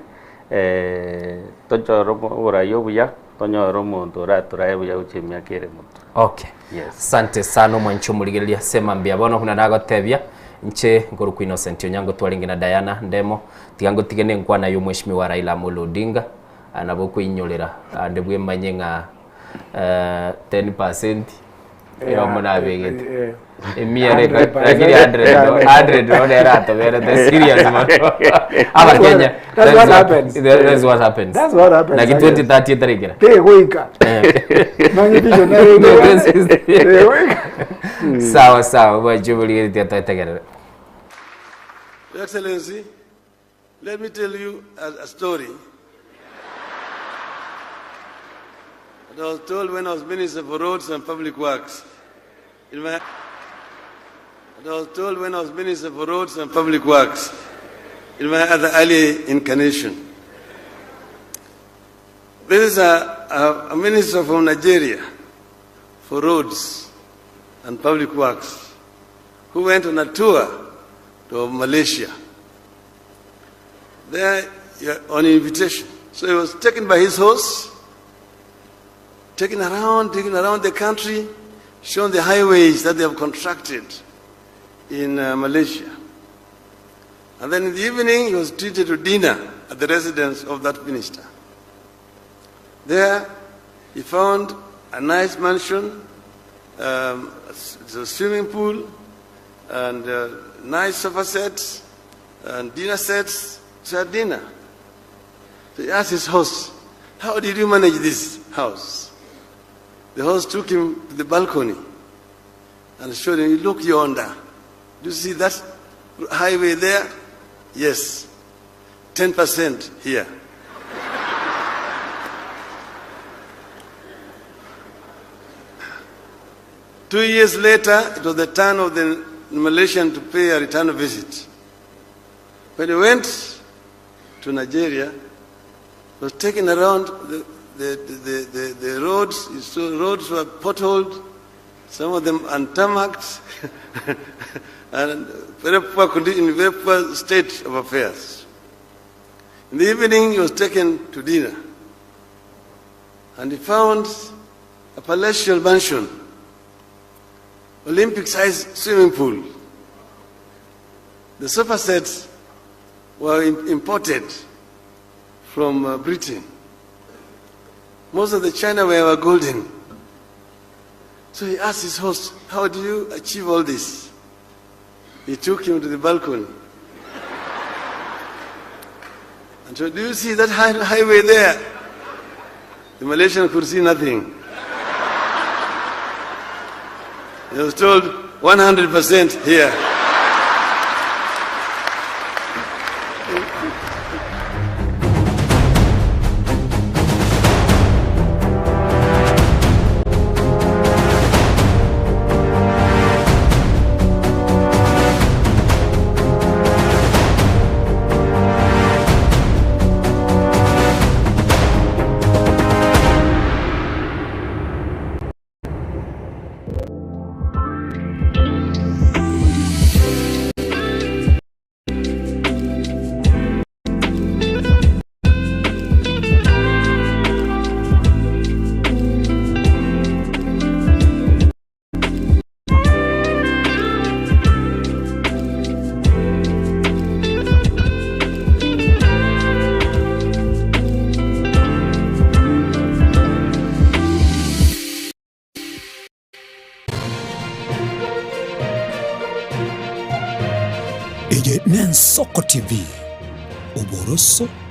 tochore oborai obuya, tonyore omonto oratorae buya gochia emiaka ere motwe. Okay. Yes. Asante sana omwanchi omorigereria sema mbuya bono buna nagotebia inche nkorokwa Innocent Onyango twarenge na Diana Ndemo tiga ngotige ne enkwana ya omweshimiwa Raila Amolo Odinga ah, nabo okoinyorera ande bwemanye ng'a eh, 10% eromo nabegete emia reka lakini 100 no 100 no nere atoberete serious mono abakenya That's what happens. That's what happens. That's what happens. Naki 2030 etarekera. Tegoika. Nonye visionary tegoika. Sawa sawa bwache burigeretie totegerere. Your Excellency, let me tell you a, a story that I was told when I was Minister for Roads and Public Works. In my, that I was told when I was Minister for Roads and Public Works in my other early incarnation. This is a, a, a minister from Nigeria for roads and public works who went on a tour to Malaysia. There on invitation. So he was taken by his host, taken around, taken around the country, shown the highways that they have constructed in uh, Malaysia. And then in the evening, he was treated to dinner at the residence of that minister. There, he found a nice mansion, um, a swimming pool, and uh, nice sofa sets, and dinner sets. So had dinner. So he asked his host, How did you manage this house? The host took him to the balcony and showed him, Look yonder. Do you see that highway there? Yes. 10% here. 2 years later, it was the turn of the Malaysian to pay a return visit. When he went to Nigeria, he was taken around the, the, the, the, the roads. He saw roads were potholed, some of them untarmacked, and very poor condition, in very poor state of affairs. In the evening, he was taken to dinner, and he found a palatial mansion, Olympic-sized swimming pool. The sofa sets were imported from uh, Britain. Most of the chinaware were golden. So he asked his host, How do you achieve all this? He took him to the balcony. And said, Do you see that high- highway there? The Malaysian could see nothing. He was told 100% here. Eye n'Ensoko TV, oboroso.